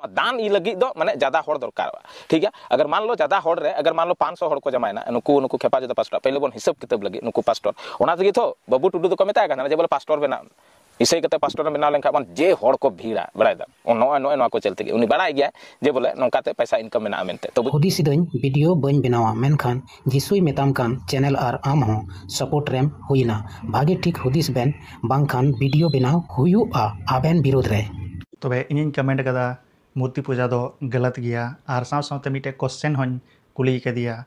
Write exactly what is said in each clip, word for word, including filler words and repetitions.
ᱫᱟᱱ ᱤ ᱞᱟᱹᱜᱤᱫ ᱫᱚ ᱢᱟᱱᱮ ᱡᱟᱫᱟ ᱦᱚᱲ ᱫᱚᱨᱠᱟᱨᱚᱜᱼᱟ, ᱴᱷᱤᱠ ᱜᱮᱭᱟ? ᱟᱜᱟᱨ ᱢᱟᱱ ᱞᱚ ᱡᱟᱫᱟ ᱦᱚᱲ ᱨᱮ ᱟᱜᱟᱨ ᱢᱟᱱ ᱞᱚ ᱯᱟᱸᱪ ᱥᱚ ᱦᱚᱲ ᱠᱚ ᱡᱟᱢᱟᱭᱮᱱᱟ, ᱱᱩᱠᱩ ᱱᱩᱠᱩ ᱠᱷᱮᱯᱟ ᱡᱚᱫᱟ ᱯᱟᱥᱴᱚᱨ, ᱯᱟᱹᱦᱤᱞ ᱵᱚᱱ ᱦᱤᱥᱟᱹᱵ ᱠᱤᱛᱟᱹᱵ ᱞᱟᱹᱜᱤᱫ ᱱᱩᱠᱩ ᱯᱟᱥᱴᱚᱨ, ᱚᱱᱟ ᱛᱮᱜᱮ ᱛᱚ ᱵᱟᱹᱵᱩ ᱴᱩᱰᱩ ᱫᱚᱠᱚ ᱢᱮᱛᱟᱭ ᱠᱟᱱ ᱛᱟᱦᱮᱱᱟ ᱡᱮ ᱵᱚᱞᱮ ᱯᱟᱥᱴᱚᱨ ᱵᱮᱱᱟᱣ ᱢᱮ᱾ ᱤᱥᱟᱹᱭ ᱠᱟᱛᱮ ᱯᱟᱥᱴᱚᱨ ᱮ ᱵᱮᱱᱟᱣ ᱞᱮᱱᱠᱷᱟᱱ ᱵᱚᱱ ᱡᱮ ᱦᱚᱲ ᱠᱚ ᱵᱷᱤᱲᱟ, ᱵᱟᱲᱟᱭ ᱫᱟᱢ, ᱱᱚᱜᱼᱚᱭ ᱱᱚᱜᱼᱚᱭ ᱱᱚᱣᱟ ᱠᱚ ᱪᱟᱹᱞᱛᱤ ᱜᱮ ᱩᱱᱤ ᱵᱟᱲᱟᱭ ᱜᱮᱭᱟᱭ ᱡᱮ ᱵᱚᱞᱮ ᱱᱚᱝᱠᱟᱛᱮ ᱯᱚᱭᱥᱟ ᱤᱱᱠᱟᱢ ᱢᱮᱱᱟᱜᱼᱟ ᱢᱮᱱᱛᱮ᱾ ᱛᱚᱵᱮ ᱦᱩᱫᱤᱥ ᱤᱫᱟᱹᱧ ᱵᱷᱤᱰᱤᱭᱳ ᱵᱟᱹᱧ ᱵᱮᱱᱟᱣᱟ, ᱢᱮᱱᱠᱷᱟᱱ ᱡᱤᱥᱩᱭ ᱢᱮᱛᱟᱢ ᱠᱟᱱ ᱪᱮᱱᱮᱞ ᱟᱨ ᱟᱢ ᱦᱚᱸ ᱥᱟᱯᱳᱨᱴ ᱨᱮᱢ ᱦᱩᱭᱱᱟ᱾ ᱵᱷᱟᱜᱮ ᱴᱷᱤᱠ ᱦᱩᱫᱤᱥ ᱵᱮᱱ, ᱵᱟᱝᱠᱷᱟᱱ ᱵᱷᱤᱰᱤᱭᱳ ᱵᱮᱱᱟᱣ ᱦᱩᱭᱩᱜᱼᱟ ᱟᱵᱮᱱ ᱵᱤᱨᱩᱫᱷ ᱨᱮ᱾ ᱛᱚᱵᱮ ᱤᱧᱤᱧ ᱠᱚᱢᱮᱱᱴ ᱠᱟᱫᱟ ᱢᱩᱨᱛᱤ ᱯᱩᱡᱟ ᱫᱚ ᱜᱟᱞᱟᱛ ᱜᱮᱭᱟ, ᱟᱨ ᱥᱟᱶ ᱥᱟᱶᱛᱮ ᱢᱤᱫᱴᱮᱡ ᱠᱚᱥᱪᱮᱱ ᱦᱚᱸᱧ ᱠᱩᱞᱤ ᱠᱟᱫᱮᱭᱟ,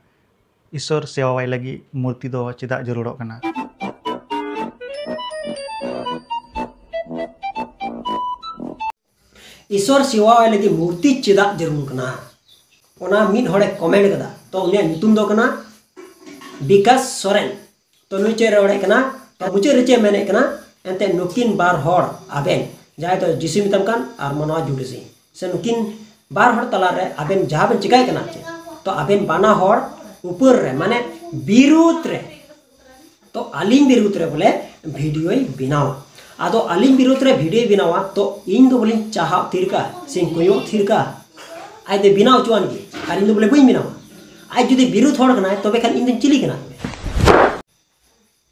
ᱤᱥᱚᱨ ᱥᱮᱣᱟᱣᱟᱭ ᱞᱟᱹᱜᱤᱫ ᱢᱩᱨᱛᱤ ᱫᱚ ᱪᱮᱫᱟᱜ ᱡᱟᱹᱨᱩᱲᱚᱜ ᱠᱟᱱᱟ? ᱤᱥᱚᱨ ᱥᱮᱣᱟᱣᱟᱭ ᱞᱟᱹᱜᱤᱫ ᱢᱩᱨᱛᱤ ᱪᱮᱫᱟᱜ ᱡᱟᱹᱨᱩᱲ ᱠᱟᱱᱟ? ᱚᱱᱟ ᱢᱤᱫ ᱦᱚᱲᱮ ᱠᱚᱢᱮᱱᱴ ᱠᱟᱫᱟ᱾ ᱛᱚ ᱩᱱᱤᱭᱟᱜ ᱧᱩᱛᱩᱢ ᱫᱚ ᱠᱟᱱᱟ ᱵᱤᱠᱟᱥ ᱥᱚᱨᱮᱱ᱾ ᱛᱚ ᱱᱩᱭ ᱪᱮᱫ ᱮ ᱨᱚᱲᱮᱫ ᱠᱟᱱᱟ? ᱛᱚ ᱢᱩᱪᱟᱹᱫ ᱨᱮ ᱪᱮᱫ ᱮ ᱢᱮᱱᱮᱫ ᱠᱟᱱᱟ? ᱮᱱᱛᱮ ᱱᱩᱠᱤᱱ ᱵᱟᱨ ᱦᱚᱲ ᱟᱵᱮᱱ ᱡᱟᱦᱟᱸᱭ ᱫᱚ ᱡᱤᱥᱩᱭ ᱢᱮᱛᱟᱢ ᱠᱟᱱ ᱟᱨ ᱢᱟᱱᱣᱟ ᱡᱩᱰᱟᱹᱥᱤ, ᱥᱮ ᱱᱩᱠᱤᱱ ᱵᱟᱨ ᱦᱚᱲ ᱛᱟᱞᱟᱨᱮ ᱟᱵᱮᱱ ᱡᱟᱦᱟᱸ ᱵᱮᱱ ᱪᱮᱠᱟᱭ ᱠᱟᱱᱟ ᱪᱮᱫ? ᱛᱚ ᱟᱵᱮᱱ ᱵᱟᱱᱟ ᱦᱚᱲ ᱩᱯᱟᱹᱨ ᱨᱮ ᱢᱟᱱᱮ ᱵᱤᱨᱩᱫᱷ ᱨᱮ, ᱛᱚ ᱟᱹᱞᱤᱧ ᱵᱤᱨᱩᱫᱷ ᱨᱮ ᱵᱚᱞᱮ ᱵᱷᱤᱰᱤᱭᱳᱭ ᱵᱮᱱᱟᱣᱟ᱾ ᱟᱫᱚ ᱟᱹᱞᱤᱧ ᱵᱤᱨᱩᱫᱷ ᱨᱮ ᱵᱷᱤᱰᱤᱭᱳᱭ ᱵᱮᱱᱟᱣᱟ, ᱛᱚ ᱤᱧ ᱫᱚ ᱵᱚᱞᱮᱧ ᱪᱟᱦᱟᱣ ᱛᱷᱤᱨ ᱠᱟᱜᱼᱟ ᱥᱮᱧ ᱠᱚᱭᱚᱜ ᱛᱷᱤᱨ ᱠᱟᱜᱼᱟ? ᱟᱡ ᱫᱚ ᱵᱮᱱᱟᱣ ᱦᱚᱪᱚᱣᱟᱱ ᱜᱮ, ᱟᱨ ᱤᱧ ᱫᱚ ᱵᱚᱞᱮ ᱵᱟᱹᱧ ᱵᱮᱱᱟᱣᱟ᱾ ᱟᱡ ᱡᱩᱫᱤ ᱵᱤᱨᱩᱫᱷ ᱦᱚᱲ ᱠᱟᱱᱟᱭ, ᱛᱚᱵᱮ ᱠᱷᱟᱱ ᱤᱧ ᱫᱚᱧ ᱪᱤᱞᱤ ᱠᱟᱱᱟ ᱛᱚᱵᱮ?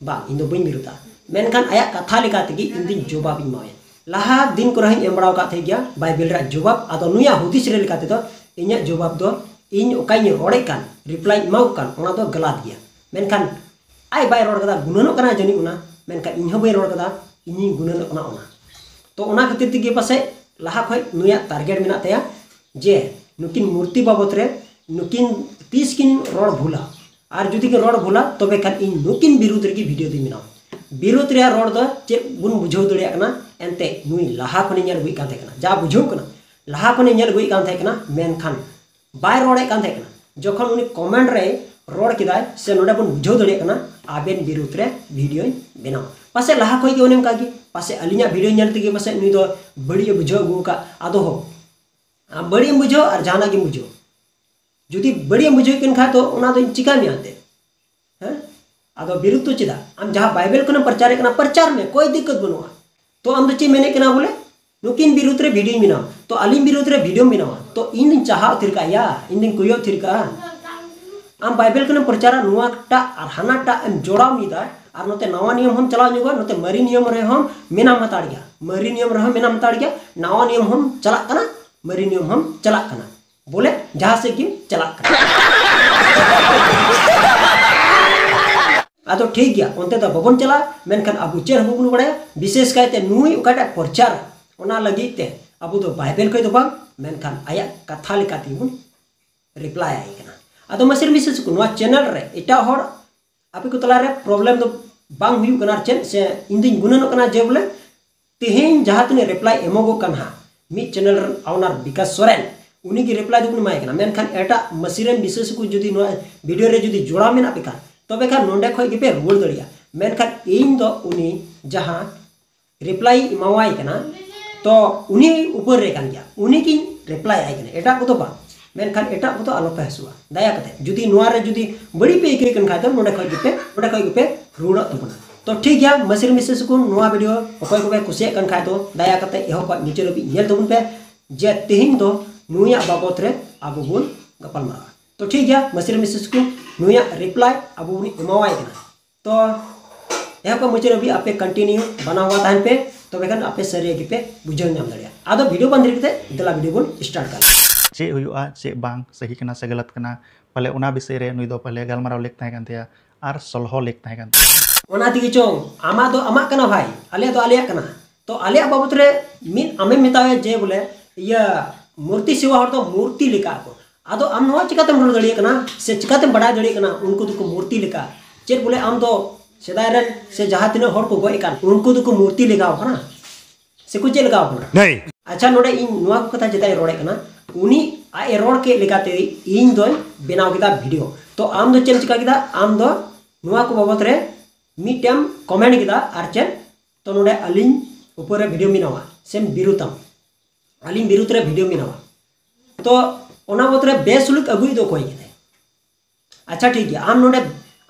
ᱵᱟᱝ, ᱤᱧ ᱫᱚ ᱵᱟᱹᱧ ᱵᱤᱨᱩᱫᱷᱟ᱾ ᱢᱮᱱᱠᱷᱟᱱ ᱟᱭᱟᱜ ᱠᱟᱛᱷᱟ ᱞᱮᱠᱟ ᱛᱮᱜᱮ ᱤᱧ ᱫᱚᱧ ᱡᱚᱵᱟᱵ ᱤᱧ ᱮᱢᱟᱣᱟᱭᱟ᱾ ᱞᱟᱦᱟ ᱫᱤᱱ ᱠᱚᱨᱮ ᱦᱚᱸᱧ ᱮᱢ ᱵᱟᱲᱟ ᱟᱠᱟᱫ ᱛᱟᱦᱮᱸ ᱜᱮᱭᱟ ᱵᱟᱭᱵᱮᱞ ᱨᱮᱭᱟᱜ ᱡᱚᱵᱟᱵ᱾ ᱟᱫᱚ ᱱᱩᱭᱟᱜ ᱦᱩᱫᱤᱥ ᱨᱮ ᱞᱮᱠᱟ ᱛᱮᱫᱚ ᱤᱧᱟᱹᱜ ᱡᱚᱵᱟᱵ ᱫᱚ ᱤᱧ ᱚᱠᱟᱧ ᱨᱚᱲᱮᱫ ᱠᱟᱱ, ᱨᱤᱯᱞᱟᱭ ᱤᱧ ᱮᱢᱟ ᱠᱚ ᱠᱟᱱ, ᱚᱱᱟ ᱫᱚ ᱜᱟᱞᱟᱛ ᱜᱮᱭᱟ᱾ ᱢᱮᱱᱠᱷᱟᱱ ᱟᱡ ᱵᱟᱭ ᱨᱚᱲ ᱠᱟᱫᱟ, ᱜᱩᱱᱟᱹᱱᱚᱜ ᱠᱟᱱᱟ ᱡᱟᱹᱱᱤᱡ ᱚᱱᱟ, ᱢᱮᱱᱠᱷᱟᱱ ᱤᱧ ᱦᱚᱸ ᱵᱟᱹᱧ ᱨᱚᱲ ᱠᱟᱫᱟ, ᱤᱧᱤᱧ ᱜᱩᱱᱟᱹᱱᱚᱜ ᱠᱟᱱᱟ ᱚᱱᱟ᱾ ᱛᱚ ᱚᱱᱟ ᱠᱷᱟᱹᱛᱤᱨ ᱛᱮᱜᱮ ᱯᱟᱥᱮᱡ ᱞᱟᱦᱟ ᱠᱷᱚᱡ ᱱᱩᱭᱟᱜ ᱴᱟᱨᱜᱮᱴ ᱢᱮᱱᱟᱜ ᱛᱟᱭᱟ ᱡᱮ ᱱᱩᱠᱤᱱ ᱢᱩᱨᱛᱤ ᱵᱟᱵᱚᱛ ᱨᱮ ᱱᱩᱠᱤᱱ ᱛᱤᱥ ᱠᱤᱱ ᱨᱚᱲ ᱵᱷᱩᱞᱟ, ᱟᱨ ᱡᱩᱫᱤ ᱠᱤᱱ ᱨᱚᱲ ᱵᱷᱩᱞᱟ, ᱛᱚᱵᱮ ᱠᱷᱟᱱ ᱤᱧ ᱱᱩᱠᱤᱱ ᱵᱤᱨᱩᱫᱷ ᱨᱮᱜᱮ ᱵᱷᱤᱰᱤᱭᱳ ᱫᱚᱧ ᱵᱮᱱᱟᱣᱟ᱾ ᱵᱤᱨᱩᱫᱷ ᱨᱮᱭᱟᱜ ᱨᱚᱲ ᱫᱚ ᱪᱮᱫ ᱵᱚᱱ ᱵᱩᱡᱷᱟᱹᱣ ᱫᱟᱲᱮᱭᱟᱜ ᱠᱟᱱᱟ? ᱮᱱᱛᱮ ᱱᱩᱭ ᱞᱟᱦᱟ ᱠᱷᱚᱱᱮ ᱧᱮᱞ ᱟᱹᱜᱩᱭᱮᱫ ᱠᱟᱱ ᱛᱟᱦᱮᱸ ᱠᱟᱱᱟ, ᱡᱟ ᱵᱩᱡᱷᱟᱹᱣ ᱠᱟᱱᱟ, ᱞᱟᱦᱟ ᱠᱷᱚᱱᱮ ᱧᱮᱞ ᱟᱹᱜᱩᱭᱮᱫ ᱠᱟᱱ ᱛᱟᱦᱮᱸ ᱠᱟᱱᱟ, ᱢᱮᱱᱠᱷᱟᱱ ᱵᱟᱭ ᱨᱚᱲᱮᱫ ᱠᱟᱱ ᱛᱟᱦᱮᱸ ᱠᱟᱱᱟ᱾ ᱡᱚᱠᱷᱚᱱ ᱩᱱᱤ ᱠᱚᱢᱮᱱᱴ ᱨᱮ ᱨᱚᱲ ᱠᱮᱫᱟᱭ, ᱥᱮ ᱱᱚᱰᱮ ᱵᱚᱱ ᱵᱩᱡᱷᱟᱹᱣ ᱫᱟᱲᱮᱭᱟᱜ ᱠᱟᱱᱟ, ᱟᱵᱮᱱ ᱵᱤᱨᱩᱫᱷ ᱨᱮ ᱵᱷᱤᱰᱤᱭᱳᱧ ᱵᱮᱱᱟᱣᱟ᱾ ᱯᱟᱥᱮᱡ ᱞᱟᱦᱟ ᱠᱷᱚᱡ ᱜᱮ ᱚᱱᱮ ᱚᱱᱠᱟ ᱜᱮ, ᱯᱟᱥᱮᱡ ᱟᱹᱞᱤᱧᱟᱜ ᱵᱷᱤᱰᱤᱭᱳ ᱧᱮᱞ ᱛᱮᱜᱮ ᱯᱟᱥᱮᱡ ᱱᱩᱭ ᱫᱚ ᱵᱟᱹᱲᱤᱡ ᱮ ᱵᱩᱡᱷᱟᱹᱣ ᱟᱹᱜᱩ ᱟᱠᱟᱫ᱾ ᱟᱫᱚ ᱦᱚᱸ ᱟᱢ ᱵᱟᱹᱲᱤᱡ ᱮᱢ ᱵᱩᱡᱷᱟᱹᱣ ᱟᱨ ᱡᱟᱦᱟᱱᱟᱜ ᱜᱮᱢ ᱵᱩᱡᱷᱟᱹᱣ, ᱡᱩᱫᱤ ᱵᱟᱹᱲᱤᱡ ᱮᱢ ᱵᱩᱡᱷᱟᱹᱣᱮᱫ ᱠᱟᱱ ᱠᱷᱟᱡ ᱫᱚ ᱚᱱᱟ ᱫᱚᱧ ᱪᱤᱠᱟᱹ ᱢᱮᱭᱟ ᱮᱱᱛᱮᱫ? ᱦᱮᱸ? ᱟᱫᱚ ᱵᱤᱨᱩᱫᱷ ᱫᱚ ᱪᱮᱫᱟᱜ? ᱟᱢ ᱡᱟᱦᱟᱸ ᱵᱟᱭᱵᱮᱞ ᱠᱷᱚᱱᱮᱢ ᱯᱨᱚᱪᱟᱨᱮᱫ ᱠᱟᱱᱟ, ᱯᱨᱚᱪᱟᱨ ᱢᱮ, ᱠᱚᱭ ᱫᱤᱠᱠᱟᱹᱛ ᱵᱟᱹᱱᱩᱜᱼᱟ᱾ ᱛᱚ ᱟᱢ ᱫᱚ ᱪᱮᱫ ᱢᱮᱱᱮᱫ ᱠᱟᱱᱟ ᱵᱚᱞᱮ? ᱱᱩᱠᱤᱱ ᱵᱤᱨᱩᱫᱽ ᱨᱮ ᱵᱷᱤᱰᱤᱭᱳᱧ ᱵᱮᱱᱟᱣᱟ, ᱛᱚ ᱟᱹᱞᱤᱧ ᱵᱤᱨᱩᱫᱽ ᱨᱮ ᱵᱷᱤᱰᱤᱭᱳᱢ ᱵᱮᱱᱟᱣᱟ, ᱛᱚ ᱤᱧ ᱫᱩᱧ ᱪᱟᱦᱟᱣ ᱛᱷᱤᱨ ᱠᱟᱜᱼᱟ ᱭᱟ, ᱤᱧ ᱫᱩᱧ ᱠᱚᱭᱚᱜ ᱛᱷᱤᱨ ᱠᱟᱜᱼᱟ᱾ ᱟᱢ ᱵᱟᱭᱵᱮᱞ ᱠᱷᱚᱱᱮᱢ ᱯᱨᱚᱪᱟᱨᱟ, ᱱᱚᱣᱟᱴᱟᱜ ᱟᱨ ᱦᱟᱱᱟᱴᱟᱜ ᱮᱢ ᱡᱚᱲᱟᱣ ᱢᱤᱫᱟ, ᱟᱨ ᱱᱚᱛᱮ ᱱᱟᱣᱟ ᱱᱤᱭᱚᱢ ᱦᱚᱸᱢ ᱪᱟᱞᱟᱣ ᱧᱚᱜᱚᱜᱼᱟ, ᱱᱚᱛᱮ ᱢᱟᱨᱮ ᱱᱤᱭᱚᱢ ᱨᱮᱦᱚᱸᱢ ᱢᱮᱱᱟᱢ ᱦᱟᱛᱟᱲ ᱜᱮᱭᱟ, ᱢᱟᱨᱮ ᱱᱤᱭᱚᱢ ᱨᱮᱦᱚᱸ ᱢᱮᱱᱟᱢ ᱦᱟᱛᱟᱲ ᱜᱮᱭᱟ, ᱱᱟᱣᱟ ᱱᱤᱭᱚᱢ ᱦᱚᱸᱢ ᱪᱟᱞᱟᱜ ᱠᱟᱱᱟ, ᱢᱟᱨᱮ ᱱᱤᱭᱚᱢ ᱦᱚᱸᱢ ᱪᱟᱞᱟᱜ ᱠᱟᱱᱟ, ᱵᱚᱞᱮ ᱡᱟᱦᱟᱸ ᱥᱮᱫ ᱜᱮᱢ ᱪᱟᱞᱟᱜ ᱠᱟᱱᱟ᱾ ᱟᱫᱚ ᱴᱷᱤᱠ ᱜᱮᱭᱟ, ᱚᱱᱛᱮ ᱫᱚ ᱵᱟᱵᱚᱱ ᱪᱟᱞᱟᱜᱼᱟ, ᱢᱮᱱᱠᱷᱟᱱ ᱟᱵᱚ ᱪᱮᱫ ᱦᱚᱸ ᱵᱟᱵᱚᱱ ᱵᱟᱲᱟᱭᱟ, ᱵᱤᱥᱮᱥ ᱠᱟᱭᱛᱮ ᱱᱩᱭ ᱚᱠᱟᱴᱟᱜ ᱯᱨᱚᱪᱟᱨ, ᱚᱱᱟ ᱞᱟᱹᱜᱤᱫ ᱛᱮ ᱟᱵᱚ ᱫᱚ ᱵᱟᱭᱵᱮᱞ ᱠᱷᱚᱡ ᱫᱚ ᱵᱟᱝ, ᱢᱮᱱᱠᱷᱟᱱ ᱟᱭᱟᱜ ᱠᱟᱛᱷᱟ ᱞᱮᱠᱟ ᱛᱮᱜᱮ ᱵᱚᱱ ᱨᱤᱯᱞᱟᱭ ᱟᱭ ᱠᱟᱱᱟ᱾ ᱟᱫᱚ ᱢᱟᱥᱮ ᱢᱤᱥᱮ ᱠᱚ, ᱱᱚᱣᱟ ᱪᱮᱱᱮᱞ ᱨᱮ ᱮᱴᱟᱜ ᱦᱚᱲ ᱟᱯᱮ ᱠᱚ ᱛᱟᱞᱟᱨᱮ ᱯᱨᱚᱵᱞᱮᱢ ᱫᱚ ᱵᱟᱝ ᱦᱩᱭᱩᱜ ᱠᱟᱱᱟ ᱟᱨ ᱪᱮᱫ, ᱥᱮ ᱤᱧ ᱫᱩᱧ ᱜᱩᱱᱟᱹᱱᱚᱜ ᱠᱟᱱᱟ ᱡᱮ ᱵᱚᱞᱮ ᱛᱮᱦᱮᱧ ᱡᱟᱦᱟᱸ ᱛᱤᱱᱟᱹᱜ ᱨᱤᱯᱞᱟᱭ ᱮᱢᱚᱜᱚᱜ ᱠᱟᱱ ᱦᱟᱸᱜ, ᱢᱤᱫ ᱪᱮᱱᱮᱞ ᱨᱮᱱ ᱚᱣᱱᱟᱨ ᱵᱤᱠᱟᱥ ᱥᱚᱨᱮᱱ, ᱩᱱᱤ ᱜᱮ ᱨᱤᱯᱞᱟᱭ ᱫᱚᱵᱚᱱ ᱮᱢᱟᱭ ᱠᱟᱱᱟ, ᱢᱮᱱᱠᱷᱟᱱ ᱮᱴᱟᱜ ᱢᱟᱹᱥᱤ ᱨᱮᱱ ᱵᱤᱥᱮᱥ ᱠᱚ ᱡᱩᱫᱤ ᱱᱚᱣᱟ ᱵᱷᱤᱰᱤᱭᱳ ᱨᱮ ᱡᱩᱫᱤ ᱡᱚᱲᱟᱣ ᱢᱮᱱᱟᱜ ᱯᱮ ᱠᱷᱟᱱ, ᱛᱚᱵᱮ ᱠᱷᱟᱱ ᱱᱚᱸᱰᱮ ᱠᱷᱚᱡ ᱜᱮᱯᱮ ᱨᱩᱣᱟᱹᱲ ᱫᱟᱲᱮᱭᱟᱜᱼᱟ, ᱢᱮᱱᱠᱷᱟᱱ ᱤᱧ ᱫᱚ ᱩᱱᱤ ᱡᱟᱦᱟᱸ ᱨᱤᱯᱞᱟᱭ ᱮᱢᱟᱣᱟᱭ ᱠᱟᱱᱟ, ᱛᱚ ᱩᱱᱤ ᱩᱯᱚᱨ ᱨᱮ ᱠᱟᱱ ᱜᱮᱭᱟ, ᱩᱱᱤ ᱜᱤᱧ ᱨᱤᱯᱞᱟᱭ ᱟᱭ ᱠᱟᱱᱟ, ᱮᱴᱟᱜ ᱠᱚᱫᱚ ᱵᱟᱝ᱾ ᱢᱮᱱᱠᱷᱟᱱ ᱮᱴᱟᱜ ᱠᱚᱫᱚ ᱟᱞᱚ ᱯᱮ ᱦᱟᱹᱥᱩᱜᱼᱟ ᱫᱟᱭᱟ ᱠᱟᱛᱮ᱾ ᱡᱩᱫᱤ ᱱᱚᱣᱟ ᱨᱮ ᱡᱩᱫᱤ ᱵᱟᱹᱲᱤᱡ ᱯᱮ ᱟᱹᱭᱠᱟᱹᱣ ᱠᱟᱱ ᱠᱷᱟᱡ ᱫᱚ ᱱᱚᱸᱰᱮ ᱠᱷᱚᱡ ᱜᱮᱯᱮ, ᱱᱚᱸᱰᱮ ᱠᱷᱚᱡ ᱜᱮᱯᱮ ᱨᱩᱣᱟᱹᱲᱚᱜ ᱛᱟᱵᱚᱱᱟ᱾ ᱛᱚ ᱴᱷᱤᱠ ᱜᱮᱭᱟ, ᱢᱟᱹᱥᱤᱨ ᱢᱤᱥᱮᱥ ᱠᱚ, ᱱᱚᱣᱟ ᱵᱷᱤᱰᱤᱭᱳ ᱚᱠᱚᱭ ᱠᱚᱯᱮ ᱠᱩᱥᱤᱭᱟᱜ ᱠᱟᱱ ᱠᱷᱟᱡ ᱫᱚ ᱫᱟᱭᱟ ᱠᱟᱛᱮ ᱮᱦᱚᱵ ᱠᱷᱚᱡ ᱢᱩᱪᱟᱹᱫ ᱦᱟᱹᱵᱤᱡ ᱧᱮᱞ ᱛᱟᱵᱚᱱ ᱯᱮ, ᱡᱮ ᱛᱮᱦᱮᱧ ᱫᱚ ᱱᱩᱭᱟᱜ ᱵᱟᱵᱚᱛ ᱨᱮ ᱟᱵᱚ ᱵᱚᱱ ᱜᱟᱯᱟᱞ ᱢᱟᱨᱟᱣᱟ᱾ ᱛᱚ ᱴᱷᱤᱠ ᱜᱮᱭᱟ, ᱢᱟᱹᱥᱤᱨ ᱢᱤᱥᱮᱥ ᱠᱚ, ᱱᱩᱭᱟᱜ ᱨᱤᱯᱞᱟᱭ ᱟᱵᱚ ᱵᱚᱱ ᱮᱢᱟᱣᱟᱭ ᱠᱟᱱᱟ᱾ ᱛᱚ ᱮᱦᱚᱵ ᱠᱷᱚᱱ ᱢᱩᱪᱟᱹᱫ ᱦᱟᱹᱵᱤᱡ ᱟᱯᱮ ᱠᱚᱱᱴᱤᱱᱤᱭᱩ ᱵᱮᱱᱟᱣ ᱛᱟᱦᱮᱱ ᱯᱮ, ᱛᱚᱵᱮ ᱠᱷᱟᱱ ᱟᱯᱮ ᱥᱟᱹᱨᱤ ᱜᱮᱯᱮ ᱵᱩᱡᱷᱟᱹᱣ ᱧᱟᱢ ᱫᱟᱲᱮᱭᱟᱜᱼᱟ᱾ ᱟᱫᱚ ᱵᱷᱤᱰᱤᱭᱳ ᱵᱟᱝ ᱫᱮᱨᱤ ᱠᱟᱛᱮ ᱫᱮᱞᱟ ᱵᱷᱤᱰᱤᱭᱳ ᱵᱚᱱ ᱥᱴᱟᱨᱴ ᱠᱟᱜ ᱞᱮᱜᱮ᱾ ᱪᱮᱫ ᱦᱩᱭᱩᱜᱼᱟ, ᱪᱮᱫ ᱵᱟᱝ, ᱥᱟᱹᱦᱤ ᱠᱟᱱᱟ ᱥᱮ ᱜᱟᱞᱟᱛ ᱠᱟᱱᱟ, ᱯᱟᱞᱮ ᱚᱱᱟ ᱵᱤᱥᱚᱭ ᱨᱮ ᱱᱩᱭ ᱫᱚ ᱯᱟᱞᱮ ᱜᱟᱞᱢᱟᱨᱟᱣ ᱞᱮᱠ ᱛᱟᱦᱮᱸ ᱠᱟᱱ ᱛᱟᱭᱟ ᱟᱨ ᱥᱚᱞᱦᱚ ᱞᱮᱠ ᱛᱟᱦᱮᱸ ᱠᱟᱱ ᱛᱟᱭᱟ᱾ ᱚᱱᱟ ᱛᱮᱜᱮ ᱪᱚᱝ, ᱟᱢᱟᱜ ᱫᱚ ᱟᱢᱟᱜ ᱠᱟᱱᱟ ᱵᱷᱟᱭ, ᱟᱞᱮᱭᱟᱜ ᱫᱚ ᱟᱞᱮᱭᱟᱜ ᱠᱟᱱᱟ᱾ ᱛᱚ ᱟᱞᱮᱭᱟᱜ ᱵᱟᱵᱚᱛ ᱨᱮ ᱢᱤᱫ ᱟᱢᱮᱢ ᱢᱮᱛᱟᱣᱟᱭᱟ ᱡᱮ ᱵᱚᱞᱮ ᱤᱭᱟᱹ ᱢᱩᱨᱛᱤ ᱥᱮᱵᱟ ᱦᱚᱲ ᱫᱚ ᱢᱩᱨᱛᱤ ᱞᱮᱠᱟ ᱠᱚ᱾ ᱟᱫᱚ ᱟᱢ ᱱᱚᱣᱟ ᱪᱤᱠᱟᱛᱮᱢ ᱨᱚᱲ ᱫᱟᱲᱮᱭᱟᱜ ᱠᱟᱱᱟ ᱥᱮ ᱪᱤᱠᱟᱛᱮᱢ ᱵᱟᱰᱟᱭ ᱫᱟᱲᱮᱭᱟᱜ ᱠᱟᱱᱟ ᱩᱱᱠᱩ ᱫᱚᱠᱚ ᱢᱩᱨᱛᱤ ᱞᱮᱠᱟ? ᱪᱮᱫ ᱵᱚᱞᱮ ᱟᱢ ᱫᱚ ᱥᱮᱫᱟᱭ ᱨᱮᱱ ᱥᱮ ᱡᱟᱦᱟᱸ ᱛᱤᱱᱟᱹᱜ ᱦᱚᱲ ᱠᱚ ᱜᱚᱡ ᱟᱠᱟᱱ ᱩᱱᱠᱩ ᱫᱚᱠᱚ ᱢᱩᱨᱛᱤ ᱞᱮᱠᱟᱣ ᱠᱟᱱᱟ ᱥᱮᱠᱚ ᱪᱮᱫ ᱞᱮᱠᱟᱣ ᱠᱟᱱᱟ? ᱟᱪᱪᱷᱟ, ᱱᱚᱰᱮ ᱤᱧ ᱱᱚᱣᱟ ᱠᱚ ᱠᱟᱛᱷᱟ ᱪᱮᱫᱟᱜ ᱤᱧ ᱨᱚᱲᱮᱫ ᱠᱟᱱᱟ, ᱩᱱᱤ ᱟᱡ ᱮ ᱨᱚᱲ ᱠᱮᱫ ᱞᱮᱠᱟᱛᱮ ᱤᱧ ᱫᱚᱧ ᱵᱮᱱᱟᱣ ᱠᱮᱫᱟ ᱵᱷᱤᱰᱤᱭᱳ᱾ ᱛᱚ ᱟᱢ ᱫᱚ ᱪᱮᱫ ᱮᱢ ᱪᱤᱠᱟ ᱠᱮᱫᱟ? ᱟᱢ ᱫᱚ ᱱᱚᱣᱟ ᱠᱚ ᱵᱟᱵᱚᱛ ᱨᱮ ᱢᱤᱫᱴᱮᱱ ᱠᱚᱢᱮᱱᱴ ᱠᱮᱫᱟ ᱟᱨ ᱪᱮᱫ, ᱛᱚ ᱱᱚᱰᱮ ᱟᱹᱞᱤᱧ ᱩᱯᱚᱨ ᱨᱮ ᱵᱷᱤᱰᱤᱭᱳ ᱵᱮᱱᱟᱣᱟ ᱥᱮᱢ ᱵᱤᱨᱩᱫᱷᱟᱢ, ᱟᱹᱞᱤᱧ ᱵᱤᱨᱩᱫᱷ ᱨᱮ ᱵᱷᱤᱰᱤᱭᱳ ᱵᱮᱱᱟᱣᱟ᱾ ᱛᱚ ᱚᱱᱟ ᱵᱟᱵᱚᱛ ᱨᱮ ᱵᱮᱥᱩᱞᱩᱠ ᱟᱹᱜᱩᱭᱤᱡ ᱫᱚ ᱚᱠᱚᱭ ᱠᱟᱱᱟᱭ? ᱟᱪᱪᱷᱟ ᱴᱷᱤᱠ ᱜᱮᱭᱟ, ᱟᱢ ᱱᱚᱰᱮ,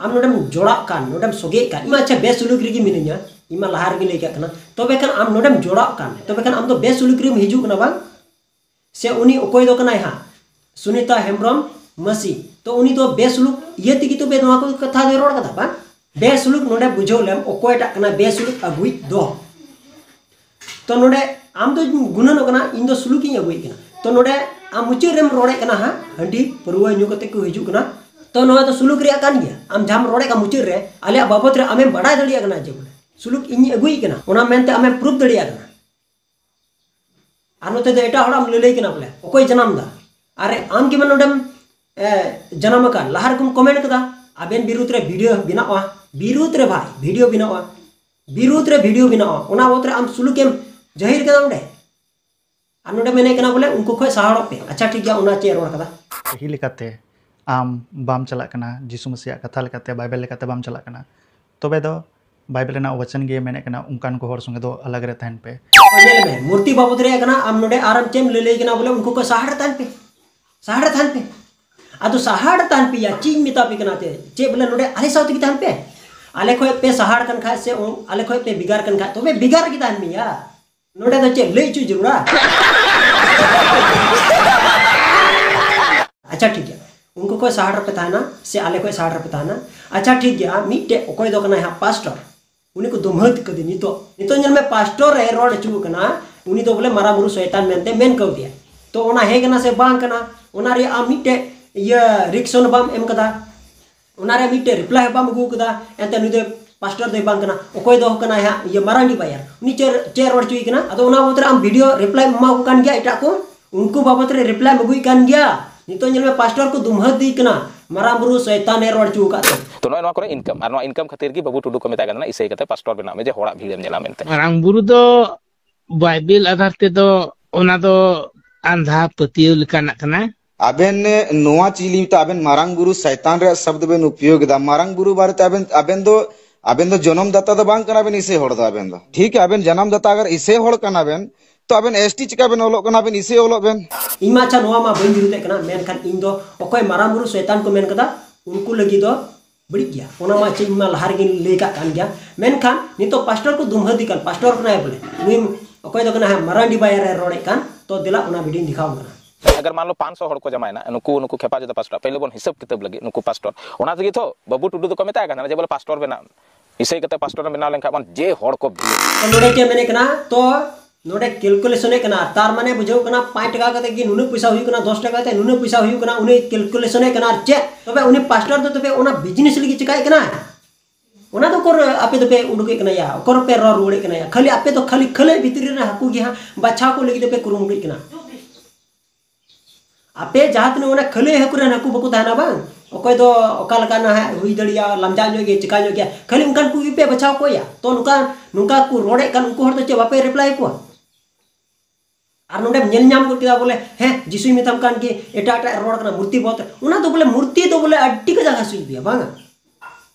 ᱟᱢ ᱱᱚᱰᱮᱢ ᱡᱚᱲᱟᱜ ᱠᱟᱱ, ᱱᱚᱰᱮᱢ ᱥᱚᱜᱮᱜ ᱠᱟᱱ, ᱤᱧ ᱢᱟ ᱟᱪᱪᱷᱟ ᱵᱮᱥᱩᱞᱩᱠ ᱨᱮᱜᱮ ᱢᱤᱱᱟᱹᱧᱟ, ᱤᱧ ᱢᱟ ᱞᱟᱦᱟ ᱨᱮᱜᱮ ᱞᱟᱹᱭ ᱠᱟᱜ ᱠᱟᱱᱟ᱾ ᱛᱚᱵᱮ ᱠᱷᱟᱱ ᱟᱢ ᱱᱚᱰᱮᱢ ᱡᱚᱲᱟᱣ ᱠᱟᱱ, ᱛᱚᱵᱮ ᱠᱷᱟᱱ ᱟᱢ ᱫᱚ ᱵᱮᱥᱩᱞᱩᱠ ᱨᱮᱢ ᱦᱤᱡᱩᱜ ᱠᱟᱱᱟ ᱵᱟᱝ? ᱥᱮ ᱩᱱᱤ ᱚᱠᱚᱭ ᱫᱚ ᱠᱟᱱᱟᱭ ᱦᱟᱸᱜ? ᱥᱩᱱᱤᱛᱟ ᱦᱮᱢᱵᱨᱚᱢ ᱢᱟᱹᱥᱤ᱾ ᱛᱚ ᱩᱱᱤ ᱫᱚ ᱵᱮᱥᱩᱞᱩᱠ ᱤᱭᱟᱹ ᱛᱮᱜᱮ ᱛᱚᱵᱮ ᱱᱚᱣᱟ ᱠᱚ ᱠᱟᱛᱷᱟ ᱫᱚᱭ ᱨᱚᱲ ᱠᱟᱫᱟ ᱵᱟᱝ? ᱵᱮᱥᱩᱞᱩᱠ ᱱᱚᱰᱮ ᱵᱩᱡᱷᱟᱹᱣ ᱞᱮᱢ, ᱚᱠᱚᱭᱴᱟᱜ ᱠᱟᱱᱟ ᱵᱮᱥᱩᱞᱩᱠ ᱟᱹᱜᱩᱭᱤᱡ ᱫᱚ? ᱛᱚ ᱱᱚᱰᱮ ᱟᱢ ᱫᱚ ᱜᱩᱱᱟᱹᱱᱚᱜ ᱠᱟᱱᱟ, ᱤᱧ ᱫᱚ ᱥᱩᱞᱩᱠ ᱤᱧ ᱟᱹᱜᱩᱭᱮᱫ ᱠᱟᱱᱟ᱾ ᱛᱚ ᱱᱚᱰᱮ ᱟᱢ ᱢᱩᱪᱟᱹᱫ ᱨᱮᱢ ᱨᱚᱲᱮᱫ ᱠᱟᱱᱟ ᱦᱟᱸᱜ, ᱦᱟᱺᱰᱤ ᱯᱟᱹᱨᱣᱟᱹ ᱧᱩ ᱠᱟᱛᱮ ᱠᱚ ᱦᱤᱡᱩᱜ ᱠᱟᱱᱟ᱾ ᱛᱚ ᱱᱚᱣᱟ ᱫᱚ ᱥᱩᱞᱩᱠ ᱨᱮᱭᱟᱜ ᱠᱟᱱ ᱜᱮᱭᱟ᱾ ᱟᱢ ᱡᱟᱦᱟᱸᱢ ᱨᱚᱲᱮᱫ ᱠᱟᱱ ᱢᱩᱪᱟᱹᱫ ᱨᱮ, ᱟᱞᱮᱭᱟᱜ ᱵᱟᱵᱚᱫ ᱨᱮ ᱟᱢᱮᱢ ᱵᱟᱰᱟᱭ ᱫᱟᱲᱮᱭᱟᱜ ᱠᱟᱱᱟ ᱡᱮ ᱵᱚᱞᱮ ᱥᱩᱞᱩᱠ ᱤᱧ ᱟᱹᱜᱩᱭᱮᱫ ᱠᱟᱱᱟ, ᱚᱱᱟ ᱢᱮᱱᱛᱮ ᱟᱢᱮᱢ ᱯᱨᱩᱯ ᱫᱟᱲᱮᱭᱟᱜ ᱠᱟᱱᱟ᱾ ᱟᱨ ᱱᱚᱛᱮ ᱫᱚ ᱮᱴᱟᱜ ᱦᱚᱲᱟᱜ ᱮᱢ ᱞᱟᱹᱞᱟᱹᱭ ᱠᱟᱱᱟ ᱵᱚᱞᱮ, ᱚᱠᱚᱭ ᱡᱟᱱᱟᱢ ᱫᱟ? ᱟᱨᱮ ᱟᱢ ᱜᱮ ᱢᱟ ᱱᱚᱰᱮᱢ, ᱮ, ᱡᱟᱱᱟᱢ ᱟᱠᱟᱱ, ᱞᱟᱦᱟ ᱨᱮᱠᱚᱢ ᱠᱚᱢᱮᱱᱴ ᱠᱟᱫᱟ, ᱟᱵᱮᱱ ᱵᱤᱨᱩᱫᱽ ᱨᱮ ᱵᱷᱤᱰᱤᱭᱳ ᱵᱮᱱᱟᱜᱼᱟ, ᱵᱤᱨᱩᱫᱽ ᱨᱮ ᱵᱷᱟᱭ ᱵᱷᱤᱰᱤᱭᱳ ᱵᱮᱱᱟᱜᱼᱟ, ᱵᱤᱨᱩᱫᱽ ᱨᱮ ᱵᱷᱤᱰᱤᱭᱳ ᱵᱮᱱᱟᱜᱼᱟ, ᱚᱱᱟ ᱵᱟᱵᱚᱫ ᱨᱮ ᱟᱢ ᱥᱩᱞᱩᱠᱮᱢ ᱡᱟᱹᱦᱤᱨ ᱠᱟᱫᱟ ᱚᱸᱰᱮ᱾ ᱟᱨ ᱱᱚᱰᱮ ᱢᱮᱱᱮᱫ ᱠᱟᱱᱟ ᱵᱚᱞᱮ ᱩᱱᱠᱩ ᱠᱷᱚᱡ ᱥᱟᱦᱟᱲᱚᱜ ᱯᱮ᱾ ᱟᱪᱪᱷᱟ ᱴᱷᱤᱠ ᱜᱮᱭᱟ, ᱚᱱᱟ ᱪᱮᱫ ᱮ ᱨᱚᱲ ᱠᱟᱫᱟ? ᱥᱟᱹᱦᱤ ᱞᱮᱠᱟᱛᱮ ᱟᱢ ᱵᱟᱢ ᱪᱟᱞᱟᱜ ᱠᱟᱱᱟ, ᱡᱤᱥᱩ ᱢᱟᱹᱥᱤᱭᱟᱜ ᱠᱟᱛᱷᱟ ᱞᱮᱠᱟᱛᱮ, ᱵᱟᱭᱵᱮᱞ ᱞᱮᱠᱟᱛᱮ ᱵᱟᱢ ᱪᱟᱞᱟᱜ ᱠᱟᱱᱟ, ᱛᱚᱵᱮ ᱫᱚ ᱵᱟᱭᱵᱮᱞ ᱨᱮᱱᱟᱜ ᱣᱟᱪᱚᱱ ᱜᱮ ᱢᱮᱱᱮᱫ ᱠᱟᱱᱟ, ᱚᱱᱠᱟᱱ ᱠᱚ ᱦᱚᱲ ᱥᱚᱸᱜᱮ ᱫᱚ ᱟᱞᱟᱜᱽ ᱨᱮ ᱛᱟᱦᱮᱱ ᱯᱮ᱾ ᱧᱮᱞ ᱢᱮ, ᱢᱩᱨᱛᱤ ᱵᱟᱵᱚᱫ ᱨᱮᱭᱟᱜ ᱠᱟᱱᱟ, ᱟᱢ ᱱᱚᱰᱮ ᱟᱨ ᱟᱢ ᱪᱮᱫ ᱮᱢ ᱞᱟᱹᱞᱟᱹᱭ ᱠᱟᱱᱟ ᱵᱚᱞᱮ ᱩᱱᱠᱩ ᱠᱷᱚᱡ ᱥᱟᱦᱟᱲ ᱨᱮ ᱛᱟᱦᱮᱱ ᱯᱮ, ᱥᱟᱦᱟᱲ ᱨᱮ ᱛᱟᱦᱮᱱ ᱯᱮ᱾ ᱟᱫᱚ ᱥᱟᱦᱟᱲ ᱨᱮ ᱛᱟᱦᱮᱱ ᱯᱮ ᱭᱟ, ᱪᱮᱫ ᱤᱧ ᱢᱮᱛᱟ ᱯᱮ ᱠᱟᱱᱟ ᱛᱮ? ᱪᱮᱫ ᱵᱚᱞᱮ ᱱᱚᱰᱮ ᱟᱞᱮ ᱥᱟᱶ ᱛᱮᱜᱮ ᱛᱟᱦᱮᱱ ᱯᱮ? ᱟᱞᱮ ᱠᱷᱚᱡ ᱯᱮ ᱥᱟᱦᱟᱲ ᱠᱟᱱ ᱠᱷᱟᱡ ᱥᱮ ᱩᱱ-, ᱟᱞᱮ ᱠᱷᱚᱡ ᱯᱮ ᱵᱷᱮᱜᱟᱨ ᱠᱟᱱ ᱠᱷᱟᱡ, ᱛᱚᱵᱮ ᱵᱷᱮᱜᱟᱨ ᱨᱮᱜᱮ ᱛᱟᱦᱮᱱ ᱢᱮ ᱭᱟ᱾ ᱱᱚᱰᱮ ᱫᱚ ᱪᱮᱫ ᱞᱟᱹᱭ ᱦᱚᱪᱚ ᱡᱟᱹᱨᱩᱲᱟ? ᱟᱪᱪᱷᱟ ᱴᱷᱤᱠ ᱜᱮᱭᱟ, ᱩᱱᱠᱩ ᱠᱷᱚᱡ ᱥᱟᱦᱟᱲ ᱨᱮᱯᱮ ᱛᱟᱦᱮᱱᱟ ᱥᱮ ᱟᱞᱮ ᱠᱷᱚᱡ ᱥᱟᱦᱟᱲ ᱨᱮᱯᱮ ᱛᱟᱦᱮᱱᱟ? ᱟᱪᱪᱷᱟ ᱴᱷᱤᱠ ᱜᱮᱭᱟ, ᱢᱤᱫᱴᱮᱡ ᱚᱠᱚᱭ ᱫᱚ ᱠᱟᱱᱟᱭ ᱦᱟᱸᱜ ᱯᱟᱥᱴᱚᱨ, ᱩᱱᱤ ᱠᱚ ᱫᱩᱢᱦᱟᱹᱛ ᱠᱟᱫᱮ ᱱᱤᱛᱚᱜ᱾ ᱱᱤᱛᱚᱜ ᱧᱮᱞ ᱢᱮ, ᱯᱟᱥᱴᱚᱨ ᱮ ᱨᱚᱲ ᱦᱚᱪᱚ ᱠᱟᱱᱟ, ᱩᱱᱤ ᱫᱚ ᱵᱚᱞᱮ ᱢᱟᱨᱟᱝ ᱵᱩᱨᱩ ᱥᱚᱭᱛᱟᱱ ᱢᱮᱱᱛᱮ ᱢᱮᱱ ᱠᱟᱣᱫᱮᱭᱟ᱾ ᱛᱚ ᱚᱱᱟ ᱦᱮᱸ ᱠᱟᱱᱟ ᱥᱮ ᱵᱟᱝ ᱠᱟᱱᱟ, ᱚᱱᱟ ᱨᱮᱭᱟᱜ ᱟᱢ ᱢᱤᱫᱴᱮᱡ ᱤᱭᱟᱹ ᱨᱤᱭᱮᱠᱥᱚᱱ ᱵᱟᱢ ᱮᱢ ᱠᱟᱫᱟ, ᱚᱱᱟ ᱨᱮ ᱢᱤᱫᱴᱮᱡ ᱨᱤᱯᱞᱟᱭ ᱦᱚᱸ ᱵᱟᱢ ᱟᱹᱜᱩ ᱠᱟᱫᱟ᱾ ᱮᱱᱛᱮ ᱱᱩᱭ ᱫᱚ ᱯᱟᱥᱴᱚᱨ ᱫᱚᱭ ᱵᱟᱝ ᱠᱟᱱᱟ, ᱚᱠᱚᱭ ᱫᱚ ᱠᱟᱱᱟᱭ ᱦᱟᱸᱜ ᱤᱭᱟᱹ ᱢᱟᱨᱟᱝᱰᱤ ᱵᱟᱭᱟᱨ, ᱩᱱᱤ ᱪᱮᱫ, ᱪᱮᱫ ᱨᱚᱲ ᱦᱚᱪᱚᱭᱮ ᱠᱟᱱᱟ? ᱟᱫᱚ ᱚᱱᱟ ᱵᱟᱵᱚᱫ ᱨᱮ ᱟᱢ ᱵᱷᱤᱰᱤᱭᱳ ᱨᱤᱯᱞᱟᱭ ᱮᱢᱟ ᱠᱚ ᱠᱟᱱ ᱜᱮᱭᱟ ᱮᱴᱟᱜ ᱠᱚ, ᱩᱱᱠᱩ ᱵᱟᱵᱚᱫ ᱨᱮ ᱨᱤᱯᱞᱟᱭ ᱮᱢ ᱟᱹᱜᱩᱭᱮᱫ ᱠᱟᱱ ᱜᱮᱭᱟ᱾ ᱱᱤᱛᱚᱜ ᱧᱮᱞ ᱢᱮ, ᱯᱟᱥᱴᱚᱨ ᱠᱚ ᱫᱩᱢᱦᱟᱹᱛ ᱫᱤ ᱠᱟᱱᱟ, ᱢᱟᱨᱟᱝ ᱵᱩᱨᱩ ᱥᱚᱭᱛᱟᱱ ᱮ ᱨᱚᱲ ᱦᱚᱪᱚ ᱟᱠᱟᱫ ᱛᱮ᱾ ᱛᱚ ᱱᱚᱜᱼᱚᱭ ᱱᱚᱣᱟ ᱠᱚᱨᱮ ᱤᱱᱠᱟᱢ, ᱟᱨ ᱱᱚᱣᱟ ᱤᱱᱠᱟᱢ ᱠᱷᱟᱹᱛᱤᱨ ᱜᱮ ᱵᱟᱹᱵᱩ ᱴᱩᱰᱩ ᱠᱚ ᱢᱮᱛᱟᱭ ᱠᱟᱱᱟ, ᱤᱥᱟᱹᱭ ᱠᱟᱛᱮ ᱯᱟᱥᱴᱚᱨ ᱵᱮᱱᱟᱜ ᱢᱮ, ᱡᱮ ᱦᱚᱲᱟᱜ ᱵᱷᱤᱲ ᱮᱢ ᱧᱮᱞᱟ ᱢᱮᱱᱛᱮ᱾ ᱢᱟᱨᱟᱝ ᱵᱩᱨᱩ ᱫᱚ ᱵᱟᱭᱵᱮᱞ ᱟᱫᱷᱟᱨ ᱛᱮᱫᱚ ᱚᱱᱟ ᱫᱚ ᱟᱸᱫᱷᱟ ᱯᱟᱹᱛᱭᱟᱹᱣ ᱞᱮᱠᱟᱱᱟᱜ ᱠᱟᱱᱟ᱾ ᱟᱵᱮᱱ ᱱᱚᱣᱟ ᱪᱮᱫ ᱞᱤᱧ ᱢᱮᱛᱟᱜᱼᱟ, ᱟᱵᱮᱱ ᱢᱟᱨᱟᱝ ᱵᱩᱨᱩ ᱥᱟᱭᱛᱟᱱ ᱨᱮᱭᱟᱜ ᱥᱚᱵᱫ ᱵᱮᱱ ᱩᱯᱭᱳᱜᱽ ᱮᱫᱟ᱾ ᱢᱟᱨᱟᱝ ᱵᱩᱨᱩ ᱵᱟᱨᱮᱛᱮ ᱟᱵᱮᱱ, ᱟᱵᱮᱱ ᱫᱚ, ᱟᱵᱮᱱ ᱫᱚ ᱡᱚᱱᱚᱢ ᱫᱟᱛᱟ ᱫᱚ ᱵᱟᱝ ᱠᱟᱱᱟ ᱵᱮᱱ, ᱤᱥᱟᱹᱭ ᱦᱚᱲ ᱫᱚ ᱟᱵᱮᱱ ᱫᱚ᱾ ᱴᱷᱤᱠ, ᱟᱵᱮᱱ ᱡᱟᱱᱟᱢ ᱫᱟᱛᱟ ᱟᱜᱟᱨ ᱤᱥᱟᱹᱭ ᱦᱚᱲ ᱠᱟᱱᱟ ᱵᱮᱱ, ᱛᱚ ᱟᱵᱮᱱ ᱮᱥ ᱴᱤ ᱪᱤᱠᱟ ᱵᱮᱱ ᱚᱞᱚᱜ ᱠᱟᱱᱟ, ᱟᱵᱮᱱ ᱤᱥᱟᱹᱭ ᱚᱞᱚᱜ ᱵᱮᱱ᱾ ᱤᱧ ᱢᱟ ᱟᱪᱪᱷᱟ ᱱᱚᱣᱟ ᱢᱟ ᱵᱟᱹᱧ ᱵᱤᱨᱩᱫᱷᱮᱫ ᱠᱟᱱᱟ, ᱢᱮᱱᱠᱷᱟᱱ ᱤᱧ ᱫᱚ ᱚᱠᱚᱭ ᱢᱟᱨᱟᱝ ᱵᱩᱨᱩ ᱥᱚᱭᱛᱟᱱ ᱠᱚ ᱢᱮᱱ ᱠᱟᱫᱟ, ᱩᱱᱠᱩ ᱞᱟᱹᱜᱤᱫ ᱫᱚ ᱵᱟᱹᱲᱤᱡ ᱜᱮᱭᱟ, ᱚᱱᱟ ᱢᱟ ᱪᱮᱫ ᱢᱟ ᱞᱟᱦᱟ ᱨᱮᱜᱮᱧ ᱞᱟᱹᱭ ᱠᱟᱜ ᱠᱟᱱ ᱜᱮᱭᱟ᱾ ᱢᱮᱱᱠᱷᱟᱱ ᱱᱤᱛᱚᱜ ᱯᱟᱥᱴᱚᱨ ᱠᱚ ᱫᱩᱢᱦᱟᱹᱛᱤ ᱠᱟᱱ, ᱯᱟᱥᱴᱚᱨ ᱠᱟᱱᱟᱭ ᱵᱚᱞᱮ, ᱱᱩᱭ ᱚᱠᱚᱭ ᱫᱚ ᱠᱟᱱᱟ ᱦᱟᱸᱜ ᱢᱟᱨᱟᱱᱰᱤ ᱵᱟᱭᱟᱨ ᱮ ᱨᱚᱲᱮᱫ ᱠᱟᱱ, ᱛᱚ ᱫᱮᱞᱟ ᱚᱱᱟ ᱵᱷᱤᱰᱤᱭᱳᱧ ᱫᱮᱠᱷᱟᱣ ᱟᱢ ᱠᱟᱱᱟ᱾ ᱟᱜᱟᱨ ᱢᱟᱱ ᱞᱚ ᱯᱟᱸᱪ ᱥᱚ ᱦᱚᱲ ᱠᱚ ᱡᱟᱢᱟᱭᱮᱱᱟ, ᱱᱩᱠᱩ, ᱱᱩᱠᱩ ᱠᱷᱮᱯᱟ ᱡᱚᱫᱟ ᱯᱟᱥᱴᱚᱨ, ᱯᱮᱦᱞᱮ ᱵᱚᱱ ᱦᱤᱥᱟᱹᱵ ᱠᱤᱛᱟᱹᱵ ᱞᱟᱹᱜᱤᱫ ᱱᱩᱠᱩ ᱯᱟᱥᱴᱚᱨ᱾ ᱚᱱᱟ ᱛᱮᱜᱮ ᱛᱚ ᱵᱟᱹᱵᱩ ᱴᱩᱰᱩ ᱫᱚᱠᱚ ᱢᱮᱛᱟᱭ ᱠᱟᱱ ᱛᱟᱦᱮᱱᱟ ᱡᱮ ᱵᱚᱞᱮ ᱯᱟᱥᱴᱚᱨ ᱵᱮᱱᱟᱣ ᱢᱮ᱾ ᱤᱥᱟᱹᱭ ᱠᱟᱛᱮ ᱯᱟᱥᱴᱚᱨ ᱮᱢ ᱵᱮᱱᱟᱣ ᱞᱮᱱᱠᱷᱟᱱ ᱵᱚᱱ ᱡᱮ ᱦᱚᱲ ᱠᱚ ᱵᱷᱤᱲ᱾ ᱛᱚ ᱱᱚᱰᱮ ᱪᱮᱫ ᱢᱮᱱᱮᱫ ᱠᱟᱱᱟ, ᱛᱚ ᱱᱚᱰᱮ ᱠᱮᱞᱠᱩᱞᱮᱥᱚᱱᱮᱫ ᱠᱟᱱᱟ, ᱛᱟᱨ ᱢᱟᱱᱮ ᱵᱩᱡᱷᱟᱹᱣ ᱠᱟᱱᱟ ᱯᱟᱸᱪ ᱴᱟᱠᱟ ᱠᱟᱛᱮ ᱜᱮ ᱱᱩᱱᱟᱹᱜ ᱯᱚᱭᱥᱟ ᱦᱩᱭᱩᱜ ᱠᱟᱱᱟ, ᱫᱚᱥ ᱴᱟᱠᱟ ᱠᱟᱛᱮ ᱱᱩᱱᱟᱹᱜ ᱯᱚᱭᱥᱟ ᱦᱩᱭᱩᱜ ᱠᱟᱱᱟ, ᱩᱱᱤ ᱠᱮᱞᱠᱩᱞᱮᱥᱚᱱᱮᱫ ᱠᱟᱱᱟ᱾ ᱟᱨ ᱪᱮᱫ ᱛᱚᱵᱮ ᱩᱱᱤ ᱯᱟᱥᱴᱚᱨ ᱫᱚ ᱛᱚᱵᱮ ᱚᱱᱟ ᱵᱤᱡᱽᱱᱮᱥ ᱞᱟᱹᱜᱤᱫ ᱪᱮᱠᱟᱭᱮᱫ ᱠᱟᱱᱟ? ᱚᱱᱟ ᱫᱚ ᱚᱠᱚᱨ ᱟᱯᱮ ᱫᱚᱯᱮ ᱩᱰᱩᱠᱮᱫ ᱠᱟᱱᱟ ᱭᱟ, ᱚᱠᱚᱨ ᱯᱮ ᱨᱚᱲ ᱨᱩᱣᱟᱹᱲᱮᱫ ᱠᱟᱱᱟ ᱭᱟ? ᱠᱷᱟᱹᱞᱤ ᱟᱯᱮ ᱫᱚ ᱠᱷᱟᱹᱞᱤ ᱠᱷᱟᱹᱞᱟᱹᱭ ᱵᱷᱤᱛᱨᱤ ᱨᱮ ᱦᱟᱹᱠᱩ ᱜᱮ ᱦᱟᱸᱜ ᱵᱟᱪᱷᱟᱣ ᱠᱚ ᱞᱟᱹᱜᱤᱫ ᱫᱚᱯᱮ ᱠᱩᱨᱩᱢᱩᱴᱩᱭᱮᱫ ᱠᱟᱱᱟ᱾ ᱟᱯᱮ ᱡᱟᱦᱟᱸ ᱛᱤᱱᱟᱹᱜ ᱚᱱᱟ ᱠᱷᱟᱹᱞᱟᱹᱭ ᱦᱟᱹᱠᱩ ᱨᱮᱱ ᱦᱟᱹᱠᱩ ᱵᱟᱠᱚ ᱛᱟᱦᱮᱱᱟ ᱵᱟᱝ, ᱚᱠᱚᱭ ᱫᱚ ᱚᱠᱟ ᱞᱮᱠᱟ ᱱᱟᱦᱟᱜ ᱦᱩᱭ ᱫᱟᱲᱮᱭᱟᱜᱼᱟ, ᱞᱟᱢᱡᱟ ᱧᱚᱜ ᱜᱮ, ᱪᱤᱠᱟ ᱧᱚᱜ ᱜᱮᱭᱟ, ᱠᱷᱟᱹᱞᱤ ᱚᱱᱠᱟᱱ ᱠᱚ ᱜᱮᱯᱮ ᱵᱟᱪᱷᱟᱣ ᱠᱚᱣᱟ᱾ ᱛᱚ ᱱᱚᱝᱠᱟ, ᱱᱚᱝᱠᱟ ᱠᱚ ᱨᱚᱲᱮᱫ ᱠᱟᱱ ᱩᱱᱠᱩ ᱦᱚᱲ ᱫᱚ ᱪᱮᱫ ᱵᱟᱯᱮ ᱨᱤᱯᱞᱟᱭ ᱠᱚᱣᱟ? ᱟᱨ ᱱᱚᱰᱮᱢ ᱧᱮᱞ ᱧᱟᱢ ᱜᱚᱫ ᱠᱮᱫᱟ ᱵᱚᱞᱮ, ᱦᱮᱸ, ᱡᱤᱥᱩᱭ ᱢᱮᱛᱟᱢ ᱠᱟᱱ ᱜᱮ, ᱮᱴᱟᱜ ᱮᱴᱟᱜ ᱨᱚᱲ ᱠᱟᱱᱟ, ᱢᱩᱨᱛᱤ ᱵᱚᱛ᱾ ᱚᱱᱟ ᱫᱚ ᱵᱚᱞᱮ ᱢᱩᱨᱛᱤ ᱫᱚ ᱵᱚᱞᱮ ᱟᱹᱰᱤ ᱠᱟᱡᱟᱠ ᱦᱟᱹᱥᱩᱭᱮᱫ ᱢᱮᱭᱟ ᱵᱟᱝᱟ?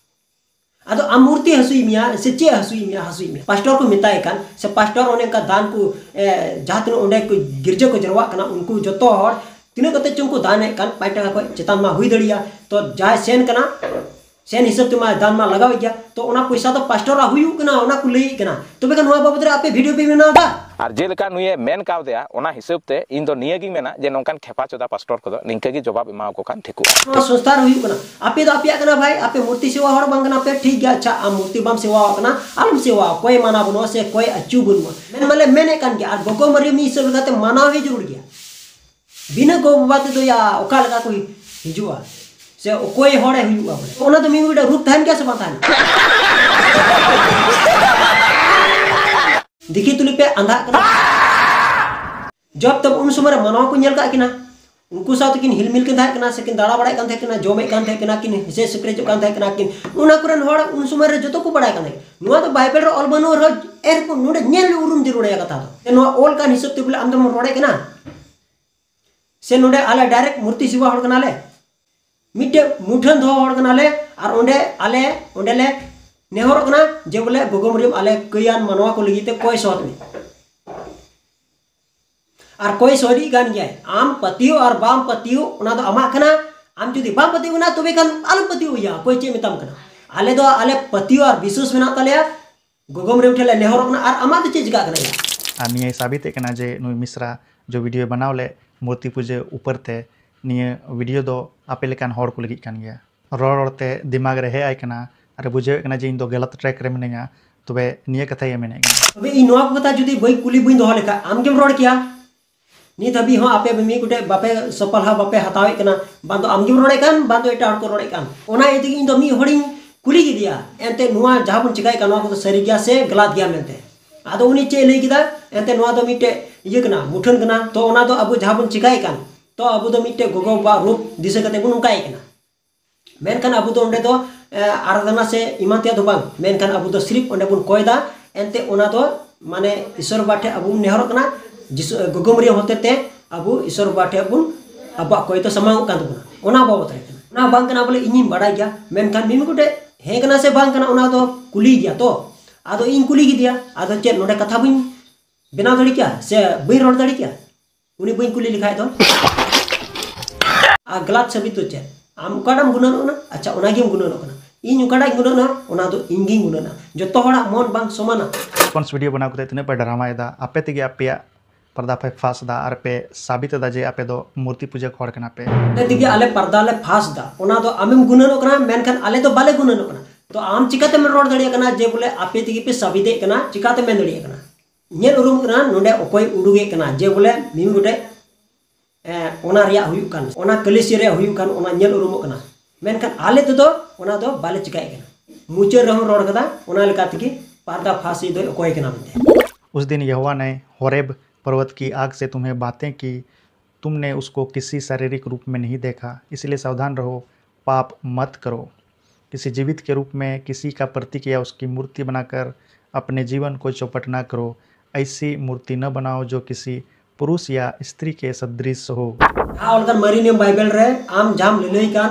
ᱟᱫᱚ ᱟᱢ ᱢᱩᱨᱛᱤ ᱦᱟᱹᱥᱩᱭ ᱢᱮᱭᱟ ᱥᱮ ᱪᱮᱫ ᱦᱟᱹᱥᱩᱭ ᱢᱮᱭᱟ? ᱦᱟᱹᱥᱩᱭ ᱢᱮᱭᱟ᱾ ᱯᱟᱥᱴᱚᱨ ᱠᱚ ᱢᱮᱛᱟᱭ ᱠᱟᱱ ᱥᱮ ᱯᱟᱥᱴᱚᱨ ᱚᱱᱮ ᱚᱱᱠᱟ ᱫᱟᱱ ᱠᱚ, ᱮ, ᱡᱟᱦᱟᱸ ᱛᱤᱱᱟᱹᱜ ᱚᱸᱰᱮ ᱠᱚ ᱜᱤᱨᱡᱟᱹ ᱠᱚ ᱡᱟᱨᱣᱟᱜ ᱠᱟᱱᱟ, ᱩᱱᱠᱩ ᱡᱚᱛᱚ ᱦᱚᱲ ᱛᱤᱱᱟᱹᱜ ᱠᱟᱛᱮ ᱪᱚᱝ ᱠᱚ ᱫᱟᱱᱮᱫ ᱠᱟᱱ, ᱯᱟᱸᱪ ᱴᱟᱠᱟ ᱠᱷᱚᱱ ᱪᱮᱛᱟᱱ ᱢᱟ ᱦᱩᱭ ᱫᱟᱲᱮᱭᱟᱜᱼᱟ᱾ ᱛᱚ ᱡᱟᱦᱟᱸᱭ ᱥᱮᱱ ᱠᱟᱱᱟ, ᱥᱮᱱ ᱦᱤᱥᱟᱹᱵ ᱛᱮᱢᱟ ᱫᱟᱱ ᱢᱟ ᱞᱟᱜᱟᱣᱮᱫ ᱜᱮᱭᱟ᱾ ᱛᱚ ᱚᱱᱟ ᱯᱚᱭᱥᱟ ᱫᱚ ᱯᱟᱥᱴᱚᱨᱟᱜ ᱦᱩᱭᱩᱜ ᱠᱟᱱᱟ, ᱚᱱᱟ ᱠᱚ ᱞᱟᱹᱭᱮᱫ ᱠᱟᱱᱟ᱾ ᱛᱚᱵᱮ ᱠᱷᱟᱱ ᱱᱚᱣᱟ ᱵᱟᱵᱚᱫ ᱨᱮ ᱟᱯᱮ ᱵᱷᱤᱰᱤᱭᱳ ᱯᱮ ᱵᱮᱱᱟᱣ ᱮᱫᱟ? ᱟᱨ ᱡᱮᱞᱮᱠᱟ ᱱᱩᱭᱮ ᱢᱮᱱ ᱠᱟᱣᱫᱮᱭᱟ, ᱚᱱᱟ ᱦᱤᱥᱟᱹᱵ ᱛᱮ ᱤᱧ ᱫᱚ ᱱᱤᱭᱟᱹ ᱜᱤᱧ ᱢᱮᱱᱟ ᱡᱮ ᱱᱚᱝᱠᱟᱱ ᱠᱷᱮᱯᱟ ᱪᱚᱫᱟ ᱯᱟᱥᱴᱚᱨ ᱠᱚᱫᱚ ᱱᱤᱝᱠᱟᱹ ᱜᱮ ᱡᱚᱵᱟᱵ ᱮᱢᱟᱣᱟᱠᱚ ᱠᱷᱟᱱ ᱴᱷᱤᱠᱚᱜᱼᱟ᱾ ᱱᱚᱣᱟ ᱥᱚᱝᱥᱛᱷᱟ ᱨᱮ ᱦᱩᱭᱩᱜ ᱠᱟᱱᱟ, ᱟᱯᱮ ᱫᱚ ᱟᱯᱮᱭᱟᱜ ᱠᱟᱱᱟ ᱵᱷᱟᱭ, ᱟᱯᱮ ᱢᱩᱨᱛᱤ ᱥᱮᱣᱟ ᱦᱚᱲ ᱵᱟᱝ ᱠᱟᱱᱟ ᱯᱮ, ᱴᱷᱤᱠ ᱜᱮᱭᱟ, ᱟᱪᱪᱷᱟ, ᱟᱢ ᱢᱩᱨᱛᱤ ᱵᱟᱢ ᱥᱮᱣᱟᱣᱟᱜ ᱠᱟᱱᱟ, ᱟᱞᱚᱢ ᱥᱮᱣᱟᱣᱟ, ᱚᱠᱚᱭ ᱢᱟᱱᱟ ᱵᱟᱹᱱᱩᱜᱼᱟ ᱥᱮ ᱚᱠᱚᱭ ᱟᱹᱪᱩ ᱵᱟᱹᱱᱩᱜᱼᱟ, ᱢᱮᱱ ᱢᱟᱞᱮ ᱢᱮᱱᱮᱫ ᱠᱟᱱ ᱜᱮᱭᱟ, ᱟᱨ ᱜᱚᱜᱚ ᱢᱟᱹᱨᱤᱭᱟᱹᱢ ᱦᱤᱥᱟᱹᱵ ᱞᱮᱠᱟᱛᱮ ᱢᱟᱱᱟᱣ ᱦᱚᱸ ᱡᱟᱹᱨᱩᱲ ᱜᱮᱭᱟ᱾ ᱵᱤᱱᱟᱹ ᱜᱚ ᱵᱟᱵᱟ ᱛᱮᱫᱚ ᱭᱟ ᱚᱠᱟ ᱞᱮᱠᱟ ᱠᱚ ᱦᱤᱡᱩᱜᱼᱟ ᱥᱮ ᱚᱠᱚᱭ ᱦᱚᱲᱮ ᱦᱩᱭᱩᱜᱼᱟ ᱵᱚᱞᱮ? ᱚᱱᱟ ᱫᱚ ᱢᱤᱫ ᱢᱤᱫᱴᱮᱱ ᱨᱩᱯ ᱛᱟᱦᱮᱱ ᱜᱮᱭᱟ ᱥᱮ ᱵᱟᱝ ᱛᱟᱦᱮᱱᱟ? ᱫᱮᱠᱷᱤ ᱛᱩᱞᱩᱡ ᱯᱮ ᱟᱸᱫᱷᱟᱜ ᱠᱟᱱᱟ᱾ ᱡᱚᱵ ᱛᱚᱵ ᱩᱱ ᱥᱚᱢᱚᱭ ᱨᱮ ᱢᱟᱱᱣᱟ ᱠᱚ ᱧᱮᱞ ᱠᱟᱜ ᱠᱤᱱᱟ, ᱩᱱᱠᱩ ᱥᱟᱶ ᱛᱮᱠᱤᱱ ᱦᱤᱞᱢᱤᱞ ᱠᱤᱱ ᱛᱟᱦᱮᱸ ᱠᱟᱱᱟ, ᱥᱮ ᱠᱤᱱ ᱫᱟᱬᱟ ᱵᱟᱲᱟᱭᱮᱫ ᱠᱟᱱ ᱛᱟᱦᱮᱸ ᱠᱟᱱᱟ, ᱡᱚᱢᱮᱫ ᱠᱟᱱ ᱛᱟᱦᱮᱸ ᱠᱟᱱᱟ, ᱠᱤᱱ ᱦᱮᱸᱥᱮᱡ ᱥᱮᱯᱨᱮᱡᱚᱜ ᱠᱟᱱ ᱛᱟᱦᱮᱸ ᱠᱟᱱᱟ ᱠᱤᱱ, ᱚᱱᱟ ᱠᱚᱨᱮᱱ ᱦᱚᱲ ᱩᱱ ᱥᱚᱢᱚᱭ ᱨᱮ ᱡᱚᱛᱚ ᱠᱚ ᱵᱟᱲᱟᱭ ᱠᱟᱱ ᱛᱟᱦᱮᱸ ᱠᱟᱱᱟ᱾ ᱱᱚᱣᱟ ᱫᱚ ᱵᱟᱭᱵᱮᱞ ᱨᱮ ᱚᱞ ᱵᱟᱹᱱᱩᱜ ᱨᱮᱦᱚᱸ, ᱮᱨᱯᱚᱨ ᱱᱚᱰᱮ ᱧᱮᱞ ᱩᱨᱩᱢ ᱡᱟᱹᱨᱩᱲ ᱨᱮᱭᱟᱜ ᱠᱟᱛᱷᱟ ᱫᱚ᱾ ᱱᱚᱣᱟ ᱚᱞ ᱠᱟᱱ ᱦᱤᱥᱟᱹᱵ ᱛᱮ ᱵᱚᱞᱮ ᱟᱢ ᱫᱚᱢ ᱨᱚᱲᱮᱫ ᱠᱟᱱᱟ, ᱥᱮ ᱱᱚᱰᱮ ᱟᱞᱮ ᱰᱟᱭᱨᱮᱠᱴ ᱢᱩᱨᱛᱤ ᱥᱮᱵᱟ ᱦᱚᱲ ᱠᱟᱱᱟᱞᱮ, ᱢᱤᱫᱴᱮᱡ ᱢᱩᱴᱷᱟᱹᱱ ᱫᱚᱦᱚ ᱦᱚᱲ ᱠᱟᱱᱟᱞᱮ, ᱟᱨ ᱚᱸᱰᱮ ᱟᱞᱮ ᱚᱸᱰᱮ ᱞᱮ ᱱᱮᱦᱚᱨᱚᱜ ᱠᱟᱱᱟ ᱡᱮ ᱵᱚᱞᱮ ᱜᱚᱜᱚ ᱢᱟᱹᱨᱤᱭᱟᱹᱢ ᱟᱞᱮ ᱠᱟᱹᱭᱟᱱ ᱢᱟᱱᱣᱟ ᱠᱚ ᱞᱟᱹᱜᱤᱫ ᱛᱮ ᱠᱚᱭ ᱥᱚᱦᱚᱫ ᱢᱮ᱾ ᱟᱨ ᱠᱚᱭ ᱥᱚᱦᱚᱫᱤᱡ ᱠᱟᱱ ᱜᱮᱭᱟᱭ, ᱟᱢ ᱯᱟᱹᱛᱭᱟᱹᱣ ᱟᱨ ᱵᱟᱢ ᱯᱟᱹᱛᱭᱟᱹᱣ ᱚᱱᱟ ᱫᱚ ᱟᱢᱟᱜ ᱠᱟᱱᱟ᱾ ᱟᱢ ᱡᱩᱫᱤ ᱵᱟᱢ ᱯᱟᱹᱛᱭᱟᱹᱣ ᱠᱟᱱᱟ, ᱛᱚᱵᱮ ᱠᱷᱟᱱ ᱟᱞᱚᱢ ᱯᱟᱹᱛᱭᱟᱹᱣ ᱮᱭᱟ᱾ ᱚᱠᱚᱭ ᱪᱮᱫ ᱢᱮᱛᱟᱢ ᱠᱟᱱᱟ? ᱟᱞᱮ ᱫᱚ ᱟᱞᱮ ᱯᱟᱹᱛᱭᱟᱹᱣ ᱟᱨ ᱵᱤᱥᱣᱟᱥ ᱢᱮᱱᱟᱜ ᱛᱟᱞᱮᱭᱟ᱾ ᱜᱚᱜᱚᱢ ᱨᱮᱢ ᱴᱷᱮᱱ ᱞᱮ ᱱᱮᱦᱚᱨᱚᱜ ᱠᱟᱱᱟ, ᱟᱨ ᱟᱢᱟᱜ ᱫᱚ ᱪᱮᱫ ᱪᱤᱠᱟᱹᱜ ᱠᱟᱱᱟ ᱭᱟ? ᱟᱨ ᱱᱤᱭᱟᱹᱭ ᱥᱟᱵᱤᱛᱮᱫ ᱠᱟᱱᱟ ᱡᱮ ᱱᱩᱭ ᱢᱤᱥᱨᱟ ᱡᱚ ᱵᱷᱤᱰᱤᱭᱳᱭ ᱵᱮᱱᱟᱣ ᱞᱮᱫ ᱢᱩᱨᱛᱤ ᱯᱩᱡᱟᱹ ᱩᱯᱟᱹᱨ ᱛᱮ, ᱱᱤᱭᱟᱹ ᱵᱷᱤᱰᱤᱭᱳ ᱫᱚ ᱟᱯᱮ ᱞᱮᱠᱟᱱ ᱦᱚᱲ ᱠᱚ ᱞᱟᱹᱜᱤᱫ ᱠᱟᱱ ᱜᱮᱭᱟ᱾ ᱨᱚᱲ ᱨᱚᱲᱛᱮ ᱫᱤᱢᱟᱜᱽ ᱨᱮ ᱦᱮᱡ ᱟᱭ ᱠᱟᱱᱟ ᱟᱨ ᱵᱩᱡᱷᱟᱹᱣᱮᱫ ᱠᱟᱱᱟ ᱡᱮ ᱤᱧ ᱫᱚ ᱜᱟᱞᱟᱛ ᱴᱨᱮᱠ ᱨᱮ ᱢᱤᱱᱟᱹᱧᱟ, ᱛᱚᱵᱮ ᱱᱤᱭᱟᱹ ᱠᱟᱛᱷᱟᱭ ᱢᱮᱱᱮᱫ ᱠᱟᱱᱟ᱾ ᱛᱚᱵᱮ ᱤᱧ ᱱᱚᱣᱟ ᱠᱚ ᱠᱟᱛᱷᱟ ᱡᱩᱫᱤ ᱵᱟᱹᱧ ᱠᱩᱞᱤ ᱵᱟᱹᱧ ᱫᱚᱦᱚ ᱞᱮᱠᱷᱟᱱ, ᱟᱢ ᱜᱮᱢ ᱨᱚᱲ ᱠᱮᱭᱟ᱾ ᱱᱤᱛ ᱦᱟᱹᱵᱤᱡ ᱦᱚᱸ ᱟᱯᱮ ᱢᱤᱫ ᱜᱚᱴᱮᱡ ᱵᱟᱯᱮ ᱥᱚᱯᱟᱞᱦᱟ ᱵᱟᱯᱮ ᱦᱟᱛᱟᱣᱮᱫ ᱠᱟᱱᱟ, ᱵᱟᱝ ᱫᱚ ᱟᱢ ᱜᱮᱢ ᱨᱚᱲᱮᱫ ᱠᱟᱱ, ᱵᱟᱝ ᱫᱚ ᱮᱴᱟᱜ ᱦᱚᱲ ᱠᱚ ᱨᱚᱲᱮᱫ ᱠᱟᱱ᱾ ᱚᱱᱟ ᱤᱭᱟᱹ ᱛᱮᱜᱮ ᱤᱧ ᱫᱚ ᱢᱤᱫ ᱦᱚᱲᱤᱧ ᱠᱩᱞᱤ ᱠᱮᱫᱮᱭᱟ, ᱮᱱᱛᱮ ᱱᱚᱣᱟ ᱡᱟᱦᱟᱸ ᱵᱚᱱ ᱪᱮᱠᱟᱭᱮᱫ ᱠᱟᱱ, ᱱᱚᱣᱟ ᱠᱚᱫᱚ ᱥᱟᱹᱨᱤ ᱜᱮᱭᱟ ᱥᱮ ᱜᱟᱞᱟᱛ ᱜᱮᱭᱟ ᱢᱮᱱᱛᱮ᱾ ᱟᱫᱚ ᱩᱱᱤ ᱪᱮᱫ ᱮ ᱞᱟᱹᱭ ᱠᱮᱫᱟ, ᱮᱱᱛᱮ ᱱᱚᱣᱟ ᱫᱚ ᱢᱤᱫᱴᱮᱡ ᱤᱭᱟᱹ ᱠᱟᱱᱟ, ᱢᱩᱴᱷᱟᱹᱱ ᱠᱟᱱᱟ, ᱛᱚ ᱚᱱᱟ ᱫᱚ ᱟᱵᱚ ᱡᱟᱦᱟᱸ ᱵᱚᱱ ᱪᱮᱠᱟᱭᱮᱫ ᱠᱟᱱ, ᱛᱚ ᱟᱵᱚ ᱫᱚ ᱢᱤᱫᱴᱮᱡ ᱜᱚᱜᱚ ᱵᱟᱵᱟᱣᱟᱜ ᱨᱩᱯ ᱫᱤᱥᱟᱹ ᱠᱟᱛᱮ ᱵᱚᱱ ᱱᱚᱝᱠᱟᱭᱮᱫ ᱠᱟᱱᱟ᱾ ᱢᱮᱱᱠᱷᱟᱱ ᱟᱵᱚ ᱫᱚ ᱚᱸᱰᱮ ᱫᱚ, ᱮ, ᱟᱨᱟᱫᱷᱱᱟ ᱥᱮ ᱮᱢᱟᱱ ᱛᱮᱭᱟᱜ ᱫᱚ ᱵᱟᱝ, ᱢᱮᱱᱠᱷᱟᱱ ᱟᱵᱚ ᱫᱚ ᱥᱤᱨᱤᱯ ᱚᱸᱰᱮ ᱵᱚᱱ ᱠᱚᱭ ᱫᱟ᱾ ᱮᱱᱛᱮ ᱚᱱᱟ ᱫᱚ ᱢᱟᱱᱮ ᱤᱥᱚᱨ ᱵᱟᱵᱟ ᱴᱷᱮᱱ ᱟᱵᱚ ᱵᱚᱱ ᱱᱮᱦᱚᱨᱚᱜ ᱠᱟᱱᱟ, ᱡᱤᱥᱩ, ᱮ, ᱜᱚᱜᱚ ᱢᱟᱨᱤᱭᱟᱢ ᱦᱚᱛᱮ ᱛᱮ ᱟᱵᱚ ᱤᱥᱚᱨ ᱵᱟᱵᱟ ᱴᱷᱮᱱ ᱵᱚᱱ, ᱟᱵᱚᱣᱟᱜ ᱠᱚᱭ ᱫᱚ ᱥᱟᱢᱟᱝᱚᱜ ᱠᱟᱱ ᱛᱟᱵᱚᱱᱟ᱾ ᱚᱱᱟ ᱵᱟᱵᱚᱛ ᱨᱮ ᱠᱟᱱᱟ, ᱚᱱᱟ ᱵᱟᱝ ᱠᱟᱱᱟ ᱵᱚᱞᱮ ᱤᱧᱤᱧ ᱵᱟᱲᱟᱭ ᱜᱮᱭᱟ, ᱢᱮᱱᱠᱷᱟᱱ ᱢᱤᱢᱤ ᱜᱚᱴᱮᱡ ᱦᱮᱸ ᱠᱟᱱᱟ ᱥᱮ ᱵᱟᱝ ᱠᱟᱱᱟ, ᱚᱱᱟ ᱫᱚ ᱠᱩᱞᱤ ᱜᱮᱭᱟ᱾ ᱛᱚ ᱟᱫᱚ ᱤᱧ ᱠᱩᱞᱤ ᱠᱮᱫᱮᱭᱟ, ᱟᱫᱚ ᱪᱮᱫ ᱱᱚᱰᱮ ᱠᱟᱛᱷᱟ ᱵᱟᱹᱧ ᱵᱮᱱᱟᱣ ᱫᱟᱲᱮ ᱠᱮᱭᱟ ᱥᱮ ᱵᱟᱹᱧ ᱨᱚᱲ ᱫᱟᱲᱮ ᱠᱮᱭᱟ? ᱩᱱᱤ ᱵᱟᱹᱧ ᱠᱩᱞᱤ ᱞᱮᱠᱷᱟᱡ ᱫᱚ? ᱟᱨ ᱜᱟᱞᱟᱛ ᱥᱟᱹᱵᱤᱛ ᱫᱚ ᱪᱮᱫ? ᱟᱢ ᱚᱠᱟᱴᱟᱜ ᱮᱢ ᱜᱩᱱᱟᱹᱱᱚᱜ ᱠᱟᱱᱟ, ᱟᱪᱪᱷᱟ, ᱚᱱᱟᱜᱮᱢ ᱜᱩᱱᱟᱹᱱᱚᱜ ᱠᱟᱱᱟ᱾ ᱤᱧ ᱚᱠᱟᱴᱟᱜ ᱤᱧ ᱜᱩᱱᱟᱹᱱᱚᱜᱼᱟ, ᱚᱱᱟ ᱫᱚ ᱤᱧ ᱜᱤᱧ ᱜᱩᱱᱟᱹᱱᱟ᱾ ᱡᱚᱛᱚ ᱦᱚᱲᱟᱜ ᱢᱚᱱ ᱵᱟᱝ ᱥᱚᱢᱟᱱᱟ᱾ ᱨᱮᱥᱯᱚᱱᱥ ᱵᱷᱤᱰᱤᱭᱳ ᱵᱮᱱᱟᱣ ᱠᱟᱛᱮ ᱛᱤᱱᱟᱹᱜ ᱯᱮ ᱰᱨᱟᱢᱟᱭᱮᱫᱟ, ᱟᱯᱮ ᱛᱮᱜᱮ ᱟᱯᱮᱭᱟᱜ ᱯᱚᱨᱫᱟ ᱯᱮ ᱯᱷᱟᱥ ᱮᱫᱟ ᱟᱨ ᱯᱮ ᱥᱟᱵᱤᱛ ᱮᱫᱟ ᱡᱮ ᱟᱯᱮ ᱫᱚ ᱢᱩᱨᱛᱤ ᱯᱩᱡᱟᱹ ᱦᱚᱲ ᱠᱟᱱᱟ ᱯᱮ᱾ ᱟᱞᱮ ᱛᱮᱜᱮ ᱟᱞᱮ ᱯᱚᱨᱫᱟ ᱞᱮ ᱯᱷᱟᱥ ᱮᱫᱟ, ᱚᱱᱟ ᱫᱚ ᱟᱢᱮᱢ ᱜᱩᱱᱟᱹᱱᱚᱜ ᱠᱟᱱᱟ, ᱢᱮᱱᱠᱷᱟᱱ ᱟᱞᱮ ᱫᱚ ᱵᱟᱞᱮ ᱜᱩᱱᱟᱹᱱᱚᱜ ᱠᱟᱱᱟ᱾ ᱛᱚ ᱟᱢ ᱪᱤᱠᱟᱛᱮᱢ ᱨᱚᱲ ᱫᱟᱲᱮᱭᱟᱜ ᱠᱟᱱᱟ ᱡᱮ ᱵᱚᱞᱮ ᱟᱯᱮ ᱛᱮᱜᱮ ᱯᱮ ᱥᱟᱵᱤᱛᱮᱫ ᱠᱟᱱᱟ? ᱪᱤᱠᱟᱛᱮᱢ ᱢᱮᱱ ᱫᱟᱲᱮᱭᱟᱜ ᱠᱟᱱᱟ? ᱧᱮᱞ ᱩᱨᱩᱢᱚᱜ ᱠᱟᱱᱟ ᱱᱚᱰᱮ ᱚᱠᱚᱭ ᱩᱰᱩᱠᱮᱫ ᱠᱟᱱᱟ, ᱡᱮ ᱵᱚᱞᱮ ᱢᱤᱢᱤ ᱜᱚᱴᱮᱡ, ᱮ, ᱚᱱᱟ ᱨᱮᱭᱟᱜ ᱦᱩᱭᱩᱜ ᱠᱟᱱ, ᱚᱱᱟ ᱠᱟᱹᱞᱤᱥᱤ ᱨᱮᱭᱟᱜ ᱦᱩᱭᱩᱜ ᱠᱟᱱ, ᱚᱱᱟ ᱧᱮᱞ ᱩᱨᱩᱢᱚᱜ ᱠᱟᱱᱟ᱾ ᱢᱮᱱᱠᱷᱟᱱ ᱟᱞᱮ ᱛᱮᱫᱚ ᱚᱱᱟ ᱫᱚ ᱵᱟᱞᱮ ᱪᱤᱠᱟᱭᱮᱫ ᱠᱟᱱᱟ᱾ ᱢᱩᱪᱟᱹᱫ ᱨᱮᱦᱚᱸ ᱨᱚᱲ ᱠᱟᱫᱟ, ᱚᱱᱟ ᱞᱮᱠᱟ ᱛᱮᱜᱮ ᱯᱟᱨᱫᱟ ᱯᱷᱟᱥᱤ ᱫᱚᱭ ᱚᱠᱚᱭ ᱠᱟᱱᱟ ᱢᱮᱱᱛᱮ᱾ उस दिन यहोवा ने होरेब पर्वत की आग से तुम्हें बातें की, तुमने उसको किसी शारीरिक रूप में नहीं देखा, इसलिए सावधान रहो, पाप मत करो। किसी जीवित के रूप में किसी का प्रतीक या उसकी मूर्ति बनाकर अपने जीवन को चौपट ना करो। ऐसी मूर्ति न बनाओ जो किसी पुरुष या स्त्री के सदृश हो। ᱡᱟᱦᱟᱸ ᱚᱞ ᱠᱟᱱ ᱢᱟᱨᱮ ᱱᱤᱭᱚᱢ ᱵᱟᱭᱵᱮᱞ ᱨᱮ ᱟᱢ ᱡᱟᱦᱟᱸᱢ ᱞᱟᱹᱞᱟᱹᱭ ᱠᱟᱱ,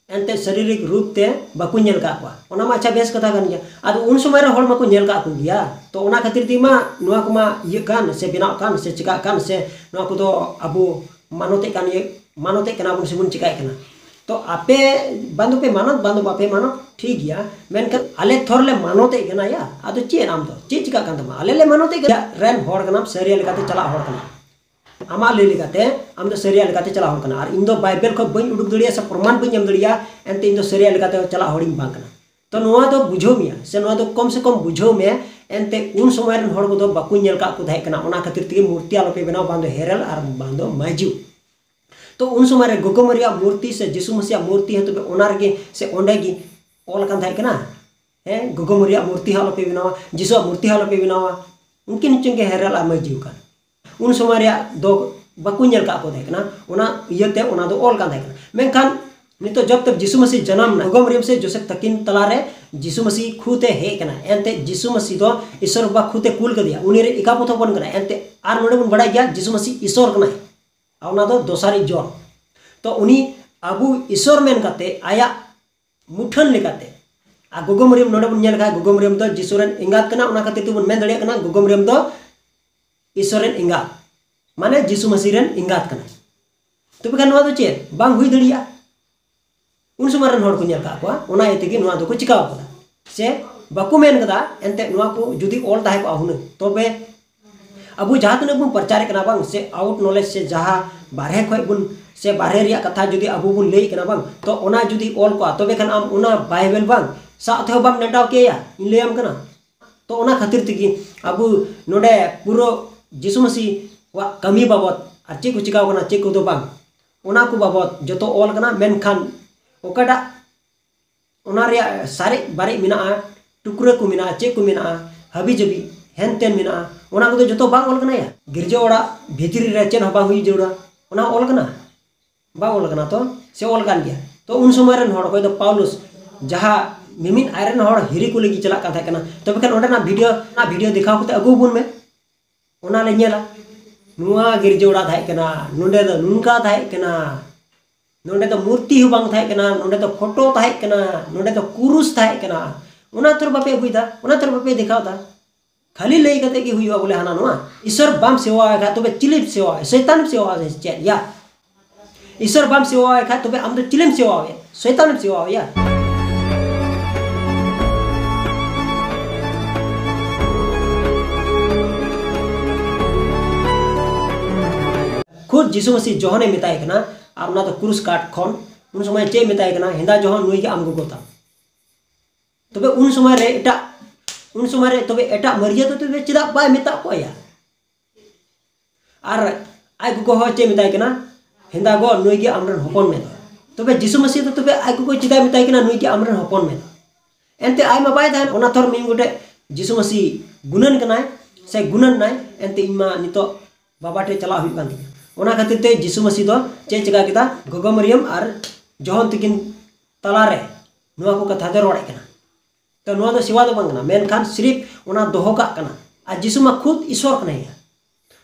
ᱮᱱᱛᱮ ᱥᱟᱨᱤᱨᱤᱠ ᱨᱩᱯ ᱛᱮ ᱵᱟᱠᱚ ᱧᱮᱞ ᱠᱟᱜ ᱠᱚᱣᱟ᱾ ᱚᱱᱟ ᱢᱟ ᱟᱪᱪᱷᱟ ᱵᱮᱥ ᱠᱟᱛᱷᱟ ᱠᱟᱱ ᱜᱮᱭᱟ᱾ ᱟᱫᱚ ᱩᱱ ᱥᱚᱢᱚᱭ ᱨᱮ ᱦᱚᱲ ᱢᱟᱠᱚ ᱧᱮᱞ ᱠᱟᱜ ᱠᱚ ᱜᱮᱭᱟ᱾ ᱛᱚ ᱚᱱᱟ ᱠᱷᱟᱹᱛᱤᱨ ᱛᱮ ᱢᱟ ᱱᱚᱣᱟ ᱠᱚᱢᱟ ᱤᱭᱟᱹᱜ ᱠᱟᱱ ᱥᱮ ᱵᱮᱱᱟᱜ ᱠᱟᱱ ᱥᱮ ᱪᱤᱠᱟᱜ ᱠᱟᱱ ᱥᱮ ᱱᱚᱣᱟ ᱠᱚᱫᱚ ᱟᱵᱚ ᱢᱟᱱᱚᱛᱮᱜ ᱠᱟᱱ ᱤᱭᱟᱹ, ᱢᱟᱱᱚᱛᱮᱜ ᱠᱟᱱᱟ ᱵᱚᱱ ᱥᱮ ᱵᱚᱱ ᱪᱤᱠᱟᱭᱮᱫ ᱠᱟᱱᱟ᱾ ᱛᱚ ᱟᱯᱮ ᱵᱟᱝ ᱫᱚᱯᱮ ᱢᱟᱱᱚᱛ, ᱵᱟᱝ ᱫᱚ ᱵᱟᱯᱮ ᱢᱟᱱᱚᱛ, ᱴᱷᱤᱠ ᱜᱮᱭᱟ, ᱢᱮᱱᱠᱷᱟᱱ ᱟᱞᱮ ᱛᱷᱚᱨ ᱞᱮ ᱢᱟᱱᱚᱛᱮᱫ ᱠᱟᱱᱟ ᱭᱟ᱾ ᱟᱫᱚ ᱪᱮᱫ ᱟᱢ ᱫᱚ ᱪᱮᱫ ᱪᱤᱠᱟᱹᱜ ᱠᱟᱱ ᱛᱟᱢᱟ? ᱟᱞᱮ ᱞᱮ ᱢᱟᱱᱚᱛᱮᱫ ᱠᱟᱱᱟ ᱨᱮᱱ ᱦᱚᱲ ᱠᱟᱱᱟᱢ, ᱥᱟᱹᱨᱤᱭᱟ ᱞᱮᱠᱟᱛᱮ ᱪᱟᱞᱟᱜ ᱦᱚᱲ ᱠᱟᱱᱟ᱾ ᱟᱢᱟᱜ ᱞᱟᱹᱭ ᱞᱮᱠᱟᱛᱮ ᱟᱢ ᱫᱚ ᱥᱟᱹᱨᱤᱭᱟ ᱞᱮᱠᱟᱛᱮ ᱪᱟᱞᱟᱜ ᱦᱚᱲ ᱠᱟᱱᱟ, ᱟᱨ ᱤᱧ ᱫᱚ ᱵᱟᱭᱵᱮᱞ ᱠᱷᱚᱱ ᱵᱟᱹᱧ ᱩᱰᱩᱠ ᱫᱟᱲᱮᱭᱟᱜᱼᱟ ᱥᱮ ᱯᱨᱚᱢᱟᱱ ᱵᱟᱹᱧ ᱮᱢ ᱫᱟᱲᱮᱭᱟᱜᱼᱟ, ᱮᱱᱛᱮ ᱤᱧ ᱫᱚ ᱥᱟᱹᱨᱤᱭᱟ ᱞᱮᱠᱟᱛᱮ ᱪᱟᱞᱟᱜ ᱦᱚᱲᱤᱧ ᱵᱟᱝ ᱠᱟᱱᱟ᱾ ᱛᱚ ᱱᱚᱣᱟ ᱫᱚ ᱵᱩᱡᱷᱟᱹᱣ ᱢᱮᱭᱟ, ᱥᱮ ᱱᱚᱣᱟ ᱫᱚ ᱠᱚᱢ ᱥᱮ ᱠᱚᱢ ᱵᱩᱡᱷᱟᱹᱣ ᱢᱮ᱾ ᱮᱱᱛᱮ ᱩᱱ ᱥᱚᱢᱚᱭ ᱨᱮᱱ ᱦᱚᱲ ᱠᱚᱫᱚ ᱵᱟᱠᱚ ᱧᱮᱞ ᱠᱟᱜ ᱠᱚ ᱛᱟᱦᱮᱸ ᱠᱟᱱᱟ, ᱚᱱᱟ ᱠᱷᱟᱹᱛᱤᱨ ᱛᱮᱜᱮ ᱢᱩᱨᱛᱤ ᱟᱞᱚᱯᱮ ᱵᱮᱱᱟᱣ, ᱵᱟᱝ ᱫᱚ ᱦᱮᱨᱮᱞ ᱟᱨ ᱵᱟᱝ ᱫᱚ ᱢᱟᱹᱡᱩ᱾ ᱛᱚ ᱩᱱ ᱥᱚᱢᱚᱭ ᱨᱮ ᱜᱚᱜᱚ ᱢᱟᱨᱤᱭᱟᱜ ᱢᱩᱨᱛᱤ ᱥᱮ ᱡᱤᱥᱩ ᱢᱟᱹᱥᱤᱭᱟᱜ ᱢᱩᱨᱛᱤ ᱦᱚᱸ ᱛᱚᱵᱮ ᱚᱱᱟ ᱨᱮᱜᱮ ᱥᱮ ᱚᱸᱰᱮ ᱜᱮ ᱚᱞ ᱟᱠᱟᱱ ᱛᱟᱦᱮᱸ ᱠᱟᱱᱟ? ᱦᱮᱸ, ᱜᱚᱜᱚ ᱢᱟᱨᱤᱭᱟᱜ ᱢᱩᱨᱛᱤ ᱦᱚᱸ ᱟᱞᱚᱯᱮ ᱵᱮᱱᱟᱣᱟ, ᱡᱤᱥᱩᱣᱟᱜ ᱢᱩᱨᱛᱤ ᱦᱚᱸ ᱟᱞᱚᱯᱮ ᱵᱮᱱᱟᱣᱟ᱾ ᱩᱱᱠᱤᱱ ᱦᱚᱪᱚᱝ ᱜᱮ ᱦᱮᱨᱮᱞ ᱟᱨ ᱢᱟᱹᱡᱤᱣ ᱠᱟᱱ᱾ ᱩᱱ ᱥᱚᱢᱚᱭ ᱨᱮᱭᱟᱜ ᱫᱚ ᱵᱟᱠᱚ ᱧᱮᱞ ᱠᱟᱜ ᱠᱚ ᱛᱟᱦᱮᱸ ᱠᱟᱱᱟ, ᱚᱱᱟ ᱤᱭᱟᱹᱛᱮ ᱚᱱᱟ ᱫᱚ ᱚᱞ ᱠᱟᱱ ᱛᱟᱦᱮᱸ ᱠᱟᱱᱟ᱾ ᱢᱮᱱᱠᱷᱟᱱ ᱱᱤᱛᱚᱜ ᱡᱚᱵ ᱛᱚᱠ ᱡᱤᱥᱩ ᱢᱟᱹᱥᱤ ᱡᱟᱱᱟᱢ ᱱᱟ, ᱜᱚᱜᱚ ᱢᱟᱨᱤᱭᱟᱢ ᱥᱮ ᱡᱳᱥᱮᱯ ᱛᱟᱹᱠᱤᱱ ᱛᱟᱞᱟᱨᱮ ᱡᱤᱥᱩ ᱢᱟᱹᱥᱤ ᱠᱷᱩᱫ ᱮ ᱦᱮᱡ ᱠᱟᱱᱟ᱾ ᱮᱱᱛᱮ ᱡᱤᱥᱩ ᱢᱟᱹᱥᱤ ᱫᱚ ᱤᱥᱚᱨ ᱵᱟᱵᱟ ᱠᱷᱩᱫ ᱮ ᱠᱩᱞ ᱠᱟᱫᱮᱭᱟ, ᱩᱱᱤ ᱨᱮᱱ ᱮᱠᱟ ᱯᱚᱛᱷᱚᱵ ᱵᱚᱱ ᱠᱟᱱᱟ᱾ ᱮᱱᱛᱮ ᱟᱨ ᱱᱚᱰᱮ ᱵᱚᱱ ᱵᱟᱲᱟᱭ ᱜᱮᱭᱟ ᱡᱤᱥᱩ ᱢᱟᱹᱥᱤ ᱤᱥᱚᱨ ᱠᱟᱱᱟᱭ, ᱟᱨ ᱚᱱᱟ ᱫᱚ ᱫᱚᱥᱟᱨᱤᱡ ᱡᱚᱱ᱾ ᱛᱚ ᱩᱱᱤ ᱟᱵᱚ ᱤᱥᱚᱨ ᱢᱮᱱ ᱠᱟᱛᱮ ᱟᱭᱟᱜ ᱢᱩᱴᱷᱟᱹᱱ ᱞᱮᱠᱟᱛᱮ, ᱟᱨ ᱜᱚᱜᱚ ᱢᱟᱨᱤᱭᱟᱢ ᱱᱚᱰᱮ ᱵᱚᱱ ᱧᱮᱞ ᱞᱮᱠᱷᱟᱱ ᱜᱚᱜᱚ ᱢᱟᱨᱤᱭᱟᱢ ᱫᱚ ᱡᱤᱥᱩ ᱨᱮᱱ ᱮᱸᱜᱟᱛ ᱠᱟᱱᱟ, ᱚᱱᱟ ᱠᱷᱟᱹᱛᱤᱨ ᱛᱮᱵᱚᱱ ᱢᱮᱱ ᱫᱟᱲᱮᱭᱟᱜ ᱠᱟᱱᱟ ᱜᱚᱜᱚ ᱢᱟᱨᱤᱭᱟᱢ ᱫᱚ ᱤᱥᱚᱨ ᱨᱮᱱ ᱮᱸᱜᱟᱛ, ᱢᱟᱱᱮ ᱡᱤᱥᱩ ᱢᱟᱹᱥᱤ ᱨᱮᱱ ᱮᱸᱜᱟᱛ ᱠᱟᱱᱟᱭ᱾ ᱛᱚᱵᱮ ᱠᱷᱟᱱ ᱱᱚᱣᱟ ᱫᱚ ᱪᱮᱫ ᱵᱟᱝ ᱦᱩᱭ ᱫᱟᱲᱮᱭᱟᱜᱼᱟ? ᱩᱱ ᱥᱚᱢᱚᱭ ᱨᱮᱱ ᱦᱚᱲ ᱠᱚ ᱧᱮᱞ ᱠᱟᱜ ᱠᱚᱣᱟ, ᱚᱱᱟ ᱤᱭᱟᱹ ᱛᱮᱜᱮ ᱱᱚᱣᱟ ᱫᱚᱠᱚ ᱪᱤᱠᱟᱣ ᱠᱟᱫᱟ, ᱥᱮ ᱵᱟᱠᱚ ᱢᱮᱱ ᱠᱟᱫᱟ᱾ ᱮᱱᱛᱮ ᱱᱚᱣᱟ ᱠᱚ ᱡᱩᱫᱤ ᱚᱞ ᱛᱟᱦᱮᱸ ᱠᱚᱜᱼᱟ ᱦᱩᱱᱟᱹᱝ, ᱛᱚᱵᱮ ᱟᱵᱚ ᱡᱟᱦᱟᱸ ᱛᱤᱱᱟᱹᱜ ᱵᱚᱱ ᱯᱨᱚᱪᱟᱨᱮᱫ ᱠᱟᱱᱟ ᱵᱟᱝ, ᱥᱮ ᱟᱣᱩᱴ ᱱᱚᱞᱮᱡᱽ ᱥᱮ ᱡᱟᱦᱟᱸ ᱵᱟᱨᱦᱮ ᱠᱷᱚᱡ ᱵᱚᱱ, ᱥᱮ ᱵᱟᱨᱦᱮ ᱨᱮᱭᱟᱜ ᱠᱟᱛᱷᱟ ᱡᱩᱫᱤ ᱟᱵᱚ ᱵᱚᱱ ᱞᱟᱹᱭᱮᱫ ᱠᱟᱱᱟ ᱵᱟᱝ, ᱛᱚ ᱚᱱᱟ ᱡᱩᱫᱤ ᱚᱞ ᱠᱚᱜᱼᱟ, ᱛᱚᱵᱮ ᱠᱷᱟᱱ ᱟᱢ ᱚᱱᱟ ᱵᱟᱭᱵᱮᱞ ᱵᱟᱝ ᱥᱟᱶ ᱛᱮᱦᱚᱸ ᱵᱟᱢ ᱰᱟᱸᱰᱟᱣ ᱠᱮᱭᱟ, ᱤᱧ ᱞᱟᱹᱭᱟᱢ ᱠᱟᱱᱟ᱾ ᱛᱚ ᱚᱱᱟ ᱠᱷᱟᱹᱛᱤᱨ ᱛᱮᱜᱮ ᱟᱵᱚ ᱱᱚᱰᱮ ᱯᱩᱨᱟᱹ ᱡᱤᱥᱩ ᱢᱟᱹᱥᱤᱣᱟᱜ ᱠᱟᱹᱢᱤ ᱵᱟᱵᱚᱫ ᱟᱨ ᱪᱮᱫ ᱠᱚ ᱪᱤᱠᱟᱣ ᱠᱟᱱᱟ, ᱪᱮᱫ ᱠᱚᱫᱚ ᱵᱟᱝ, ᱚᱱᱟ ᱠᱚ ᱵᱟᱵᱚᱫ ᱡᱚᱛᱚ ᱚᱞ ᱠᱟᱱᱟ᱾ ᱢᱮᱱᱠᱷᱟᱱ ᱚᱠᱟᱴᱟᱜ ᱚᱱᱟ ᱨᱮᱭᱟᱜ ᱥᱟᱨᱮᱡ ᱵᱟᱨᱮᱡ ᱢᱮᱱᱟᱜᱼᱟ, ᱴᱩᱠᱨᱟᱹ ᱠᱚ ᱢᱮᱱᱟᱜᱼᱟ, ᱪᱮᱫ ᱠᱚ ᱢᱮᱱᱟᱜᱼᱟ, ᱦᱟᱹᱵᱤ ᱡᱟᱹᱵᱤ ᱦᱮᱱ ᱛᱮᱱ ᱢᱮᱱᱟᱜᱼᱟ, ᱚᱱᱟ ᱠᱚᱫᱚ ᱡᱚᱛᱚ ᱵᱟᱝ ᱚᱞ ᱠᱟᱱᱟ ᱭᱟ᱾ ᱜᱤᱨᱡᱟᱹ ᱚᱲᱟᱜ ᱵᱷᱤᱛᱨᱤ ᱨᱮ ᱪᱮᱫ ᱦᱚᱸ ᱵᱟᱝ ᱦᱩᱭ ᱡᱟᱹᱨᱩᱲᱟ, ᱚᱱᱟ ᱚᱞ ᱠᱟᱱᱟ? ᱵᱟᱝ ᱚᱞ ᱠᱟᱱᱟ᱾ ᱛᱚ ᱥᱮ ᱚᱞ ᱠᱟᱱ ᱜᱮᱭᱟ? ᱛᱚ ᱩᱱ ᱥᱚᱢᱚᱭ ᱨᱮᱱ ᱦᱚᱲ, ᱚᱠᱚᱭ ᱫᱚ ᱯᱟᱣᱞᱩᱥ, ᱡᱟᱦᱟᱸ ᱢᱤᱢᱤᱫ ᱟᱡ ᱨᱮᱱ ᱦᱚᱲ ᱦᱤᱨᱤ ᱠᱚ ᱞᱟᱹᱜᱤᱫ ᱪᱟᱞᱟᱜ ᱠᱟᱱ ᱛᱟᱦᱮᱸ ᱠᱟᱱᱟ, ᱛᱚᱵᱮ ᱠᱷᱟᱱ ᱚᱸᱰᱮᱱᱟᱜ ᱵᱷᱤᱰᱤᱭᱳ, ᱚᱱᱟ ᱵᱷᱤᱰᱤᱭᱳ ᱫᱮᱠᱷᱟᱣ ᱠᱟᱛᱮ ᱟᱹᱜᱩ ᱟᱵᱚᱱ ᱢᱮ, ᱚᱱᱟ ᱞᱮ ᱧᱮᱞᱟ᱾ ᱱᱚᱣᱟ ᱜᱤᱨᱡᱟᱹ ᱚᱲᱟᱜ ᱛᱟᱦᱮᱸ ᱠᱟᱱᱟ, ᱱᱚᱸᱰᱮ ᱫᱚ ᱱᱚᱝᱠᱟ ᱛᱟᱦᱮᱸ ᱠᱟᱱᱟ, ᱱᱚᱸᱰᱮ ᱫᱚ ᱢᱩᱨᱛᱤ ᱦᱚᱸ ᱵᱟᱝ ᱛᱟᱦᱮᱸ ᱠᱟᱱᱟ, ᱱᱚᱸᱰᱮ ᱫᱚ ᱯᱷᱳᱴᱳ ᱛᱟᱦᱮᱸ ᱠᱟᱱᱟ, ᱱᱚᱸᱰᱮ ᱫᱚ ᱠᱩᱨᱩᱥ ᱛᱟᱦᱮᱸ ᱠᱟᱱᱟ, ᱚᱱᱟ ᱛᱚᱨ ᱵᱟᱯᱮ ᱟᱹᱜᱩᱭᱮᱫᱟ, ᱚᱱᱟ ᱛᱚᱨ ᱵᱟᱯᱮ ᱫᱮᱠᱷᱟᱣᱫᱟ᱾ ᱠᱷᱟᱹᱞᱤ ᱞᱟᱹᱭ ᱠᱟᱛᱮ ᱜᱮ ᱦᱩᱭᱩᱜᱼᱟ ᱵᱚᱞᱮ ᱦᱟᱱᱟ ᱱᱚᱣᱟ? ᱤᱥᱚᱨ ᱵᱟᱢ ᱥᱮᱣᱟ ᱟᱭ ᱠᱷᱟᱡ ᱛᱚᱵᱮ ᱪᱤᱞᱤᱢ ᱥᱮᱣᱟ? ᱥᱚᱭᱛᱟᱱᱮᱢ ᱥᱮᱣᱟ ᱥᱮ ᱪᱮᱫ ᱭᱟ? ᱤᱥᱚᱨ ᱵᱟᱢ ᱥᱮᱵᱟᱣᱟᱭ ᱠᱷᱟᱡ, ᱛᱚᱵᱮ ᱟᱢ ᱫᱚ ᱪᱤᱞᱤᱢ ᱥᱮᱵᱟᱣᱟᱭᱟ? ᱥᱚᱭᱛᱟᱱᱮᱢ ᱥᱮᱵᱟᱣᱟᱭᱟ᱾ ᱠᱷᱩᱫ ᱡᱤᱥᱩ ᱢᱟᱹᱥᱤ ᱡᱚᱦᱚᱱᱮ ᱢᱮᱛᱟᱭ ᱠᱟᱱᱟ, ᱟᱨ ᱚᱱᱟ ᱫᱚ ᱠᱨᱩᱥ ᱠᱟᱴ ᱠᱷᱚᱱ, ᱩᱱ ᱥᱚᱢᱚᱭ ᱪᱮᱫ ᱮ ᱢᱮᱛᱟᱭ ᱠᱟᱱᱟ? ᱦᱮᱸᱫᱟ ᱡᱚᱦᱚᱱ, ᱱᱩᱭ ᱜᱮ ᱟᱢ ᱜᱚᱜᱚ ᱛᱟᱢ᱾ ᱛᱚᱵᱮ ᱩᱱ ᱥᱚᱢᱚᱭ ᱨᱮ ᱮᱴᱟᱜ, ᱩᱱ ᱥᱚᱢᱚᱭ ᱨᱮ ᱛᱚᱵᱮ ᱮᱴᱟᱜ ᱢᱟᱹᱨᱤᱭᱟᱹ ᱫᱚ ᱛᱚᱵᱮ ᱪᱮᱫᱟᱜ ᱵᱟᱭ ᱢᱮᱛᱟᱜ ᱠᱚᱣᱟ ᱭᱟ? ᱟᱨ ᱟᱡ ᱜᱚᱜᱚ ᱦᱚᱸ ᱪᱮᱫ ᱢᱮᱛᱟᱭ ᱠᱟᱱᱟ? ᱦᱮᱸᱫᱟ ᱜᱚ, ᱱᱩᱭ ᱜᱮ ᱟᱢᱨᱮᱱ ᱦᱚᱯᱚᱱ ᱢᱮ ᱫᱚ᱾ ᱛᱚᱵᱮ ᱡᱤᱥᱩ ᱢᱟᱹᱥᱤ ᱫᱚ ᱛᱚᱵᱮ ᱟᱡ ᱜᱚᱜᱚ ᱪᱮᱫᱟᱜ ᱢᱮᱛᱟᱭ ᱠᱟᱱᱟ, ᱱᱩᱭ ᱜᱮ ᱟᱢᱨᱮᱱ ᱦᱚᱯᱚᱱ ᱢᱮ ᱫᱚ? ᱮᱱᱛᱮ ᱟᱡ ᱢᱟ ᱵᱟᱭ ᱛᱟᱦᱮᱱ, ᱚᱱᱟ ᱛᱷᱚᱨ ᱢᱤᱫ ᱜᱚᱴᱮᱡ ᱡᱤᱥᱩ ᱢᱟᱹᱥᱤ ᱜᱩᱱᱟᱹᱱ ᱠᱟᱱᱟᱭ ᱥᱮ ᱜᱩᱱᱟᱹᱱ ᱱᱟᱭ, ᱮᱱᱛᱮ ᱤᱧ ᱢᱟ ᱱᱤᱛᱚᱜ ᱵᱟᱵᱟ ᱴᱷᱮᱡ ᱪᱟᱞᱟᱜ ᱦᱩᱭᱩᱜ ᱠᱟᱱ ᱛᱤᱧᱟ᱾ ᱚᱱᱟ ᱠᱷᱟᱹᱛᱤᱨ ᱛᱮ ᱡᱤᱥᱩ ᱢᱟᱹᱥᱤ ᱫᱚ ᱪᱮᱫ ᱪᱮᱠᱟ ᱠᱮᱫᱟ? ᱜᱚᱜᱚ ᱢᱟᱹᱨᱤᱭᱟᱢ ᱟᱨ ᱡᱚᱦᱚᱱ ᱛᱤᱠᱤᱱ ᱛᱟᱞᱟᱨᱮ ᱱᱚᱣᱟ ᱠᱚ ᱠᱟᱛᱷᱟ ᱫᱚᱭ ᱨᱚᱲᱮᱫ ᱠᱟᱱᱟ᱾ ᱛᱚ ᱱᱚᱣᱟ ᱫᱚ ᱥᱮᱵᱟ ᱫᱚ ᱵᱟᱝ ᱠᱟᱱᱟ, ᱢᱮᱱᱠᱷᱟᱱ ᱥᱤᱨᱤᱯ ᱚᱱᱟ ᱫᱚᱦᱚ ᱠᱟᱜ ᱠᱟᱱᱟ᱾ ᱟᱨ ᱡᱤᱥᱩ ᱢᱟ ᱠᱷᱩᱫ ᱤᱥᱚᱨ ᱠᱟᱱᱟᱭ ᱜᱮᱭᱟ᱾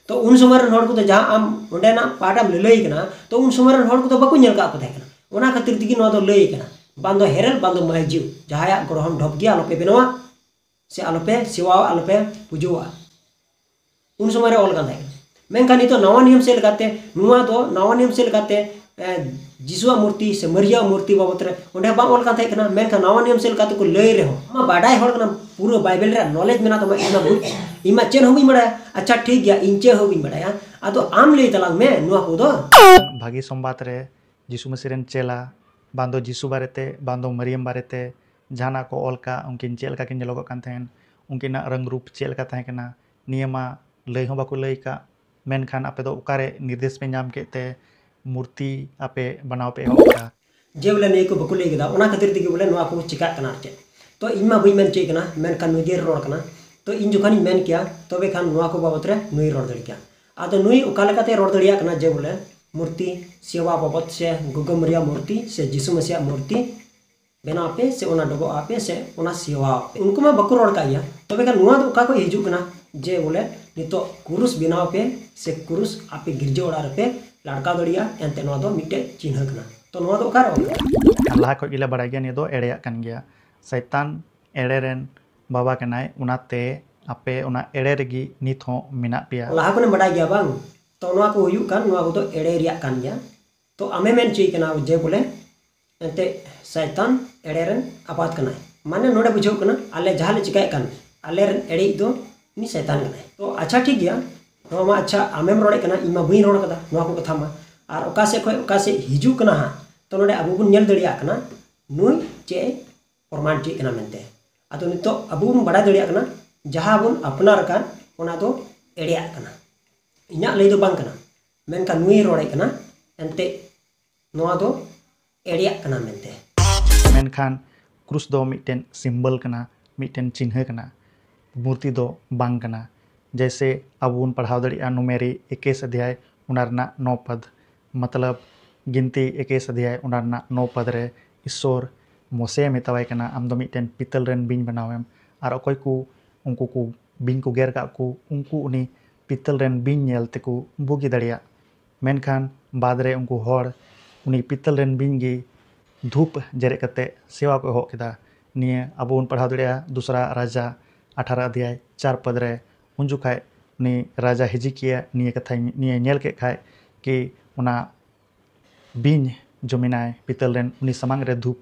ᱛᱚ ᱩᱱ ᱥᱚᱢᱚᱭ ᱨᱮᱱ ᱦᱚᱲ ᱠᱚᱫᱚ ᱡᱟᱦᱟᱸ ᱟᱢ ᱚᱸᱰᱮᱱᱟᱜ ᱯᱟᱴ ᱮᱢ ᱞᱟᱹᱞᱟᱹᱭ ᱠᱟᱱᱟ, ᱛᱚ ᱩᱱ ᱥᱚᱢᱚᱭ ᱨᱮᱱ ᱦᱚᱲ ᱠᱚᱫᱚ ᱵᱟᱠᱚ ᱧᱮᱞ ᱠᱟᱜ ᱠᱚ ᱛᱟᱦᱮᱸ ᱠᱟᱱᱟ᱾ ᱚᱱᱟ ᱠᱷᱟᱹᱛᱤᱨ ᱛᱮᱜᱮ ᱱᱚᱣᱟ ᱫᱚ ᱞᱟᱹᱭ ᱠᱟᱱᱟ, ᱵᱟᱝ ᱫᱚ ᱦᱮᱨᱮᱞ, ᱵᱟᱝ ᱫᱚ ᱢᱟᱹᱭᱡᱩ, ᱡᱟᱦᱟᱸᱭᱟᱜ ᱜᱨᱚᱦᱚᱱ ᱰᱷᱚᱯ ᱜᱮᱭᱟ, ᱟᱞᱚᱯᱮ ᱵᱮᱱᱟᱣᱟ᱾ ᱥᱮ ᱟᱞᱚᱯᱮ ᱥᱮᱵᱟᱣᱟ, ᱟᱞᱚᱯᱮ ᱯᱩᱡᱟᱹᱣᱟᱜᱼᱟ᱾ ᱩᱱ ᱥᱚᱢᱚᱭ ᱨᱮ ᱚᱞ ᱠᱟᱱ ᱛᱟᱦᱮᱸ ᱠᱟᱱᱟ᱾ ᱢᱮᱱᱠᱷᱟᱱ ᱱᱤᱛᱚᱜ ᱱᱟᱣᱟ ᱱᱤᱭᱚᱢ ᱥᱮᱫ ᱞᱮᱠᱟᱛᱮ, ᱱᱚᱣᱟ ᱫᱚ ᱱᱟᱣᱟ ᱱᱤᱭᱚᱢ ᱥᱮᱫ ᱞᱮᱠᱟᱛᱮ, ᱮ, ᱡᱤᱥᱩᱣᱟᱜ ᱢᱩᱨᱛᱤ ᱥᱮ ᱢᱟᱹᱨᱤᱭᱟᱣᱟᱜ ᱢᱩᱨᱛᱤ ᱵᱟᱵᱚᱛ ᱨᱮ ᱚᱸᱰᱮ ᱵᱟᱝ ᱚᱞ ᱠᱟᱱ ᱛᱟᱦᱮᱸ ᱠᱟᱱᱟ᱾ ᱢᱮᱱᱠᱷᱟᱱ ᱱᱟᱣᱟ ᱱᱤᱭᱚᱢ ᱥᱮᱫ ᱞᱮᱠᱟᱛᱮ ᱠᱚ ᱞᱟᱹᱭ ᱨᱮᱦᱚᱸ, ᱟᱢ ᱢᱟ ᱵᱟᱰᱟᱭ ᱦᱚᱲ ᱠᱟᱱᱟᱢ, ᱯᱩᱨᱟᱹ ᱵᱟᱭᱵᱮᱞ ᱨᱮᱭᱟᱜ ᱱᱚᱞᱮᱡᱽ ᱢᱮᱱᱟᱜ ᱛᱟᱢᱟ, ᱤᱧ ᱢᱟ ᱵᱩᱡᱽ, ᱤᱧ ᱢᱟ ᱪᱮᱫ ᱦᱚᱸ ᱵᱟᱹᱧ ᱵᱟᱰᱟᱭᱟ᱾ ᱟᱪᱪᱷᱟ, ᱴᱷᱤᱠ ᱜᱮᱭᱟ, ᱤᱧ ᱪᱮᱫ ᱦᱚᱸ ᱵᱟᱹᱧ ᱵᱟᱰᱟᱭᱟ, ᱟᱫᱚ ᱟᱢ ᱞᱟᱹᱭ ᱛᱟᱞᱟᱝ ᱢᱮ ᱱᱚᱣᱟ ᱠᱚᱫᱚ᱾ ᱵᱷᱟᱹᱜᱤ ᱥᱚᱢᱵᱟᱫ ᱨᱮ ᱡᱤᱥᱩ ᱢᱟᱹᱥᱤ ᱨᱮᱱ ᱪᱮᱞᱟ, ᱵᱟᱝ ᱫᱚ ᱡᱤᱥᱩ ᱵᱟᱨᱮᱛᱮ, ᱵᱟᱝ ᱫᱚ ᱢᱟᱹᱨᱤᱭᱟᱢ ᱵᱟᱨᱮᱛᱮ ᱡᱟᱦᱟᱱᱟᱜ ᱠᱚ ᱚᱞ ᱠᱟᱜ, ᱩᱱᱠᱤᱱ ᱪᱮᱫ ᱞᱮᱠᱟ ᱠᱤᱱ ᱧᱮᱞᱚᱜᱚᱜ ᱠᱟᱱ ᱛᱟᱦᱮᱸᱱ, ᱩᱱᱠᱤᱱᱟᱜ ᱨᱟᱝ ᱨᱩᱯ ᱪᱮᱫ ᱞᱮᱠᱟ ᱛᱟᱦᱮᱸ ᱠᱟᱱᱟ, ᱱᱤᱭᱟᱹ ᱢᱟ ᱞᱟᱹᱭ ᱦᱚᱸ ᱵᱟᱠᱚ ᱞᱟᱹᱭ ᱠᱟᱜ᱾ ᱢᱮᱱᱠᱷᱟᱱ ᱟᱯᱮ ᱫᱚ ᱚᱠᱟᱨᱮ ᱱᱤᱨᱫᱮᱥ ᱯᱮ ᱧᱟᱢ ᱠᱮᱫ ᱛᱮ ᱢᱩᱨᱛᱤ ᱟᱯᱮ ᱵᱮᱱᱟᱣ ᱯᱮ ᱮᱦᱚᱵ ᱠᱮᱫᱟ? ᱡᱮ ᱵᱚᱞᱮ ᱱᱤᱭᱟᱹ ᱠᱚ ᱵᱟᱠᱚ ᱞᱟᱹᱭ ᱠᱮᱫᱟ, ᱚᱱᱟ ᱠᱷᱟᱹᱛᱤᱨ ᱛᱮᱜᱮ ᱵᱚᱞᱮ ᱱᱚᱣᱟ ᱠᱚ ᱪᱤᱠᱟᱜ ᱠᱟᱱᱟ ᱟᱨ ᱪᱮᱫ᱾ ᱛᱚ ᱤᱧ ᱢᱟ ᱵᱟᱹᱧ ᱢᱮᱱ ᱦᱚᱪᱚᱭᱮᱫ ᱠᱟᱱᱟ, ᱢᱮᱱᱠᱷᱟᱱ ᱱᱩᱭ ᱜᱮ ᱨᱚᱲ ᱠᱟᱱᱟ᱾ ᱛᱚ ᱤᱧ ᱡᱚᱠᱷᱚᱱᱤᱧ ᱢᱮᱱ ᱠᱮᱭᱟ, ᱛᱚᱵᱮ ᱠᱷᱟᱱ ᱱᱚᱣᱟ ᱠᱚ ᱵᱟᱵᱚᱛ ᱨᱮ ᱱᱩᱭ ᱨᱚᱲ ᱫᱟᱲᱮ ᱠᱮᱭᱟ᱾ ᱟᱫᱚ ᱱᱩᱭ ᱚᱠᱟ ᱞᱮᱠᱟᱛᱮ ᱨᱚᱲ ᱫᱟᱲᱮᱭᱟᱜ ᱠᱟᱱᱟ ᱡᱮ ᱵᱚᱞᱮ ᱢᱩᱨᱛᱤ ᱥᱮᱵᱟ ᱵᱟᱵᱚᱛ ᱥᱮ ᱜᱚᱜᱚ ᱢᱟᱹᱨᱤᱭᱟ ᱢᱩᱨᱛᱤ ᱥᱮ ᱡᱤᱥᱩ ᱢᱟᱹᱥᱤᱭᱟᱜ ᱢᱩᱨᱛᱤ ᱵᱮᱱᱟᱣ ᱯᱮ ᱥᱮ ᱚᱱᱟ ᱰᱚᱵᱚᱜ ᱟᱯᱮ ᱥᱮ ᱚᱱᱟ ᱥᱮᱣᱟ ᱟᱯᱮ᱾ ᱩᱱᱠᱩ ᱢᱟ ᱵᱟᱠᱚ ᱨᱚᱲ ᱠᱟᱜ ᱜᱮᱭᱟ᱾ ᱛᱚᱵᱮ ᱠᱷᱟᱱ ᱱᱚᱣᱟ ᱫᱚ ᱚᱠᱟ ᱠᱷᱚᱱ ᱦᱤᱡᱩᱜ ᱠᱟᱱᱟ ᱡᱮ ᱵᱚᱞᱮ ᱱᱤᱛᱚᱜ ᱠᱩᱨᱩᱥ ᱵᱮᱱᱟᱣ ᱯᱮ ᱥᱮ ᱠᱩᱨᱩᱥ ᱟᱯᱮ ᱜᱤᱨᱡᱟᱹ ᱚᱲᱟᱜ ᱨᱮᱯᱮ ᱞᱟᱲᱠᱟᱣ ᱫᱟᱲᱮᱭᱟᱜᱼᱟ? ᱮᱱᱛᱮ ᱱᱚᱣᱟ ᱫᱚ ᱢᱤᱫᱴᱮᱡ ᱪᱤᱱᱦᱟᱹ ᱠᱟᱱᱟ᱾ ᱛᱚ ᱱᱚᱣᱟ ᱫᱚ ᱚᱠᱟᱨᱮ ᱚᱞ ᱠᱟᱱᱟ? ᱞᱟᱦᱟ ᱠᱷᱚᱱ ᱜᱮᱞᱮ ᱵᱟᱲᱟᱭ ᱜᱮᱭᱟ, ᱱᱤᱭᱟᱹ ᱫᱚ ᱮᱲᱮᱭᱟᱜ ᱠᱟᱱ ᱜᱮᱭᱟ᱾ ᱥᱟᱭᱛᱟᱱ ᱮᱲᱮ ᱨᱮᱱ ᱵᱟᱵᱟ ᱠᱟᱱᱟᱭ, ᱚᱱᱟᱛᱮ ᱟᱯᱮ ᱚᱱᱟ ᱮᱲᱮ ᱨᱮᱜᱮ ᱱᱤᱛ ᱦᱚᱸ ᱢᱮᱱᱟᱜ ᱯᱮᱭᱟ᱾ ᱞᱟᱦᱟ ᱠᱷᱚᱱᱮᱢ ᱵᱟᱰᱟᱭ ᱜᱮᱭᱟ ᱵᱟᱝ? ᱛᱚ ᱱᱚᱣᱟ ᱠᱚ ᱦᱩᱭᱩᱜ ᱠᱟᱱ, ᱱᱚᱣᱟ ᱠᱚᱫᱚ ᱮᱲᱮ ᱨᱮᱭᱟᱜ ᱠᱟᱱ ᱜᱮᱭᱟ᱾ ᱛᱚ ᱟᱢᱮ ᱢᱮᱱ ᱦᱚᱪᱚᱭᱮ ᱠᱟᱱᱟ ᱡᱮ ᱵᱚᱞᱮ ᱮᱱᱛᱮ ᱥᱟᱭᱛᱟᱱ ᱮᱲᱮ ᱨᱮᱱ ᱟᱯᱟᱛ ᱠᱟᱱᱟᱭ᱾ ᱢᱟᱱᱮ ᱱᱚᱰᱮ ᱵᱩᱡᱷᱟᱹᱣ ᱠᱟᱱᱟ ᱟᱞᱮ ᱡᱟᱦᱟᱸ ᱞᱮ ᱪᱤᱠᱟᱭᱮᱫ ᱠᱟᱱ, ᱟᱞᱮ ᱨᱮᱱ ᱮᱲᱮᱭᱤᱡ ᱫᱚ ᱩᱱᱤ ᱥᱟᱭᱛᱟᱱ ᱠᱟᱱᱟᱭ᱾ ᱛᱚ ᱟᱪᱪᱷᱟ, ᱴᱷᱤᱠ ᱜᱮᱭᱟ, ᱱᱚᱣᱟ ᱢᱟ ᱟᱪᱪᱷᱟ ᱟᱢᱮᱢ ᱨᱚᱲᱮᱫ ᱠᱟᱱᱟ, ᱤᱧ ᱢᱟ ᱵᱟᱹᱧ ᱨᱚᱲ ᱠᱟᱫᱟ ᱱᱚᱣᱟ ᱠᱚ ᱠᱟᱛᱷᱟ ᱢᱟ᱾ ᱟᱨ ᱚᱠᱟ ᱥᱮᱫ ᱠᱷᱚᱱ ᱚᱠᱟ ᱥᱮᱫ ᱦᱤᱡᱩᱜ ᱠᱟᱱᱟ ᱦᱟᱸᱜ, ᱛᱚ ᱱᱚᱰᱮ ᱟᱵᱚ ᱵᱚᱱ ᱧᱮᱞ ᱫᱟᱲᱮᱭᱟᱜ ᱠᱟᱱᱟ ᱱᱩᱭ ᱪᱮᱫ ᱮ ᱯᱨᱚᱢᱟᱱ ᱦᱚᱪᱚᱭᱮᱫ ᱠᱟᱱᱟ ᱢᱮᱱᱛᱮ᱾ ᱟᱫᱚ ᱱᱤᱛᱚᱜ ᱟᱵᱚ ᱵᱚᱱ ᱵᱟᱲᱟᱭ ᱫᱟᱲᱮᱭᱟᱜ ᱠᱟᱱᱟ ᱡᱟᱦᱟᱸ ᱵᱚᱱ ᱟᱯᱱᱟᱨ ᱟᱠᱟᱫ ᱚᱱᱟ ᱫᱚ ᱮᱲᱮᱭᱟᱜ ᱠᱟᱱᱟ, ᱤᱧᱟᱹᱜ ᱞᱟᱹᱭ ᱫᱚ ᱵᱟᱝ ᱠᱟᱱᱟ, ᱢᱮᱱᱠᱷᱟᱱ ᱱᱩᱭᱮ ᱨᱚᱲᱮᱫ ᱠᱟᱱᱟ, ᱮᱱᱛᱮ ᱱᱚᱣᱟ ᱫᱚ ᱮᱲᱮᱭᱟᱜ ᱠᱟᱱᱟ ᱢᱮᱱᱛᱮ᱾ ᱢᱮᱱᱠᱷᱟᱱ ᱠᱨᱩᱥ ᱫᱚ ᱢᱤᱫᱴᱮᱱ ᱥᱤᱢᱵᱚᱞ ᱠᱟᱱᱟ, ᱢᱤᱫᱴᱮᱱ ᱪᱤᱱᱦᱟᱹ ᱠᱟᱱᱟ, ᱢᱩᱨᱛᱤ ᱫᱚ ᱵᱟᱝ ᱠᱟᱱᱟ᱾ ᱡᱮᱭᱥᱮ ᱟᱵᱚ ᱵᱚᱱ ᱯᱟᱲᱦᱟᱣ ᱫᱟᱲᱮᱭᱟᱜᱼᱟ ᱱᱩᱢᱮᱨᱤ ᱮᱠᱮᱥ ᱚᱫᱷᱭᱟᱭ, ᱚᱱᱟ ᱨᱮᱱᱟᱜ ᱱᱚ ᱯᱟᱫ, ᱢᱚᱛᱞᱚᱵ ᱜᱤᱱᱛᱤ ᱮᱠᱮᱥ ᱚᱫᱷᱭᱟᱭ, ᱚᱱᱟ ᱨᱮᱱᱟᱜ ᱱᱚ ᱯᱟᱫ ᱨᱮ ᱤᱥᱥᱚᱨ ᱢᱳᱥᱮ ᱢᱮᱛᱟᱣᱟᱭ ᱠᱟᱱᱟ, ᱟᱢ ᱫᱚ ᱢᱤᱫᱴᱮᱱ ᱯᱤᱛᱟᱹᱞ ᱨᱮᱱ ᱵᱤᱧ ᱵᱮᱱᱟᱣ ᱮᱢ᱾ ᱟᱨ ᱚᱠᱚᱭ ᱠᱚ ᱩᱱᱠᱩ ᱠᱚ ᱵᱤᱧ ᱠᱚ ᱜᱮᱨ ᱠᱟᱜ ᱠᱚ, ᱩᱱᱠᱩ ᱩᱱᱤ ᱯᱤᱛᱟᱹᱞ ᱨᱮᱱ ᱵᱤᱧ ᱧᱮᱞ ᱛᱮᱠᱚ ᱵᱩᱜᱤ ᱫᱟᱲᱮᱭᱟᱜ᱾ ᱢᱮᱱᱠᱷᱟᱱ ᱵᱟᱫᱽ ᱨᱮ ᱩᱱᱠᱩ ᱦᱚᱲ ᱩᱱᱤ ᱯᱤᱛᱟᱹᱞ ᱨᱮᱱ ᱵᱤᱧ ᱜᱮ ᱫᱷᱩᱯ ᱡᱮᱨᱮᱫ ᱠᱟᱛᱮ ᱥᱮᱣᱟ ᱠᱚ ᱮᱦᱚᱵ ᱠᱮᱫᱟ᱾ ᱱᱤᱭᱟᱹ ᱟᱵᱚ ᱵᱚᱱ ᱯᱟᱲᱦᱟᱣ ᱫᱟᱲᱮᱭᱟᱜᱼᱟ ᱫᱩᱥᱨᱟ ᱨᱟᱡᱟ ᱟᱴᱷᱟᱨᱚ ᱚᱫᱷᱭᱟᱭ ᱪᱟᱨ ᱯᱚᱫ ᱨᱮ᱾ ᱩᱱ ᱡᱚᱠᱷᱟᱡ ᱩᱱᱤ ᱨᱟᱡᱟ ᱦᱤᱡᱤᱠᱤᱭᱟ ᱱᱤᱭᱟᱹ ᱠᱟᱛᱷᱟᱭ ᱱᱤᱭᱟᱹ ᱧᱮᱞ ᱠᱮᱫ ᱠᱷᱟᱡ ᱠᱤ ᱚᱱᱟ ᱵᱤᱧ ᱡᱚᱢᱮᱱᱟᱭ ᱯᱤᱛᱟᱹᱞ ᱨᱮᱱ, ᱩᱱᱤ ᱥᱟᱢᱟᱝ ᱨᱮ ᱫᱷᱩᱯ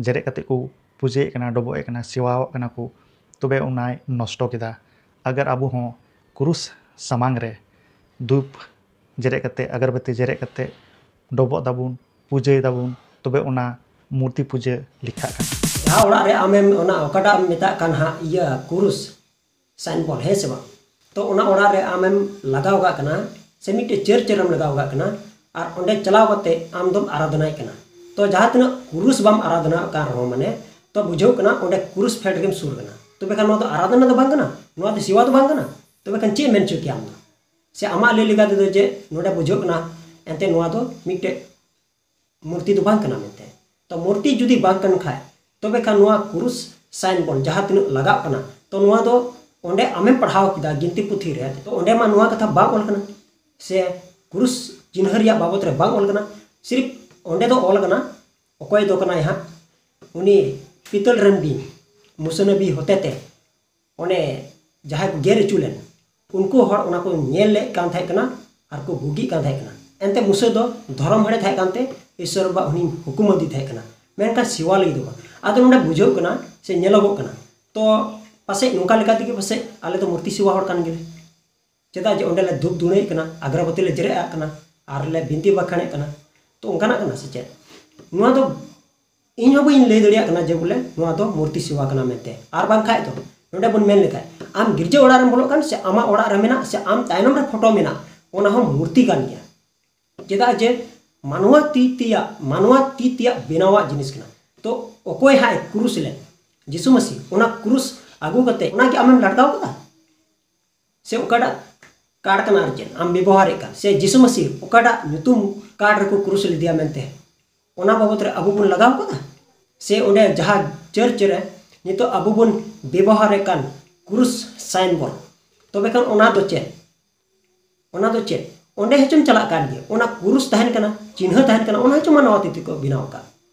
ᱡᱮᱨᱮᱫ ᱠᱟᱛᱮ ᱠᱚ ᱯᱩᱡᱟᱹᱭᱮᱫ ᱠᱟᱱᱟ, ᱰᱚᱵᱚᱜ ᱮᱫ ᱠᱟᱱᱟ, ᱥᱮᱣᱟᱣᱟᱜ ᱠᱟᱱᱟ ᱠᱚ, ᱛᱚᱵᱮ ᱚᱱᱟᱭ ᱱᱚᱥᱴᱚ ᱠᱮᱫᱟ᱾ ᱟᱜᱟᱨ ᱟᱵᱚ ᱦᱚᱸ ᱠᱨᱩᱥ ᱥᱟᱢᱟᱝ ᱨᱮ ᱫᱷᱩᱯ ᱡᱮᱨᱮᱫ ᱠᱟᱛᱮ, ᱟᱜᱚᱨᱵᱟᱹᱛᱤ ᱡᱮᱨᱮᱫ ᱠᱟᱛᱮ ᱰᱚᱵᱚᱜ ᱫᱟᱵᱚᱱ, ᱯᱩᱡᱟᱹᱭ ᱫᱟᱵᱚᱱ, ᱛᱚᱵᱮ ᱚᱱᱟ ᱢᱩᱨᱛᱤ ᱯᱩᱡᱟᱹ ᱞᱮᱠᱷᱟᱜ ᱠᱟᱱᱟ᱾ ᱡᱟᱦᱟᱸ ᱚᱲᱟᱜ ᱨᱮ ᱟᱢᱮᱢ ᱚᱱᱟ ᱚᱠᱟᱴᱟᱜ ᱮᱢ ᱢᱮᱛᱟᱜ ᱠᱟᱱ ᱦᱟᱸᱜ ᱤᱭᱟᱹ ᱠᱨᱩᱥ ᱥᱟᱭᱤᱱ ᱵᱚᱞ, ᱦᱮᱸ ᱥᱮ ᱵᱟᱝ? ᱛᱚ ᱚᱱᱟ ᱚᱲᱟᱜ ᱨᱮ ᱟᱢᱮᱢ ᱞᱟᱜᱟᱣ ᱠᱟᱜ ᱠᱟᱱᱟ ᱥᱮ ᱢᱤᱫᱴᱮᱡ ᱪᱟᱹᱨ ᱪᱟᱹᱨᱮᱢ ᱞᱟᱜᱟᱣ ᱠᱟᱜ ᱠᱟᱱᱟ, ᱟᱨ ᱚᱸᱰᱮ ᱪᱟᱞᱟᱣ ᱠᱟᱛᱮ ᱟᱢ ᱫᱚᱢ ᱟᱨᱟᱫᱷᱱᱟᱭ ᱠᱟᱱᱟ᱾ ᱛᱚ ᱡᱟᱦᱟᱸ ᱛᱤᱱᱟᱹᱜ ᱠᱨᱩᱥ ᱵᱟᱢ ᱟᱨᱟᱫᱷᱱᱟ ᱠᱟᱱ ᱨᱮᱦᱚᱸ, ᱢᱟᱱᱮ, ᱛᱚ ᱵᱩᱡᱷᱟᱹᱣ ᱠᱟᱱᱟ ᱚᱸᱰᱮ ᱠᱨᱩᱥ ᱯᱷᱮᱰ ᱨᱮᱜᱮᱢ ᱥᱩᱨ ᱠᱟᱱᱟ᱾ ᱛᱚᱵᱮ ᱠᱷᱟᱱ ᱱᱚᱣᱟ ᱫᱚ ᱟᱨᱟᱫᱷᱱᱟ ᱫᱚ ᱵᱟᱝ ᱠᱟᱱᱟ, ᱱᱚᱣᱟ ᱫᱚ ᱥᱮᱣᱟ ᱫᱚ ᱵᱟᱝ ᱠᱟᱱᱟ᱾ ᱛᱚᱵᱮ ᱠᱷᱟᱱ ᱪᱮᱫ ᱮᱢ ᱢᱮᱱ ᱦᱚᱪᱚ ᱠᱮᱭᱟ ᱟᱢ ᱫᱚ? ᱥᱮ ᱟᱢᱟᱜ ᱞᱟᱹᱭ ᱞᱮᱠᱟ ᱛᱮᱫᱚ ᱡᱮ ᱱᱚᱰᱮ ᱵᱩᱡᱷᱟᱹᱜ ᱠᱟᱱᱟ ᱮᱱᱛᱮ ᱱᱚᱣᱟ ᱫᱚ ᱢᱤᱫᱴᱮᱡ ᱢᱩᱨᱛᱤ ᱫᱚ ᱵᱟᱝ ᱠᱟᱱᱟ ᱢᱮᱱᱛᱮ᱾ ᱛᱚ ᱢᱩᱨᱛᱤ ᱡᱩᱫᱤ ᱵᱟᱝ ᱠᱟᱱ ᱠᱷᱟᱡ, ᱛᱚᱵᱮ ᱠᱷᱟᱱ ᱱᱚᱣᱟ ᱠᱨᱩᱥ ᱥᱟᱭᱤᱱ ᱵᱚᱞ ᱡᱟᱦᱟᱸ ᱛᱤᱱᱟᱹᱜ ᱞᱟᱜᱟᱜ ᱠᱟᱱᱟ, ᱛᱚ ᱱᱚᱣᱟ ᱫᱚ ᱚᱸᱰᱮ ᱟᱢᱮᱢ ᱯᱟᱲᱦᱟᱣ ᱠᱮᱫᱟ ᱜᱤᱱᱛᱤ ᱯᱩᱛᱷᱤ ᱨᱮ, ᱛᱚ ᱚᱸᱰᱮ ᱢᱟ ᱱᱚᱣᱟ ᱠᱟᱛᱷᱟ ᱵᱟᱝ ᱚᱞ ᱠᱟᱱᱟ, ᱥᱮ ᱠᱨᱩᱥ ᱪᱤᱱᱦᱟᱹ ᱨᱮᱭᱟᱜ ᱵᱟᱵᱚᱛ ᱨᱮ ᱵᱟᱝ ᱚᱞ ᱠᱟᱱᱟ᱾ ᱥᱤᱨᱯ ᱚᱸᱰᱮ ᱫᱚ ᱚᱞ ᱠᱟᱱᱟ ᱚᱠᱚᱭ ᱫᱚ ᱠᱟᱱᱟᱭ ᱦᱟᱸᱜ ᱩᱱᱤ ᱯᱤᱛᱟᱹᱞ ᱨᱮᱱ ᱵᱤᱧ ᱢᱩᱥᱟᱹᱱᱟᱵᱤ ᱦᱚᱛᱮᱛᱮ ᱚᱱᱮ ᱡᱟᱦᱟᱸᱭ ᱠᱚ ᱜᱮᱨ ᱦᱚᱪᱚ ᱞᱮᱱ, ᱩᱱᱠᱩ ᱦᱚᱲ ᱚᱱᱟ ᱠᱚ ᱧᱮᱞ ᱞᱮᱫ ᱠᱟᱱ ᱛᱟᱦᱮᱸ ᱠᱟᱱᱟ ᱟᱨ ᱠᱚ ᱵᱩᱜᱤᱜ ᱠᱟᱱ ᱛᱟᱦᱮᱸ ᱠᱟᱱᱟ᱾ ᱮᱱᱛᱮ ᱢᱩᱥᱟᱹ ᱫᱚ ᱫᱷᱚᱨᱚᱢ ᱦᱚᱲᱮ ᱛᱟᱦᱮᱸ ᱠᱟᱱᱛᱮ ᱤᱥᱚᱨ ᱵᱟᱵᱟ ᱩᱱᱤ ᱦᱩᱠᱩᱢ ᱟᱫᱮ ᱛᱟᱦᱮᱸ ᱠᱟᱱᱟ, ᱢᱮᱱᱠᱷᱟᱱ ᱥᱮᱣᱟ ᱞᱟᱹᱜᱤᱫ ᱫᱚ ᱵᱟᱝ᱾ ᱟᱫᱚ ᱱᱚᱰᱮ ᱵᱩᱡᱷᱟᱹᱜ ᱠᱟᱱᱟ ᱥᱮ ᱧᱮᱞᱚᱜᱚᱜ ᱠᱟᱱᱟ, ᱛᱚ ᱯᱟᱥᱮᱡ ᱱᱚᱝᱠᱟ ᱞᱮᱠᱟ ᱛᱮᱜᱮ ᱯᱟᱥᱮᱡ ᱟᱞᱮ ᱫᱚ ᱢᱩᱨᱛᱤ ᱥᱮᱣᱟ ᱦᱚᱲ ᱠᱟᱱ ᱜᱮᱞᱮ᱾ ᱪᱮᱫᱟᱜ ᱡᱮ ᱚᱸᱰᱮ ᱞᱮ ᱫᱷᱩᱯ ᱫᱷᱩᱬᱟᱹᱭᱮᱫ ᱠᱟᱱᱟ, ᱟᱜᱽᱨᱟᱵᱟᱹᱛᱤ ᱞᱮ ᱡᱮᱨᱮᱫ ᱟᱜ ᱠᱟᱱᱟ, ᱟᱨ ᱞᱮ ᱵᱤᱱᱛᱤ ᱵᱟᱠᱷᱟᱱᱮᱫ ᱠᱟᱱᱟ᱾ ᱛᱚ ᱚᱱᱠᱟᱱᱟᱜ ᱠᱟᱱᱟ ᱥᱮ ᱪᱮᱫ? ᱱᱚᱣᱟ ᱫᱚ ᱤᱧ ᱦᱚᱸ ᱵᱟᱹᱧ ᱞᱟᱹᱭ ᱫᱟᱲᱮᱭᱟᱜ ᱠᱟᱱᱟ ᱡᱮ ᱵᱚᱞᱮ ᱱᱚᱣᱟ ᱫᱚ ᱢᱩᱨᱛᱤ ᱥᱮᱣᱟ ᱠᱟᱱᱟ ᱢᱮᱱᱛᱮ᱾ ᱟᱨ ᱵᱟᱝᱠᱷᱟᱡ ᱫᱚ ᱱᱚᱰᱮ ᱵᱚᱱ ᱢᱮᱱ ᱞᱮᱠᱷᱟᱡ, ᱟᱢ ᱜᱤᱨᱡᱟᱹ ᱚᱲᱟᱜ ᱨᱮᱢ ᱵᱚᱞᱚᱜ ᱠᱟᱱ ᱥᱮ ᱟᱢᱟᱜ ᱚᱲᱟᱜ ᱨᱮ ᱢᱮᱱᱟᱜ ᱥᱮ ᱟᱢ ᱛᱟᱭᱱᱚᱢ ᱨᱮ ᱯᱷᱳᱴᱳ ᱢᱮᱱᱟᱜ, ᱚᱱᱟ ᱦᱚᱸ ᱢᱩᱨᱛᱤ ᱠᱟᱱ ᱜᱮᱭᱟ᱾ ᱪᱮᱫᱟᱜ ᱡᱮ ᱢᱟᱱᱣᱟ ᱛᱤ ᱛᱮᱭᱟᱜ, ᱢᱟᱱᱣᱟ ᱛᱤ ᱛᱮᱭᱟᱜ ᱵᱮᱱᱟᱣᱟᱜ ᱡᱤᱱᱤᱥ ᱠᱟᱱᱟ᱾ ᱛᱚ ᱚᱠᱚᱭ ᱦᱟᱸᱜ ᱮ ᱠᱨᱩᱥ ᱞᱮᱫ? ᱡᱤᱥᱩ ᱢᱟᱹᱥᱤ᱾ ᱚᱱᱟ ᱠᱨᱩᱥ ᱟᱹᱜᱩ ᱠᱟᱛᱮ ᱚᱱᱟ ᱜᱮ ᱟᱢᱮᱢ ᱞᱟᱴᱠᱟᱣ ᱠᱟᱫᱟ? ᱥᱮ ᱚᱠᱟᱴᱟᱜ ᱠᱟᱨᱰ ᱠᱟᱱᱟ ᱟᱨ ᱪᱮᱫ ᱟᱢ ᱵᱮᱵᱚᱦᱟᱨᱮᱫ ᱠᱟᱱ, ᱥᱮ ᱡᱤᱥᱩ ᱢᱟᱹᱥᱤ ᱚᱠᱟᱴᱟᱜ ᱧᱩᱛᱩᱢ ᱠᱟᱨᱰ ᱨᱮᱠᱚ ᱠᱨᱩᱥ ᱞᱮᱫᱮᱭᱟ ᱢᱮᱱᱛᱮ, ᱚᱱᱟ ᱵᱟᱵᱚᱛ ᱨᱮ ᱟᱵᱚ ᱵᱚᱱ ᱞᱟᱜᱟᱣ ᱠᱟᱫᱟ? ᱥᱮ ᱚᱸᱰᱮ ᱡᱟᱦᱟᱸ ᱪᱟᱨᱪ ᱨᱮ ᱱᱤᱛᱚᱜ ᱟᱵᱚ ᱵᱚᱱ ᱵᱮᱵᱚᱦᱟᱨᱮᱫ ᱠᱟᱱ ᱠᱨᱩᱥ ᱥᱟᱭᱤᱱᱵᱳᱨᱰ, ᱛᱚᱵᱮ ᱠᱷᱟᱱ ᱚᱱᱟ ᱫᱚ ᱪᱮᱫ? ᱚᱱᱟ ᱫᱚ ᱪᱮᱫ? ᱚᱸᱰᱮ ᱦᱚᱪᱚᱢ ᱪᱟᱞᱟᱜ ᱠᱟᱱ ᱜᱮᱭᱟ, ᱚᱱᱟ ᱠᱨᱩᱥ ᱛᱟᱦᱮᱱ ᱠᱟᱱᱟ, ᱪᱤᱱᱦᱟᱹ ᱛᱟᱦᱮᱱ ᱠᱟᱱᱟ, ᱚᱱᱟ ᱦᱚᱪᱚ ᱢᱟᱱᱣᱟ ᱛᱤ ᱛᱮᱠᱚ ᱵᱮᱱᱟᱣ ᱟᱠᱟᱫ᱾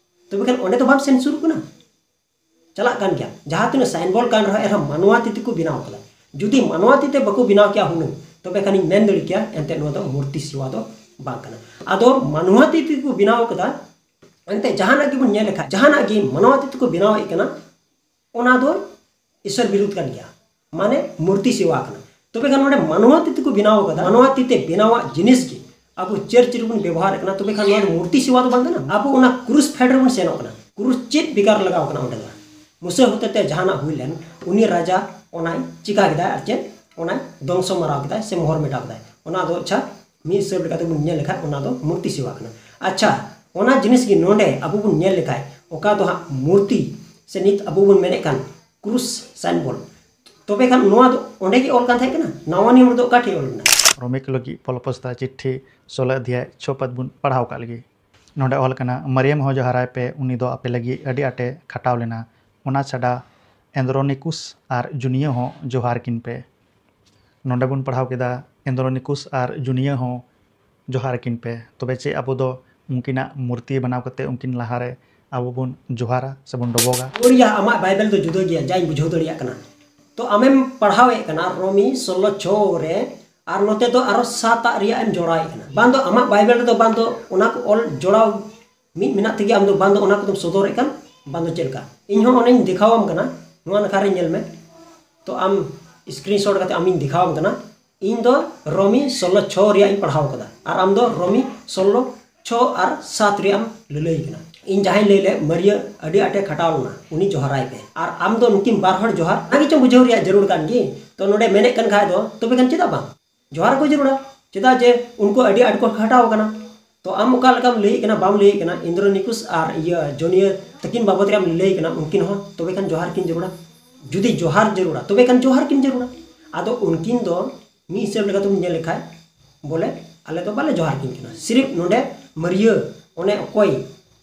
ᱛᱚᱵᱮ ᱠᱷᱟᱱ ᱚᱸᱰᱮ ᱫᱚ ᱵᱟᱢ ᱥᱮᱱ ᱥᱩᱨᱩᱜ ᱠᱟᱱᱟ? ᱪᱟᱞᱟᱜ ᱠᱟᱱ ᱜᱮᱭᱟ᱾ ᱡᱟᱦᱟᱸ ᱛᱤᱱᱟᱹᱜ ᱥᱟᱭᱤᱱᱵᱚᱞ ᱠᱟᱱ ᱨᱮᱦᱚᱸ, ᱮᱱᱨᱮᱦᱚᱸ ᱢᱟᱱᱣᱟ ᱛᱤ ᱛᱮᱠᱚ ᱵᱮᱱᱟᱣ ᱠᱟᱫᱟ᱾ ᱡᱩᱫᱤ ᱢᱟᱱᱣᱟ ᱛᱤ ᱛᱮ ᱵᱟᱠᱚ ᱵᱮᱱᱟᱣ ᱠᱮᱭᱟ ᱦᱩᱱᱟᱹᱝ, ᱛᱚᱵᱮ ᱠᱷᱟᱱᱤᱧ ᱢᱮᱱ ᱫᱟᱲᱮ ᱠᱮᱭᱟ, ᱮᱱᱛᱮ ᱱᱚᱣᱟ ᱫᱚ ᱢᱩᱨᱛᱤ ᱥᱮᱣᱟ ᱫᱚ ᱵᱟᱝ ᱠᱟᱱᱟ᱾ ᱟᱫᱚ ᱢᱟᱱᱣᱟ ᱛᱤ ᱛᱮᱠᱚ ᱵᱮᱱᱟᱣ ᱠᱟᱫᱟ, ᱮᱱᱛᱮ ᱡᱟᱦᱟᱱᱟᱜ ᱜᱮᱵᱚᱱ ᱧᱮᱞ ᱞᱮᱠᱷᱟᱡ, ᱡᱟᱦᱟᱱᱟᱜ ᱜᱮ ᱢᱟᱱᱣᱟ ᱛᱤ ᱛᱮᱠᱚ ᱵᱮᱱᱟᱣᱮᱫ ᱠᱟᱱᱟ, ᱚᱱᱟ ᱫᱚ ᱤᱥᱚᱨ ᱵᱤᱨᱩᱫᱷ ᱠᱟᱱ ᱜᱮᱭᱟ, ᱢᱟᱱᱮ ᱢᱩᱨᱛᱤ ᱥᱮᱣᱟ ᱠᱟᱱᱟ᱾ ᱛᱚᱵᱮ ᱠᱷᱟᱱ ᱱᱚᱰᱮ ᱢᱟᱱᱣᱟ ᱛᱤ ᱛᱮᱠᱚ ᱵᱮᱱᱟᱣ ᱠᱟᱫᱟ, ᱢᱟᱱᱣᱟ ᱛᱤ ᱛᱮ ᱵᱮᱱᱟᱣᱟᱜ ᱡᱤᱱᱤᱥ ᱜᱮ ᱟᱵᱚ ᱪᱟᱨᱪ ᱨᱮᱵᱚᱱ ᱵᱮᱵᱚᱦᱟᱨᱮᱫ ᱠᱟᱱᱟ, ᱛᱚᱵᱮ ᱠᱷᱟᱱ ᱱᱚᱣᱟ ᱫᱚ ᱢᱩᱨᱛᱤ ᱥᱮᱣᱟ ᱫᱚ ᱵᱟᱝ ᱠᱟᱱᱟ᱾ ᱟᱵᱚ ᱚᱱᱟ ᱠᱨᱩᱥ ᱯᱷᱮᱰ ᱨᱮᱵᱚᱱ ᱥᱮᱱᱚᱜ ᱠᱟᱱᱟ᱾ ᱠᱨᱩᱥ ᱪᱮᱫ ᱵᱮᱠᱟᱨ ᱞᱟᱜᱟᱣ ᱠᱟᱱᱟ ᱚᱸᱰᱮ ᱫᱚ? ᱢᱩᱥᱟᱹ ᱦᱚᱛᱮᱛᱮ ᱡᱟᱦᱟᱱᱟᱜ ᱦᱩᱭ ᱞᱮᱱ, ᱩᱱᱤ ᱨᱟᱡᱟ ᱚᱱᱟᱭ ᱪᱤᱠᱟ ᱠᱮᱫᱟᱭ, ᱟᱨ ᱪᱮᱫ ᱚᱱᱟᱭ ᱫᱷᱚᱝᱥᱚ ᱢᱟᱨᱟᱣ ᱠᱮᱫᱟᱭ ᱥᱮ ᱢᱚᱦᱚᱨ ᱢᱮᱴᱟᱣ ᱠᱮᱫᱟᱭ᱾ ᱚᱱᱟ ᱫᱚ ᱟᱪᱪᱷᱟ, ᱢᱤᱫ ᱦᱤᱥᱟᱹᱵ ᱞᱮᱠᱟᱛᱮ ᱵᱚᱱ ᱧᱮᱞ ᱞᱮᱠᱷᱟᱡ ᱚᱱᱟ ᱫᱚ ᱢᱩᱨᱛᱤ ᱥᱮᱣᱟ ᱠᱟᱱᱟ᱾ ᱟᱪᱪᱷᱟ, ᱚᱱᱟ ᱡᱤᱱᱤᱥ ᱜᱮ ᱱᱚᱰᱮ ᱟᱵᱚ ᱵᱚᱱ ᱧᱮᱞ ᱞᱮᱠᱷᱟᱡ, ᱚᱠᱟ ᱫᱚ ᱦᱟᱸᱜ ᱢᱩᱨᱛᱤ ᱥᱮ ᱱᱤᱛ ᱟᱵᱚ ᱵᱚᱱ ᱢᱮᱱᱮᱫ ᱠᱟᱱ ᱠᱨᱩᱥ ᱥᱟᱭᱤᱱᱵᱚᱞ, ᱛᱚᱵᱮ ᱠᱷᱟᱱ ᱱᱚᱣᱟ ᱫᱚ ᱚᱸᱰᱮ ᱜᱮ ᱚᱞ ᱠᱟᱱ ᱛᱟᱦᱮᱸ ᱠᱟᱱᱟ? ᱱᱟᱣᱟ ᱱᱤᱭᱚᱢ ᱨᱮᱫᱚ ᱚᱠᱟ ᱴᱷᱮᱡ ᱚᱞ ᱢᱮᱱᱟᱜᱼᱟ? ᱨᱳᱢᱤ ᱠᱚ ᱞᱟᱹᱜᱤᱫ ᱯᱚᱞ ᱯᱚᱥᱛᱟ ᱪᱤᱴᱷᱤ ᱥᱳᱞᱳ ᱚᱫᱷᱭᱟᱭ ᱪᱷᱚ ᱯᱚᱫ ᱵᱚᱱ ᱯᱟᱲᱦᱟᱣ ᱠᱟᱜ ᱞᱟᱹᱜᱤᱫ᱾ ᱱᱚᱰᱮ ᱚᱞ ᱠᱟᱱᱟ, "ᱢᱟᱨᱤᱭᱟᱢ ᱦᱚᱸ ᱡᱚᱦᱟᱨᱟᱭ ᱯᱮ, ᱩᱱᱤ ᱫᱚ ᱟᱯᱮ ᱞᱟᱹᱜᱤᱫ ᱟᱹᱰᱤ ᱟᱸᱴᱮ ᱠᱷᱟᱴᱟᱣ ᱞᱮᱱᱟ᱾ ᱚᱱᱟ ᱪᱷᱟᱰᱟ ᱮᱱᱫᱨᱳᱱᱤᱠᱩᱥ ᱟᱨ ᱡᱩᱱᱤᱭᱟᱹ ᱦᱚᱸ ᱡᱚᱦᱟᱨ ᱠᱤᱱ ᱯᱮ᱾" ᱱᱚᱰᱮ ᱵᱚᱱ ᱯᱟᱲᱦᱟᱣ ᱠᱮᱫᱟ, "ᱮᱱᱫᱨᱳᱱᱤᱠᱩᱥ ᱟᱨ ᱡᱩᱱᱤᱭᱟᱹ ᱦᱚᱸ ᱡᱚᱦᱟᱨ ᱠᱤᱱ ᱯᱮ᱾" ᱛᱚᱵᱮ ᱪᱮᱫ ᱟᱵᱚ ᱫᱚ ᱩᱱᱠᱤᱱᱟᱜ ᱢᱩᱨᱛᱤ ᱵᱮᱱᱟᱣ ᱠᱟᱛᱮ ᱩᱱᱠᱤᱱ ᱞᱟᱦᱟᱨᱮ ᱟᱵᱚ ᱵᱚᱱ ᱡᱚᱦᱟᱨᱟ ᱥᱮᱵᱚᱱ ᱰᱚᱵᱚᱜᱟ? ᱳᱨᱤᱭᱟ, ᱟᱢᱟᱜ ᱵᱟᱭᱵᱮᱞ ᱫᱚ ᱡᱩᱫᱟᱹ ᱜᱮᱭᱟ, ᱡᱟᱧ ᱵᱩᱡᱷᱟᱹᱣ ᱫᱟᱲᱮᱭᱟᱜ ᱠᱟᱱᱟ᱾ ᱛᱚ ᱟᱢᱮᱢ ᱯᱟᱲᱦᱟᱣᱮᱫ ᱠᱟᱱᱟ ᱨᱳᱢᱤ ᱥᱳᱞᱳ ᱪᱷᱚ ᱨᱮ, ᱟᱨ ᱱᱚᱛᱮ ᱫᱚ ᱟᱨᱚ ᱥᱟᱛᱟᱜ ᱨᱮᱭᱟᱜ ᱮᱢ ᱡᱚᱲᱟᱣᱮᱫ ᱠᱟᱱᱟ᱾ ᱵᱟᱝ ᱫᱚ ᱟᱢᱟᱜ ᱵᱟᱭᱵᱮᱞ ᱨᱮᱫᱚ ᱵᱟᱝ ᱫᱚ ᱚᱱᱟ ᱠᱚ ᱚᱞ ᱡᱚᱲᱟᱣ ᱢᱤᱫ ᱢᱮᱱᱟᱜ ᱛᱮᱜᱮ ᱟᱢ ᱫᱚ ᱵᱟᱝ ᱫᱚ ᱚᱱᱟ ᱠᱚᱫᱚᱢ ᱥᱚᱫᱚᱨᱮᱫ ᱠᱟᱱ, ᱵᱟᱝ ᱫᱚ ᱪᱮᱫ ᱞᱮᱠᱟ? ᱤᱧ ᱦᱚᱸ ᱚᱱᱮᱧ ᱫᱮᱠᱷᱟᱣᱟᱢ ᱠᱟᱱᱟ, ᱱᱚᱣᱟ ᱱᱟᱠᱷᱟ ᱨᱮ ᱧᱮᱞ ᱢᱮ᱾ ᱛᱚ ᱟᱢ screenshot ᱠᱟᱛᱮ ᱟᱢᱤᱧ ᱫᱮᱠᱷᱟᱣᱟᱢ ᱠᱟᱱᱟ᱾ ᱤᱧ ᱫᱚ ᱨᱳᱢᱤ ᱥᱳᱞᱞᱳ ᱪᱷᱚ ᱨᱮᱭᱟᱜ ᱤᱧ ᱯᱟᱲᱦᱟᱣ ᱠᱟᱫᱟ, ᱟᱨ ᱟᱢ ᱫᱚ ᱨᱳᱢᱤ ᱥᱳᱞᱞᱳ ᱪᱷᱚ ᱟᱨ ᱥᱟᱛ ᱨᱮᱭᱟᱜ ᱮᱢ ᱞᱟᱹᱞᱟᱹᱭ ᱠᱟᱱᱟ᱾ ᱤᱧ ᱡᱟᱦᱟᱸᱧ ᱞᱟᱹᱭ ᱞᱮᱫ, ᱢᱟᱹᱨᱤᱭᱟᱹ ᱟᱹᱰᱤ ᱟᱸᱴᱮ ᱠᱷᱟᱴᱟᱣ ᱞᱮᱱᱟ, ᱩᱱᱤ ᱡᱚᱦᱟᱨᱟᱭ ᱯᱮ᱾ ᱟᱨ ᱟᱢ ᱫᱚ ᱱᱩᱠᱤᱱ ᱵᱟᱨ ᱦᱚᱲ ᱡᱚᱦᱟᱨ ᱚᱱᱟ ᱜᱮᱪᱚᱝ ᱵᱩᱡᱷᱟᱹᱣ ᱨᱮᱭᱟᱜ ᱡᱟᱹᱨᱩᱲ ᱠᱟᱱ ᱜᱮ᱾ ᱛᱚ ᱱᱚᱰᱮ ᱢᱮᱱᱮᱫ ᱠᱟᱱ ᱠᱷᱟᱡ ᱫᱚ ᱛᱚᱵᱮ ᱠᱷᱟᱱ ᱪᱮᱫᱟᱜ ᱵᱟᱝ ᱡᱚᱦᱟᱨ ᱠᱚ ᱡᱟᱹᱨᱩᱲᱟ? ᱪᱮᱫᱟᱜ ᱡᱮ ᱩᱱᱠᱩ ᱟᱹᱰᱤ ᱟᱸᱴ ᱠᱚ ᱠᱷᱟᱴᱟᱣ ᱠᱟᱱᱟ᱾ ᱛᱚ ᱟᱢ ᱚᱠᱟ ᱞᱮᱠᱟᱢ ᱞᱟᱹᱭᱮᱫ ᱠᱟᱱᱟ, ᱵᱟᱢ ᱞᱟᱹᱭᱮᱫ ᱠᱟᱱᱟ, ᱤᱱᱫᱨᱚᱱᱤᱠᱩᱥ ᱟᱨ ᱤᱭᱟᱹ ᱡᱚᱱᱤᱭᱟᱹ ᱛᱟᱹᱠᱤᱱ ᱵᱟᱵᱚᱫ ᱨᱮᱢ ᱞᱟᱹᱭ ᱠᱟᱱᱟ, ᱩᱱᱠᱤᱱ ᱦᱚᱸ ᱛᱚᱵᱮ ᱠᱷᱟᱱ ᱡᱚᱦᱟᱨ ᱠᱤᱱ ᱡᱟᱹᱨᱩᱲᱟ᱾ ᱡᱩᱫᱤ ᱡᱚᱦᱟᱨ ᱡᱟᱹᱨᱩᱲᱟ, ᱛᱚᱵᱮ ᱠᱷᱟᱱ ᱡᱚᱦᱟᱨ ᱠᱤᱱ ᱡᱟᱹᱨᱩᱲᱟ᱾ ᱟᱫᱚ ᱩᱱᱠᱤᱱ ᱫᱚ ᱢᱤᱫ ᱦᱤᱥᱟᱹᱵ ᱞᱮᱠᱟᱛᱮᱢ ᱧᱮᱞ ᱞᱮᱠᱷᱟᱡ, ᱵᱚᱞᱮ, ᱟᱞᱮ ᱫᱚ ᱵᱟᱞᱮ ᱡᱚᱦᱟᱨ ᱠᱤᱱ ᱠᱟᱱᱟ᱾ ᱥᱤᱨᱤᱯ ᱱᱚᱰᱮ ᱢᱟᱹᱨᱤᱭᱟᱹ, ᱚᱱᱮ ᱚᱠᱚᱭ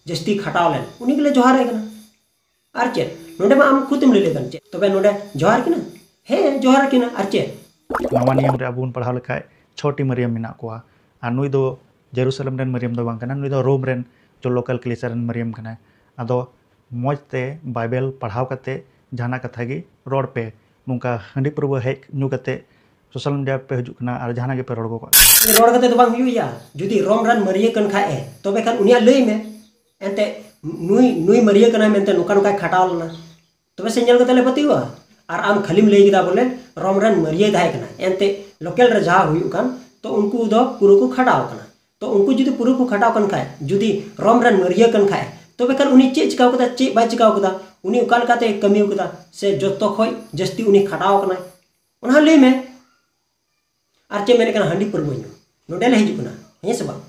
ᱡᱟᱹᱥᱛᱤ ᱠᱷᱟᱴᱟᱣ ᱞᱮᱱ, ᱩᱱᱤ ᱜᱮᱞᱮ ᱡᱚᱦᱟᱨᱟᱭ ᱠᱟᱱᱟ᱾ ᱟᱨ ᱪᱮᱫ? ᱱᱚᱰᱮ ᱢᱟ ᱟᱢ ᱠᱷᱩᱫᱮᱢ ᱞᱟᱹᱭ ᱞᱮᱫ ᱠᱟᱱ᱾ ᱪᱮᱫ? ᱛᱚᱵᱮ ᱱᱚᱰᱮ ᱡᱚᱦᱟᱨ ᱠᱤᱱᱟ? ᱦᱮᱸ, ᱡᱚᱦᱟᱨ ᱠᱤᱱᱟ᱾ ᱟᱨ ᱪᱮᱫ? ᱱᱟᱣᱟ ᱱᱤᱭᱚᱢ ᱨᱮ ᱟᱵᱚ ᱵᱚᱱ ᱯᱟᱲᱦᱟᱣ ᱞᱮᱠᱷᱟᱡ, ᱪᱷᱚᱴᱤ ᱢᱟᱹᱨᱤᱭᱟᱹᱢ ᱢᱮᱱᱟᱜ ᱠᱚᱣᱟ᱾ ᱟᱨ ᱱᱩᱭ ᱫᱚ ᱡᱮᱨᱩᱥᱟᱞᱮᱢ ᱨᱮᱱ ᱢᱟᱹᱨᱤᱭᱟᱹᱢ ᱫᱚ ᱵᱟᱝ ᱠᱟᱱᱟ, ᱱᱩᱭ ᱫᱚ ᱨᱳᱢ ᱨᱮᱱ ᱡᱚ local ᱠᱞᱮᱪᱟᱨ ᱨᱮᱱ ᱢᱟᱹᱨᱤᱭᱟᱹᱢ ᱠᱟᱱᱟᱭ᱾ ᱟᱫᱚ ᱢᱚᱡᱽ ᱛᱮ ᱵᱟᱭᱵᱮᱞ ᱯᱟᱲᱦᱟᱣ ᱠᱟᱛᱮ ᱡᱟᱦᱟᱱᱟᱜ ᱠᱟᱛᱷᱟ ᱜᱮ ᱨᱚᱲ ᱯᱮ᱾ ᱱᱚᱝᱠᱟ ᱦᱟᱺᱰᱤ ᱯᱟᱹᱨᱣᱟᱹ ᱦᱮᱡ ᱧᱩ ᱠᱟᱛᱮ social media ᱯᱮ ᱦᱤᱡᱩᱜ ᱠᱟᱱᱟ ᱟᱨ ᱡᱟᱦᱟᱱᱟᱜ ᱜᱮᱯᱮ ᱨᱚᱲ ᱜᱚᱜ ᱠᱟᱜ ᱠᱟᱱᱟ᱾ ᱨᱚᱲ ᱠᱟᱛᱮ ᱫᱚ ᱵᱟᱝ ᱦᱩᱭᱩᱜᱼᱟ᱾ ᱡᱩᱫᱤ ᱨᱳᱢ ᱨᱮᱱ ᱢᱟᱹᱨᱤᱭᱟᱹ ᱠᱟᱱ ᱠᱷᱟᱡ ᱮ, ᱛᱚᱵᱮ ᱠᱷᱟᱱ ᱩᱱᱤᱭᱟᱜ ᱞᱟᱹᱭ ᱢᱮ᱾ ᱮᱱᱛᱮ ᱱᱩᱭ, ᱱᱩᱭ ᱢᱟᱹᱨᱤᱭᱟᱹ ᱠᱟᱱᱟᱭ ᱢᱮᱱᱛᱮ ᱱᱚᱝᱠᱟ ᱱᱚᱝᱠᱟᱭ ᱠᱷᱟᱴᱟᱣ ᱞᱮᱱᱟ, ᱛᱚᱵᱮ ᱥᱮ ᱧᱮᱞ ᱠᱟᱛᱮ ᱞᱮ ᱯᱟᱹᱛᱭᱟᱹᱣᱟ? ᱟᱨ ᱟᱢ ᱠᱷᱟᱹᱞᱤᱢ ᱞᱟᱹᱭ ᱠᱮᱫᱟ ᱵᱚᱞᱮ ᱨᱳᱢ ᱨᱮᱱ ᱢᱟᱹᱨᱤᱭᱟᱹᱭ ᱛᱟᱦᱮᱸ ᱠᱟᱱᱟ, ᱮᱱᱛᱮ local ᱨᱮ ᱡᱟᱦᱟᱸ ᱦᱩᱭᱩᱜ ᱠᱟᱱ, ᱛᱚ ᱩᱱᱠᱩ ᱫᱚ ᱯᱩᱨᱟᱹ ᱠᱚ ᱠᱷᱟᱴᱟᱣ ᱠᱟᱱᱟ᱾ ᱛᱚ ᱩᱱᱠᱩ ᱡᱩᱫᱤ ᱯᱩᱨᱟᱹ ᱠᱚ ᱠᱷᱟᱴᱟᱣ ᱠᱟᱱ ᱠᱷᱟᱡ, ᱡᱩᱫᱤ ᱨᱳᱢ ᱨᱮᱱ ᱢᱟᱹᱨᱤᱭᱟᱹ ᱠᱟᱱ ᱠᱷᱟᱡ, ᱛᱚᱵᱮ ᱠᱷᱟᱱ ᱩᱱᱤ ᱪᱮᱫ ᱪᱤᱠᱟᱹᱣ ᱠᱟᱫᱟ, ᱪᱮᱫ ᱵᱟᱭ ᱪᱤᱠᱟᱹᱣ ᱠᱟᱫᱟ, ᱩᱱᱤ ᱚᱠᱟ ᱞᱮᱠᱟᱛᱮ ᱠᱟᱹᱢᱤ ᱠᱟᱫᱟ, ᱥᱮ ᱡᱚᱛᱚ ᱠᱷᱚᱡ ᱡᱟᱹᱥᱛᱤ ᱩᱱᱤ ᱠᱷᱟᱴᱟᱣ ᱠᱟᱱᱟᱭ, ᱚᱱᱟ ᱦᱚᱸ ᱞᱟᱹᱭ ᱢᱮ᱾ ᱟᱨ ᱪᱮᱫ ᱢᱮᱱᱮᱫ ᱠᱟᱱᱟ, ᱦᱟᱺᱰᱤ ᱯᱟᱹᱨᱣᱟᱹ ᱧᱩ, ᱱᱚᱰᱮ ᱞᱮ ᱦᱤᱡᱩᱜ ᱠᱟᱱᱟ, ᱦᱮᱸ ᱥᱮ ᱵᱟᱝ?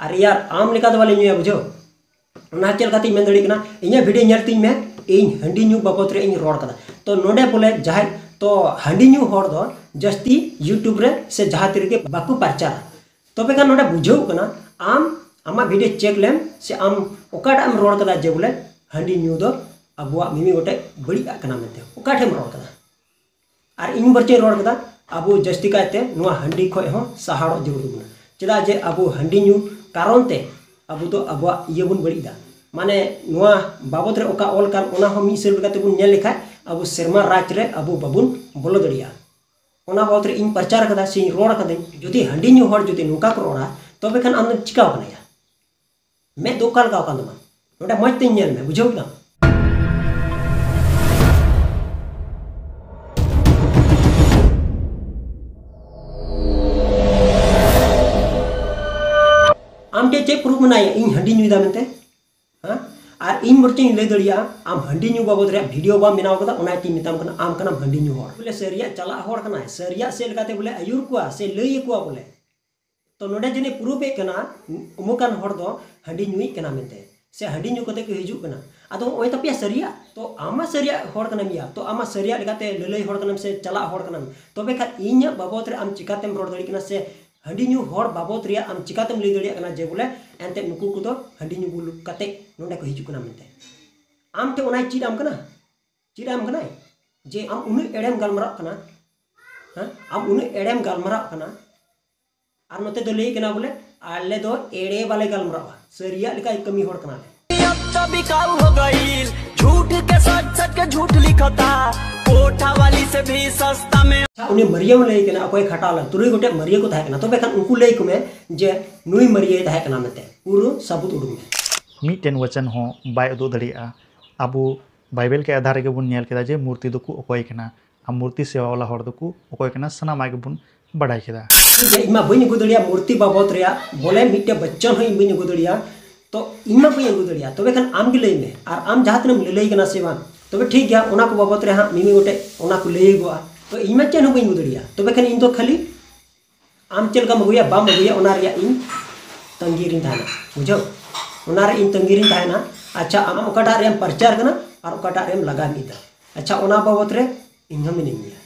ᱟᱨ ᱭᱟᱨ, ᱟᱢ ᱞᱮᱠᱟ ᱫᱚ ᱵᱟᱞᱮ ᱧᱩᱭᱟ, ᱵᱩᱡᱷᱟᱹᱣ? ᱚᱱᱟ ᱪᱮᱫ ᱞᱮᱠᱟᱛᱤᱧ ᱢᱮᱱ ᱫᱟᱲᱮᱭᱟᱜ ᱠᱟᱱᱟ, ᱤᱧᱟᱹᱜ video ᱧᱮᱞ ᱛᱤᱧ ᱢᱮ, ᱤᱧ ᱦᱟᱺᱰᱤ ᱧᱩ ᱵᱟᱵᱚᱫ ᱨᱮ ᱤᱧ ᱨᱚᱲ ᱠᱟᱫᱟ᱾ ᱛᱚ ᱱᱚᱰᱮ ᱵᱚᱞᱮ ᱡᱟᱦᱟᱸᱭ, ᱛᱚ ᱦᱟᱺᱰᱤ ᱧᱩ ᱦᱚᱲ ᱫᱚ ᱡᱟᱹᱥᱛᱤ YouTube ᱨᱮ ᱥᱮ ᱡᱟᱦᱟᱸ ᱛᱤ ᱨᱮᱜᱮ ᱵᱟᱠᱚ ᱯᱟᱨᱪᱟᱨᱟ᱾ ᱛᱚᱵᱮ ᱠᱷᱟᱱ ᱱᱚᱰᱮ ᱵᱩᱡᱷᱟᱹᱣ ᱠᱟᱱᱟ, ᱟᱢ ᱟᱢᱟᱜ video check ᱞᱮᱢ ᱥᱮ ᱟᱢ ᱚᱠᱟᱴᱟᱜ ᱮᱢ ᱨᱚᱲ ᱠᱟᱫᱟ ᱡᱮ ᱵᱚᱞᱮ ᱦᱟᱺᱰᱤ ᱧᱩ ᱫᱚ ᱟᱵᱚᱣᱟᱜ ᱢᱤᱢᱤᱫ ᱜᱚᱴᱮᱡ ᱵᱟᱹᱲᱤᱡ ᱟᱜ ᱠᱟᱱᱟ ᱢᱮᱱᱛᱮ, ᱚᱠᱟ ᱴᱷᱮᱱ ᱮᱢ ᱨᱚᱲ ᱠᱟᱫᱟ? ᱟᱨ ᱤᱧ ᱵᱚᱨᱪᱚᱧ ᱨᱚᱲ ᱠᱮᱫᱟ, ᱟᱵᱚ ᱡᱟᱹᱥᱛᱤ ᱠᱟᱭᱛᱮ ᱱᱚᱣᱟ ᱦᱟᱺᱰᱤ ᱠᱷᱚᱡ ᱦᱚᱸ ᱥᱟᱦᱟᱲᱚᱜ ᱡᱟᱹᱨᱩᱲ ᱛᱟᱵᱚᱱᱟ᱾ ᱪᱮᱫᱟᱜ ᱡᱮ ᱟᱵᱚ ᱦᱟᱺᱰᱤ ᱧᱩ ᱠᱟᱨᱚᱱ ᱛᱮ ᱟᱵᱚ ᱫᱚ ᱟᱵᱚᱣᱟᱜ ᱤᱭᱟᱹ ᱵᱚᱱ ᱵᱟᱹᱲᱤᱡ ᱮᱫᱟ᱾ ᱢᱟᱱᱮ ᱱᱚᱣᱟ ᱵᱟᱵᱚᱫ ᱨᱮ ᱚᱠᱟ ᱚᱞ ᱠᱟᱱ, ᱚᱱᱟ ᱦᱚᱸ ᱢᱤᱫ ᱦᱤᱥᱟᱹᱵ ᱞᱮᱠᱟᱛᱮ ᱵᱚᱱ ᱧᱮᱞ ᱞᱮᱠᱷᱟᱡ ᱟᱵᱚ ᱥᱮᱨᱢᱟ ᱨᱟᱡᱽ ᱨᱮ ᱟᱵᱚ ᱵᱟᱵᱚᱱ ᱵᱚᱞᱚ ᱫᱟᱲᱮᱭᱟᱜᱼᱟ᱾ ᱚᱱᱟ ᱵᱟᱵᱚᱫ ᱨᱮ ᱤᱧ ᱯᱨᱚᱪᱟᱨ ᱠᱟᱫᱟ ᱥᱮ ᱤᱧ ᱨᱚᱲ ᱠᱟᱫᱟᱹᱧ, ᱡᱩᱫᱤ ᱦᱟᱺᱰᱤ ᱧᱩ ᱦᱚᱲ ᱡᱩᱫᱤ ᱱᱚᱝᱠᱟ ᱠᱚ ᱨᱚᱲᱟ, ᱛᱚᱵᱮ ᱠᱷᱟᱱ ᱟᱢ ᱫᱚᱢ ᱪᱤᱠᱟᱹᱣ ᱠᱟᱱᱟ ᱭᱟ? ᱢᱮᱫ ᱫᱚ ᱚᱠᱟ ᱞᱮᱠᱟ ᱟᱠᱟᱱ ᱛᱟᱢᱟ? ᱱᱚᱰᱮ ᱢᱚᱡᱽ ᱛᱮᱧ ᱧᱮᱞ ᱢᱮ, ᱵᱩᱡᱷᱟᱹᱣ ᱠᱮᱫᱟᱢ? ᱟᱢ ᱴᱷᱮᱱ ᱪᱮᱫ ᱯᱨᱩᱯᱷ ᱢᱮᱱᱟᱭᱟ ᱤᱧ ᱦᱟᱺᱰᱤ ᱧᱩᱭᱮᱫᱟ ᱢᱮᱱᱛᱮ? ᱦᱮᱸ? ᱟᱨ ᱤᱧ ᱵᱚᱨᱪᱚᱧ ᱞᱟᱹᱭ ᱫᱟᱲᱮᱭᱟᱜᱼᱟ, ᱟᱢ ᱦᱟᱺᱰᱤ ᱧᱩ ᱵᱟᱵᱚᱫ ᱨᱮᱭᱟᱜ ᱵᱷᱤᱰᱤᱭᱳ ᱵᱟᱢ ᱵᱮᱱᱟᱣ ᱠᱟᱫᱟ, ᱚᱱᱟ ᱛᱮᱧ ᱢᱮᱛᱟᱢ ᱠᱟᱱᱟ, ᱟᱢ ᱠᱟᱱᱟᱢ ᱦᱟᱺᱰᱤ ᱧᱩ ᱦᱚᱲ᱾ ᱵᱚᱞᱮ ᱥᱟᱹᱨᱤᱭᱟᱜ ᱪᱟᱞᱟᱜ ᱦᱚᱲ ᱠᱟᱱᱟᱭ, ᱥᱟᱹᱨᱤᱭᱟᱜ ᱥᱮᱫ ᱞᱮᱠᱟᱛᱮ ᱵᱚᱞᱮ ᱟᱹᱭᱩᱨ ᱠᱚᱣᱟ ᱥᱮ ᱞᱟᱹᱭ ᱟᱠᱚᱣᱟ ᱵᱚᱞᱮ᱾ ᱛᱚ ᱱᱚᱰᱮ ᱡᱟᱹᱱᱤᱡ ᱯᱨᱩᱯᱷ ᱮᱫ ᱠᱟᱱᱟ, ᱩᱢᱩᱠᱟᱱ ᱦᱚᱲ ᱫᱚ ᱦᱟᱺᱰᱤ ᱧᱩᱭᱮᱫ ᱠᱟᱱᱟ ᱢᱮᱱᱛᱮ, ᱥᱮ ᱦᱟᱺᱰᱤ ᱧᱩ ᱠᱟᱛᱮ ᱠᱚ ᱦᱤᱡᱩᱜ ᱠᱟᱱᱟ᱾ ᱟᱫᱚ ᱱᱚᱜᱼᱚᱭ ᱛᱟᱯᱮᱭᱟ ᱥᱟᱹᱨᱤᱭᱟᱜ, ᱛᱚ ᱟᱢ ᱢᱟ ᱥᱟᱹᱨᱤᱭᱟᱜ ᱦᱚᱲ ᱠᱟᱱᱟᱢ ᱭᱟ, ᱛᱚ ᱟᱢ ᱢᱟ ᱥᱟᱹᱨᱤᱭᱟᱜ ᱞᱮᱠᱟᱛᱮ ᱞᱟᱹᱞᱟᱹᱭ ᱦᱚᱲ ᱠᱟᱱᱟᱢ ᱥᱮ ᱪᱟᱞᱟᱜ ᱦᱚᱲ ᱠᱟᱱᱟᱢ, ᱛᱚᱵᱮ ᱠᱷᱟᱱ ᱤᱧᱟᱹᱜ ᱵᱟᱵᱚᱫ ᱨᱮ ᱟᱢ ᱪᱤᱠᱟᱛᱮᱢ ᱨᱚᱲ ᱫᱟᱲᱮᱭᱟᱜ ᱠᱟᱱᱟ ᱥᱮ ᱦᱟᱺᱰᱤ ᱧᱩ ᱦᱚᱲ ᱵᱟᱵᱚᱫ ᱨᱮᱭᱟᱜ ᱟᱢ ᱪᱤᱠᱟᱛᱮᱢ ᱞᱟᱹᱭ ᱫᱟᱲᱮᱭᱟᱜ ᱠᱟᱱᱟ ᱡᱮ ᱵᱚᱞᱮ ᱮᱱᱛᱮᱫ ᱱᱩᱠᱩ ᱠᱚᱫᱚ ᱦᱟᱺᱰᱤ ᱧᱩ ᱵᱩᱞ ᱠᱟᱛᱮ ᱱᱚᱰᱮ ᱠᱚ ᱦᱤᱡᱩᱜ ᱠᱟᱱᱟ ᱢᱮᱱᱛᱮ? ᱟᱢ ᱴᱷᱮᱱ ᱚᱱᱟᱭ ᱪᱮᱫ ᱟᱢ ᱠᱟᱱᱟ? ᱪᱮᱫ ᱟᱢ ᱠᱟᱱᱟᱭ ᱡᱮ ᱟᱢ ᱩᱱᱟᱹᱜ ᱮᱲᱮᱢ ᱜᱟᱞᱢᱟᱨᱟᱜ ᱠᱟᱱᱟ? ᱦᱮᱸ, ᱟᱢ ᱩᱱᱟᱹᱜ ᱮᱲᱮᱢ ᱜᱟᱞᱢᱟᱨᱟᱜ ᱠᱟᱱᱟ᱾ ᱟᱨ ᱱᱚᱛᱮ ᱫᱚ ᱞᱟᱹᱭ ᱠᱟᱱᱟ ᱵᱚᱞᱮ ᱟᱞᱮ ᱫᱚ ᱮᱲᱮ ᱵᱟᱞᱮ ᱜᱟᱞᱢᱟᱨᱟᱜᱼᱟ, ᱥᱟᱹᱨᱤᱭᱟᱜ ᱞᱮᱠᱟ ᱠᱟᱹᱢᱤ ᱦᱚᱲ ᱠᱟᱱᱟᱞᱮ᱾ अब तो बिकाऊ हो गई, झूठ के सच, सच के झूठ लिखता, कोठा वाली से भी सस्ता में। ᱟᱪᱪᱷᱟ, ᱩᱱᱤ ᱢᱟᱹᱨᱤᱭᱟᱹᱢ ᱞᱟᱹᱭ ᱠᱟᱱᱟ, ᱚᱠᱚᱭ ᱠᱷᱟᱴᱟᱣ ᱞᱮᱱ, ᱛᱩᱨᱩᱭ ᱜᱚᱴᱮᱡ ᱢᱟᱹᱨᱤᱭᱟᱹ ᱠᱚ ᱛᱟᱦᱮᱸ ᱠᱟᱱᱟ, ᱛᱚᱵᱮ ᱠᱷᱟᱱ ᱩᱱᱠᱩ ᱞᱟᱹᱭ ᱠᱚᱢᱮ ᱡᱮ ᱱᱩᱭ ᱢᱟᱹᱨᱤᱭᱟᱹᱭ ᱛᱟᱦᱮᱸ ᱠᱟᱱᱟ ᱢᱮᱱᱛᱮ ᱯᱩᱨᱟᱹ ᱥᱟᱹᱵᱩᱛ ᱩᱰᱩᱠ ᱢᱮ᱾ ᱢᱤᱫᱴᱮᱱ ᱣᱟᱪᱚᱱ ᱦᱚᱸ ᱵᱟᱭ ᱩᱫᱩᱜ ᱫᱟᱲᱮᱭᱟᱜᱼᱟ᱾ ᱟᱵᱚ ᱵᱟᱭᱵᱮᱞ ᱠᱮ ᱟᱫᱷᱟᱨ ᱨᱮᱜᱮ ᱵᱚᱱ ᱧᱮᱞ ᱠᱮᱫᱟ ᱡᱮ ᱢᱩᱨᱛᱤ ᱫᱚᱠᱚ ᱚᱠᱚᱭ ᱠᱟᱱᱟ, ᱟᱨ ᱢᱩᱨᱛᱤ ᱥᱮᱵᱟ ᱣᱟᱞᱟ ᱦᱚᱲ ᱫᱚᱠᱚ ᱚᱠᱚᱭ ᱠᱟᱱᱟ, ᱥᱟᱱᱟᱢᱟᱜ ᱜᱮᱵᱚᱱ ᱵᱟᱰᱟᱭ ᱠᱮᱫᱟ᱾ ᱴᱷᱤᱠ ᱜᱮᱭᱟ, ᱤᱧ ᱢᱟ ᱵᱟᱹᱧ ᱟᱹᱜᱩ ᱫᱟᱲᱮᱭᱟᱜᱼᱟ ᱢᱩᱨᱛᱤ ᱵᱟᱵᱚᱫ ᱨᱮᱭᱟᱜ ᱵᱚᱞᱮ ᱢᱤᱫᱴᱮᱡ ᱵᱚᱪᱚᱱ ᱦᱚᱸ ᱤᱧ ᱵᱟᱹᱧ ᱟᱹᱜᱩ ᱫᱟᱲᱮᱭᱟᱜᱼᱟ᱾ ᱛᱚ ᱤᱧ ᱢᱟ ᱵᱟᱹᱧ ᱟᱹᱜᱩ ᱫᱟᱲᱮᱭᱟᱜᱼᱟ, ᱛᱚᱵᱮ ᱠᱷᱟᱱ ᱟᱢ ᱜᱮ ᱞᱟᱹᱭ ᱢᱮ, ᱟᱨ ᱟᱢ ᱡᱟᱦᱟᱸ ᱛᱤᱱᱟᱹᱜ ᱮᱢ ᱞᱟᱹᱞᱟᱹᱭ ᱠᱟᱱᱟ ᱥᱮ ᱵᱟᱝ, ᱛᱚᱵᱮ ᱴᱷᱤᱠ ᱜᱮᱭᱟ, ᱚᱱᱟ ᱠᱚ ᱵᱟᱵᱚᱫ ᱨᱮ ᱦᱟᱸᱜ ᱢᱤᱢᱤᱫ ᱜᱚᱴᱮᱡ ᱚᱱᱟ ᱠᱚ ᱞᱟᱹᱭᱟᱹᱜᱚᱜᱼᱟ᱾ ᱛᱚ ᱤᱧ ᱢᱟ ᱪᱮᱫ ᱦᱚᱸ ᱵᱟᱹᱧ ᱟᱹᱜᱩ ᱫᱟᱲᱮᱭᱟᱜᱼᱟ, ᱛᱚᱵᱮ ᱠᱷᱟᱱ ᱤᱧ ᱫᱚ ᱠᱷᱟᱹᱞᱤ ᱟᱢ ᱪᱮᱫ ᱞᱮᱠᱟᱢ ᱟᱹᱜᱩᱭᱟ ᱵᱟᱢ ᱟᱹᱜᱩᱭᱟ ᱚᱱᱟ ᱨᱮᱭᱟᱜ ᱤᱧ ᱛᱟᱺᱜᱤ ᱨᱤᱧ ᱛᱟᱦᱮᱱᱟ, ᱵᱩᱡᱷᱟᱹᱣ? ᱚᱱᱟ ᱨᱮ ᱤᱧ ᱛᱟᱺᱜᱤ ᱨᱤᱧ ᱛᱟᱦᱮᱱᱟ᱾ ᱟᱪᱪᱷᱟ, ᱟᱢ ᱚᱠᱟᱴᱟᱜ ᱨᱮᱢ ᱯᱨᱚᱪᱟᱨ ᱠᱟᱱᱟ ᱟᱨ ᱚᱠᱟᱴᱟᱜ ᱨᱮᱢ ᱞᱟᱜᱟᱣ ᱢᱤᱫᱟ? ᱟᱪᱪᱷᱟ, ᱚᱱᱟ ᱵᱟᱵᱚᱛ ᱨᱮ ᱤᱧ ᱦᱚᱸ ᱢᱤᱱᱟᱹᱧ ᱜᱮᱭᱟ᱾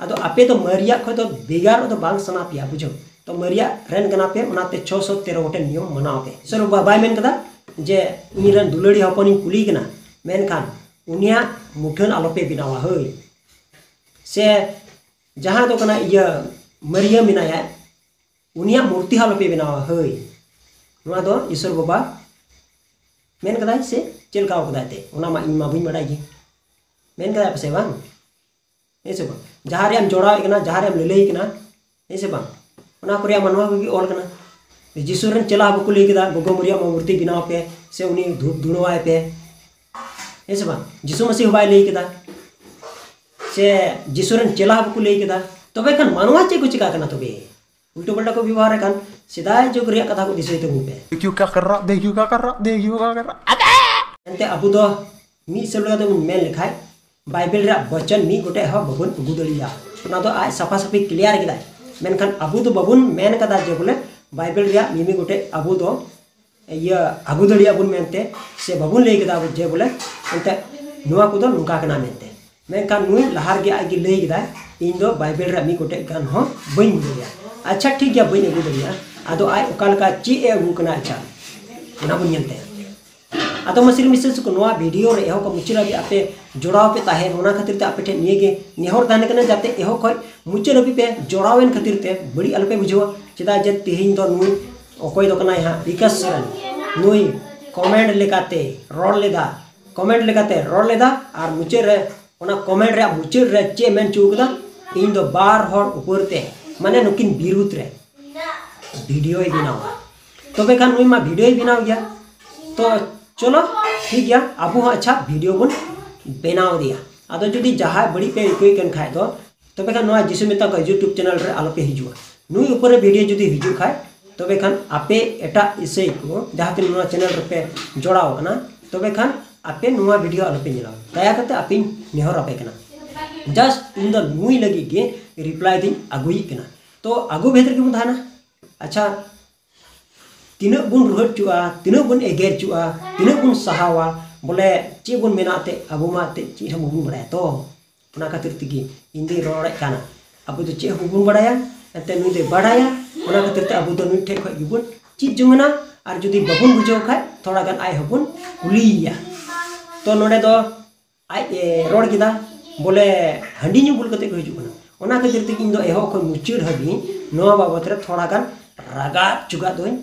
ᱟᱫᱚ ᱟᱯᱮ ᱫᱚ ᱢᱟᱹᱨᱤᱭᱟᱜ ᱠᱷᱚᱡ ᱫᱚ ᱵᱷᱮᱜᱟᱨ ᱫᱚ ᱵᱟᱝ ᱥᱟᱱᱟ ᱯᱮᱭᱟ, ᱵᱩᱡᱷᱟᱹᱣ? ᱛᱚ ᱢᱟᱹᱨᱤᱭᱟᱜ ᱨᱮᱱ ᱠᱟᱱᱟ ᱯᱮ, ᱚᱱᱟᱛᱮ ᱪᱷᱚ ᱥᱚ ᱛᱮᱨᱚ ᱜᱚᱴᱮᱱ ᱱᱤᱭᱚᱢ ᱢᱟᱱᱟᱣ ᱯᱮ᱾ ᱤᱥᱚᱨ ᱵᱟᱵᱟ ᱵᱟᱭ ᱢᱮᱱ ᱠᱟᱫᱟ ᱡᱮ ᱤᱧ ᱨᱮᱱ ᱫᱩᱞᱟᱹᱲᱤ ᱦᱚᱯᱚᱱᱤᱧ ᱠᱩᱞᱤᱭᱮ ᱠᱟᱱᱟ, ᱢᱮᱱᱠᱷᱟᱱ ᱩᱱᱤᱭᱟᱜ ᱢᱩᱴᱷᱟᱹᱱ ᱟᱞᱚᱯᱮ ᱵᱮᱱᱟᱣᱟ ᱦᱟᱹᱭ, ᱥᱮ ᱡᱟᱦᱟᱸ ᱫᱚ ᱠᱟᱱᱟ ᱤᱭᱟᱹ ᱢᱟᱹᱨᱤᱭᱟᱹ ᱢᱮᱱᱟᱭᱟ, ᱩᱱᱤᱭᱟᱜ ᱢᱩᱨᱛᱤ ᱦᱚᱸ ᱟᱞᱚᱯᱮ ᱵᱮᱱᱟᱣᱟ ᱦᱟᱹᱭ᱾ ᱱᱚᱣᱟ ᱫᱚ ᱤᱥᱚᱨ ᱵᱟᱵᱟ ᱢᱮᱱ ᱠᱟᱫᱟᱭ ᱥᱮ ᱪᱮᱫ ᱞᱮᱠᱟ ᱠᱟᱫᱟᱭ ᱛᱮ, ᱚᱱᱟ ᱢᱟ ᱤᱧ ᱢᱟ ᱵᱟᱹᱧ ᱵᱟᱰᱟᱭ ᱜᱮ᱾ ᱢᱮᱱ ᱠᱟᱫᱟᱭ ᱯᱟᱥᱮ ᱵᱟᱝ? ᱦᱮᱸ ᱥᱮ ᱵᱟᱝ? ᱡᱟᱦᱟᱸ ᱨᱮᱭᱟᱜ ᱮᱢ ᱡᱚᱲᱟᱣᱮᱫ ᱠᱟᱱᱟ, ᱡᱟᱦᱟᱸ ᱨᱮᱭᱟᱜ ᱮᱢ ᱞᱟᱹᱞᱟᱹᱭ ᱠᱟᱱᱟ, ᱦᱮᱸ ᱥᱮ ᱵᱟᱝ? ᱚᱱᱟ ᱠᱚ ᱨᱮᱭᱟᱜ ᱢᱟ ᱱᱚᱣᱟ ᱠᱚᱜᱮ ᱚᱞ ᱠᱟᱱᱟ᱾ ᱡᱤᱥᱩ ᱨᱮᱱ ᱪᱮᱞᱟ ᱦᱚᱸ ᱵᱟᱠᱚ ᱞᱟᱹᱭ ᱠᱮᱫᱟ, "ᱜᱚᱜᱚ ᱢᱚᱨᱤᱭᱟᱢ ᱢᱩᱨᱛᱤ ᱵᱮᱱᱟᱣ ᱯᱮ, ᱥᱮ ᱩᱱᱤ ᱫᱷᱩᱯ ᱫᱷᱩᱬᱟᱹᱣᱟᱭ ᱯᱮ", ᱦᱮᱸ ᱥᱮ ᱵᱟᱝ? ᱡᱤᱥᱩ ᱢᱟᱹᱥᱤ ᱦᱚᱸ ᱵᱟᱭ ᱞᱟᱹᱭ ᱠᱮᱫᱟ, ᱥᱮ ᱡᱤᱥᱩ ᱨᱮᱱ ᱪᱮᱞᱟ ᱦᱚᱸ ᱵᱟᱠᱚ ᱞᱟᱹᱭ ᱠᱮᱫᱟ᱾ ᱛᱚᱵᱮ ᱠᱷᱟᱱ ᱢᱟᱱᱣᱟ ᱪᱮᱫ ᱠᱚ ᱪᱮᱠᱟ ᱠᱟᱱᱟ ᱛᱚᱵᱮ? ᱩᱞᱴᱟᱹ ᱯᱟᱞᱴᱟ ᱠᱚ ᱵᱮᱵᱚᱦᱟᱨᱮᱫ ᱠᱟᱱ᱾ ᱥᱮᱫᱟᱭ ᱡᱩᱜᱽ ᱨᱮᱭᱟᱜ ᱠᱟᱛᱷᱟ ᱠᱚ ᱫᱤᱥᱟᱹᱭ ᱛᱟᱵᱚᱱ ᱯᱮ᱾ ᱮᱱᱛᱮ ᱟᱵᱚ ᱫᱚ ᱢᱤᱫ ᱦᱤᱥᱟᱹᱵ ᱞᱮᱠᱟᱛᱮ ᱵᱚᱱ ᱢᱮᱱ ᱞᱮᱠᱷᱟᱡ, ᱵᱟᱭᱵᱮᱞ ᱨᱮᱭᱟᱜ ᱵᱚᱪᱚᱱ ᱢᱤᱫ ᱜᱚᱴᱮᱡ ᱦᱚᱸ ᱵᱟᱵᱚᱱ ᱟᱹᱜᱩ ᱫᱟᱲᱮᱭᱟᱜᱼᱟ᱾ ᱚᱱᱟ ᱫᱚ ᱟᱡ ᱥᱟᱯᱷᱟ ᱥᱟᱹᱯᱷᱤ clear ᱠᱮᱫᱟᱭ᱾ ᱢᱮᱱᱠᱷᱟᱱ ᱟᱵᱚ ᱫᱚ ᱵᱟᱵᱚᱱ ᱢᱮᱱ ᱠᱟᱫᱟ ᱡᱮ ᱵᱚᱞᱮ ᱵᱟᱭᱵᱮᱞ ᱨᱮᱭᱟᱜ ᱢᱤᱢᱤᱫ ᱜᱚᱴᱮᱡ ᱟᱵᱚ ᱫᱚ ᱤᱭᱟᱹ ᱟᱹᱜᱩ ᱫᱟᱲᱮᱭᱟᱜ ᱵᱚᱱ ᱢᱮᱱᱛᱮ, ᱥᱮ ᱵᱟᱵᱚᱱ ᱞᱟᱹᱭ ᱠᱮᱫᱟ ᱡᱮ ᱵᱚᱞᱮ ᱮᱱᱛᱮ ᱱᱚᱣᱟ ᱠᱚᱫᱚ ᱱᱚᱝᱠᱟ ᱠᱟᱱᱟ ᱢᱮᱱᱛᱮ᱾ ᱢᱮᱱᱠᱷᱟᱱ ᱱᱩᱭ ᱞᱟᱦᱟ ᱨᱮᱜᱮ ᱟᱡ ᱜᱮ ᱞᱟᱹᱭ ᱠᱮᱫᱟᱭ, "ᱤᱧ ᱫᱚ ᱵᱟᱭᱵᱮᱞ ᱨᱮᱭᱟᱜ ᱢᱤᱫ ᱜᱚᱴᱮᱡ ᱜᱟᱱ ᱦᱚᱸ ᱵᱟᱹᱧ ᱟᱹᱜᱩ ᱫᱟᱲᱮᱭᱟᱜᱼᱟ᱾ ᱟᱪᱪᱷᱟ, ᱴᱷᱤᱠ ᱜᱮᱭᱟ, ᱵᱟᱹᱧ ᱟᱹᱜᱩ ᱫᱟᱲᱮᱭᱟᱜᱼᱟ, ᱟᱫᱚ ᱟᱡ ᱚᱠᱟ ᱞᱮᱠᱟ ᱪᱮᱫ ᱮ ᱟᱹᱜᱩ ᱠᱟᱱᱟ, ᱟᱪᱪᱷᱟ, ᱚᱱᱟ ᱵᱚᱱ ᱧᱮᱞ ᱛᱟᱭᱟ᱾" ᱟᱫᱚ ᱢᱟᱹᱥᱤᱨ ᱢᱤᱥᱤᱨ ᱠᱚ, ᱱᱚᱣᱟ video ᱨᱮ ᱮᱦᱚᱵ ᱠᱷᱚᱱ ᱢᱩᱪᱟᱹᱫ ᱦᱟᱹᱵᱤᱡ ᱟᱯᱮ ᱡᱚᱲᱟᱣ ᱯᱮ ᱛᱟᱦᱮᱸ, ᱚᱱᱟ ᱠᱷᱟᱹᱛᱤᱨ ᱛᱮ ᱟᱯᱮ ᱴᱷᱮᱱ ᱱᱤᱭᱟᱹ ᱜᱮ ᱱᱮᱦᱚᱨ ᱛᱟᱦᱮᱱ ᱠᱟᱱᱟ, ᱡᱟᱛᱮ ᱮᱦᱚᱵ ᱠᱷᱚᱱ ᱢᱩᱪᱟᱹᱫ ᱦᱟᱹᱵᱤᱡ ᱯᱮ ᱡᱚᱲᱟᱣ ᱮᱱ ᱠᱷᱟᱹᱛᱤᱨ ᱛᱮ ᱵᱟᱹᱲᱤᱡ ᱟᱞᱚᱯᱮ ᱵᱩᱡᱷᱟᱹᱣᱟ᱾ ᱪᱮᱫᱟᱜ ᱡᱮ ᱛᱮᱦᱮᱧ ᱫᱚ ᱱᱩᱭ ᱚᱠᱚᱭ ᱫᱚ ᱠᱟᱱᱟᱭ ᱦᱟᱸᱜ, ᱵᱤᱠᱟᱥ ᱥᱚᱨᱮᱱ, ᱱᱩᱭ comment ᱞᱮᱠᱟᱛᱮ ᱨᱚᱲ ᱞᱮᱫᱟ, comment ᱞᱮᱠᱟᱛᱮ ᱨᱚᱲ ᱞᱮᱫᱟ, ᱟᱨ ᱢᱩᱪᱟᱹᱫ ᱨᱮ, ᱚᱱᱟ comment ᱨᱮᱭᱟᱜ ᱢᱩᱪᱟᱹᱫ ᱨᱮ ᱪᱮᱫ ᱢᱮᱱ ᱦᱚᱪᱚ ᱠᱟᱫᱟ, "ᱤᱧ ᱫᱚ ᱵᱟᱨ ᱦᱚᱲ ᱩᱯᱚᱨ ᱛᱮ, ᱢᱟᱱᱮ ᱱᱩᱠᱤᱱ ᱵᱤᱨᱩᱫᱷ ᱨᱮ videoᱭ ᱵᱮᱱᱟᱣᱟ᱾" ᱛᱚᱵᱮ ᱠᱷᱟᱱ ᱱᱩᱭ ᱢᱟ videoᱭ ᱵᱮᱱᱟᱣ ᱜᱮᱭᱟ᱾ ᱛᱚ ᱪᱚᱞᱚ, ᱴᱷᱤᱠ ᱜᱮᱭᱟ, ᱟᱵᱚ ᱦᱚᱸ ᱟᱪᱪᱷᱟ video ᱵᱚᱱ ᱵᱮᱱᱟᱣ ᱤᱫᱤᱭᱟ᱾ ᱟᱫᱚ ᱡᱩᱫᱤ ᱡᱟᱦᱟᱸᱭ ᱵᱟᱹᱲᱤᱡ ᱯᱮ ᱟᱹᱭᱠᱟᱹᱣᱮᱫ ᱠᱟᱱ ᱠᱷᱟᱡ ᱫᱚ, ᱛᱚᱵᱮ ᱠᱷᱟᱱ ᱱᱚᱣᱟ ᱡᱤᱥᱩ ᱢᱮᱛᱟ ᱠᱚᱣᱟ YouTube channel ᱨᱮ ᱟᱞᱚᱯᱮ ᱦᱤᱡᱩᱜᱼᱟ᱾ ᱱᱩᱭ ᱩᱯᱚᱨ ᱨᱮ video ᱡᱩᱫᱤ ᱦᱤᱡᱩᱜ ᱠᱷᱟᱡ, ᱛᱚᱵᱮ ᱠᱷᱟᱱ ᱟᱯᱮ ᱮᱴᱟᱜ ᱤᱥᱟᱹᱭ ᱠᱚ ᱡᱟᱦᱟᱸ ᱛᱤᱱᱟᱹᱜ ᱱᱚᱣᱟ channel ᱨᱮᱯᱮ ᱡᱚᱲᱟᱣ ᱟᱠᱟᱱᱟ, ᱛᱚᱵᱮ ᱠᱷᱟᱱ ᱟᱯᱮ ᱱᱚᱣᱟ video ᱟᱞᱚᱯᱮ ᱧᱮᱞᱟ᱾ ᱫᱟᱭᱟ ᱠᱟᱛᱮ ᱟᱯᱮᱧ ᱱᱮᱦᱚᱨ ᱟᱯᱮ ᱠᱟᱱᱟ, just ᱤᱧ ᱫᱚ ᱱᱩᱭ ᱞᱟᱹᱜᱤᱫ ᱜᱮ reply ᱫᱚᱧ ᱟᱹᱜᱩᱭᱮᱫ ᱠᱟᱱᱟ᱾ ᱛᱚ ᱟᱹᱜᱩ ᱵᱷᱮᱫ ᱨᱮᱜᱮ ᱵᱚᱱ ᱛᱟᱦᱮᱱᱟ᱾ ᱟᱪᱪᱷᱟ, ᱛᱤᱱᱟᱹᱜ ᱵᱚᱱ ᱨᱩᱦᱮᱫ ᱦᱚᱪᱚᱜᱼᱟ, ᱛᱤᱱᱟᱹᱜ ᱵᱚᱱ ᱮᱜᱮᱨ ᱦᱚᱪᱚᱜᱼᱟ, ᱛᱤᱱᱟᱹᱜ ᱵᱚᱱ ᱥᱟᱦᱟᱣᱟ, ᱵᱚᱞᱮ ᱪᱮᱫ ᱵᱚᱱ ᱢᱮᱱᱟ ᱮᱱᱛᱮᱫ, ᱟᱵᱚ ᱢᱟ ᱮᱱᱛᱮᱫ ᱪᱮᱫ ᱦᱚᱸ ᱵᱟᱵᱚᱱ ᱵᱟᱲᱟᱭᱟ᱾ ᱛᱚ ᱚᱱᱟ ᱠᱷᱟᱹᱛᱤᱨ ᱛᱮᱜᱮ ᱤᱧ ᱫᱚᱧ ᱨᱚᱲᱮᱫ ᱠᱟᱱᱟ᱾ ᱟᱵᱚ ᱫᱚ ᱪᱮᱫ ᱦᱚᱸ ᱵᱟᱵᱚᱱ ᱵᱟᱲᱟᱭᱟ, ᱮᱱᱛᱮᱫ ᱱᱩᱭ ᱫᱚᱭ ᱵᱟᱲᱟᱭᱟ᱾ ᱚᱱᱟ ᱠᱷᱟᱹᱛᱤᱨ ᱛᱮ ᱟᱵᱚ ᱫᱚ ᱱᱩᱭ ᱴᱷᱮᱡ ᱠᱷᱚᱡ ᱜᱮᱵᱚᱱ ᱪᱮᱫ ᱡᱚᱝ ᱟᱱᱟ᱾ ᱟᱨ ᱡᱩᱫᱤ ᱵᱟᱵᱚᱱ ᱵᱩᱡᱷᱟᱹᱣ ᱠᱷᱟᱡ, ᱛᱷᱚᱲᱟ ᱜᱟᱱ ᱟᱡ ᱦᱚᱸᱵᱚᱱ ᱠᱩᱞᱤᱭᱮᱭᱟ᱾ ᱛᱚ ᱱᱚᱰᱮ ᱫᱚ ᱟᱡ ᱮ ᱨᱚᱲ ᱠᱮᱫᱟ, ᱵᱚᱞᱮ ᱦᱟᱺᱰᱤ ᱧᱩ ᱵᱩᱞ ᱠᱟᱛᱮ ᱠᱚ ᱦᱤᱡᱩᱜ ᱠᱟᱱᱟ᱾ ᱚᱱᱟ ᱠᱷᱟᱹᱛᱤᱨ ᱛᱮᱜᱮ ᱤᱧ ᱫᱚ ᱮᱦᱚᱵ ᱠᱷᱚᱱ ᱢᱩᱪᱟᱹᱫ ᱦᱟᱹᱵᱤᱡ ᱱᱚᱣᱟ ᱵᱟᱵᱚᱛ ᱨᱮ ᱛᱷᱚᱲᱟ ᱜᱟᱱ ᱨᱟᱜᱟᱫ ᱪᱩᱜᱟᱫ ᱫᱚᱧ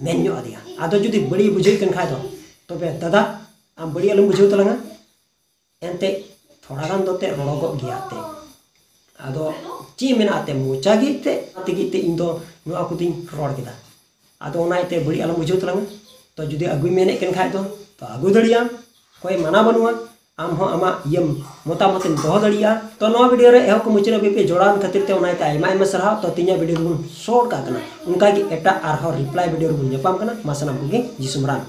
ᱢᱮᱱ ᱧᱚᱜ ᱟᱫᱮᱭᱟ᱾ ᱟᱫᱚ ᱡᱩᱫᱤ ᱵᱟᱹᱲᱤᱡ ᱵᱩᱡᱷᱟᱹᱣ ᱠᱟᱱ ᱠᱷᱟᱡ ᱫᱚ, ᱛᱚᱵᱮ ᱫᱟᱫᱟ, ᱟᱢ ᱵᱟᱹᱲᱤᱡ ᱟᱞᱚᱢ ᱵᱩᱡᱷᱟᱹᱣ ᱛᱟᱞᱟᱝᱟ᱾ ᱮᱱᱛᱮᱫ ᱛᱷᱚᱲᱟ ᱜᱟᱱ ᱫᱚ ᱮᱱᱛᱮᱫ ᱨᱚᱲᱚᱜᱚᱜ ᱜᱮᱭᱟ ᱮᱱᱛᱮᱫ᱾ ᱟᱫᱚ ᱪᱮᱫ ᱢᱮᱱᱟᱜ ᱛᱮ ᱢᱚᱪᱟ ᱜᱮ ᱛᱮ ᱛᱮᱜᱮ ᱛᱮ ᱤᱧ ᱫᱚ ᱱᱚᱣᱟ ᱠᱚᱫᱚᱧ ᱨᱚᱲ ᱠᱮᱫᱟ᱾ ᱟᱫᱚ ᱚᱱᱟ ᱤᱭᱟᱹᱛᱮ ᱵᱟᱹᱲᱤᱡ ᱟᱞᱚᱢ ᱵᱩᱡᱷᱟᱹᱣ ᱛᱟᱞᱟᱝᱟ᱾ ᱛᱚ ᱡᱩᱫᱤ ᱟᱹᱜᱩᱭ ᱢᱮᱱᱮᱫ ᱠᱟᱱ ᱠᱷᱟᱡ ᱫᱚ, ᱛᱚ ᱟᱹᱜᱩ ᱫᱟᱲᱮᱭᱟᱜ ᱟᱢ᱾ ᱚᱠᱚᱭ ᱢᱟᱱᱟ ᱵᱟᱹᱱᱩᱜᱼᱟ᱾ ᱟᱢ ᱦᱚᱸ ᱟᱢᱟᱜ ᱤᱭᱟᱹ ᱢᱚᱛᱟᱢᱚᱛ ᱮᱢ ᱫᱚᱦᱚ ᱫᱟᱲᱮᱭᱟᱜᱼᱟ᱾ ᱛᱚ ᱱᱚᱣᱟ ᱵᱷᱤᱰᱤᱭᱳ ᱨᱮ ᱮᱦᱚᱵ ᱠᱷᱚᱱ ᱢᱩᱪᱟᱹᱫ ᱦᱟᱹᱵᱤᱡ ᱯᱮ ᱡᱚᱲᱟᱣ ᱮᱱ ᱠᱷᱟᱹᱛᱤᱨ ᱛᱮ ᱚᱱᱟ ᱤᱭᱟᱹᱛᱮ ᱟᱭᱢᱟ ᱟᱭᱢᱟ ᱥᱟᱨᱦᱟᱣ᱾ ᱛᱚ ᱛᱮᱦᱮᱧᱟᱜ ᱵᱷᱤᱰᱤᱭᱳ ᱫᱚᱵᱚᱱ ᱥᱚᱨᱴ ᱠᱟᱜ ᱠᱟᱱᱟ᱾ ᱚᱱᱠᱟ ᱜᱮ ᱮᱴᱟᱜ ᱟᱨᱦᱚᱸ ᱨᱤᱯᱞᱟᱭ ᱵᱷᱤᱰᱤᱭᱳ ᱨᱮᱵᱚᱱ ᱧᱟᱯᱟᱢ ᱠᱟᱱᱟ᱾ ᱢᱟ ᱥᱟᱱᱟᱢ ᱠᱚᱜᱮ ᱡᱤᱥᱩ ᱢᱟᱨᱟᱝ᱾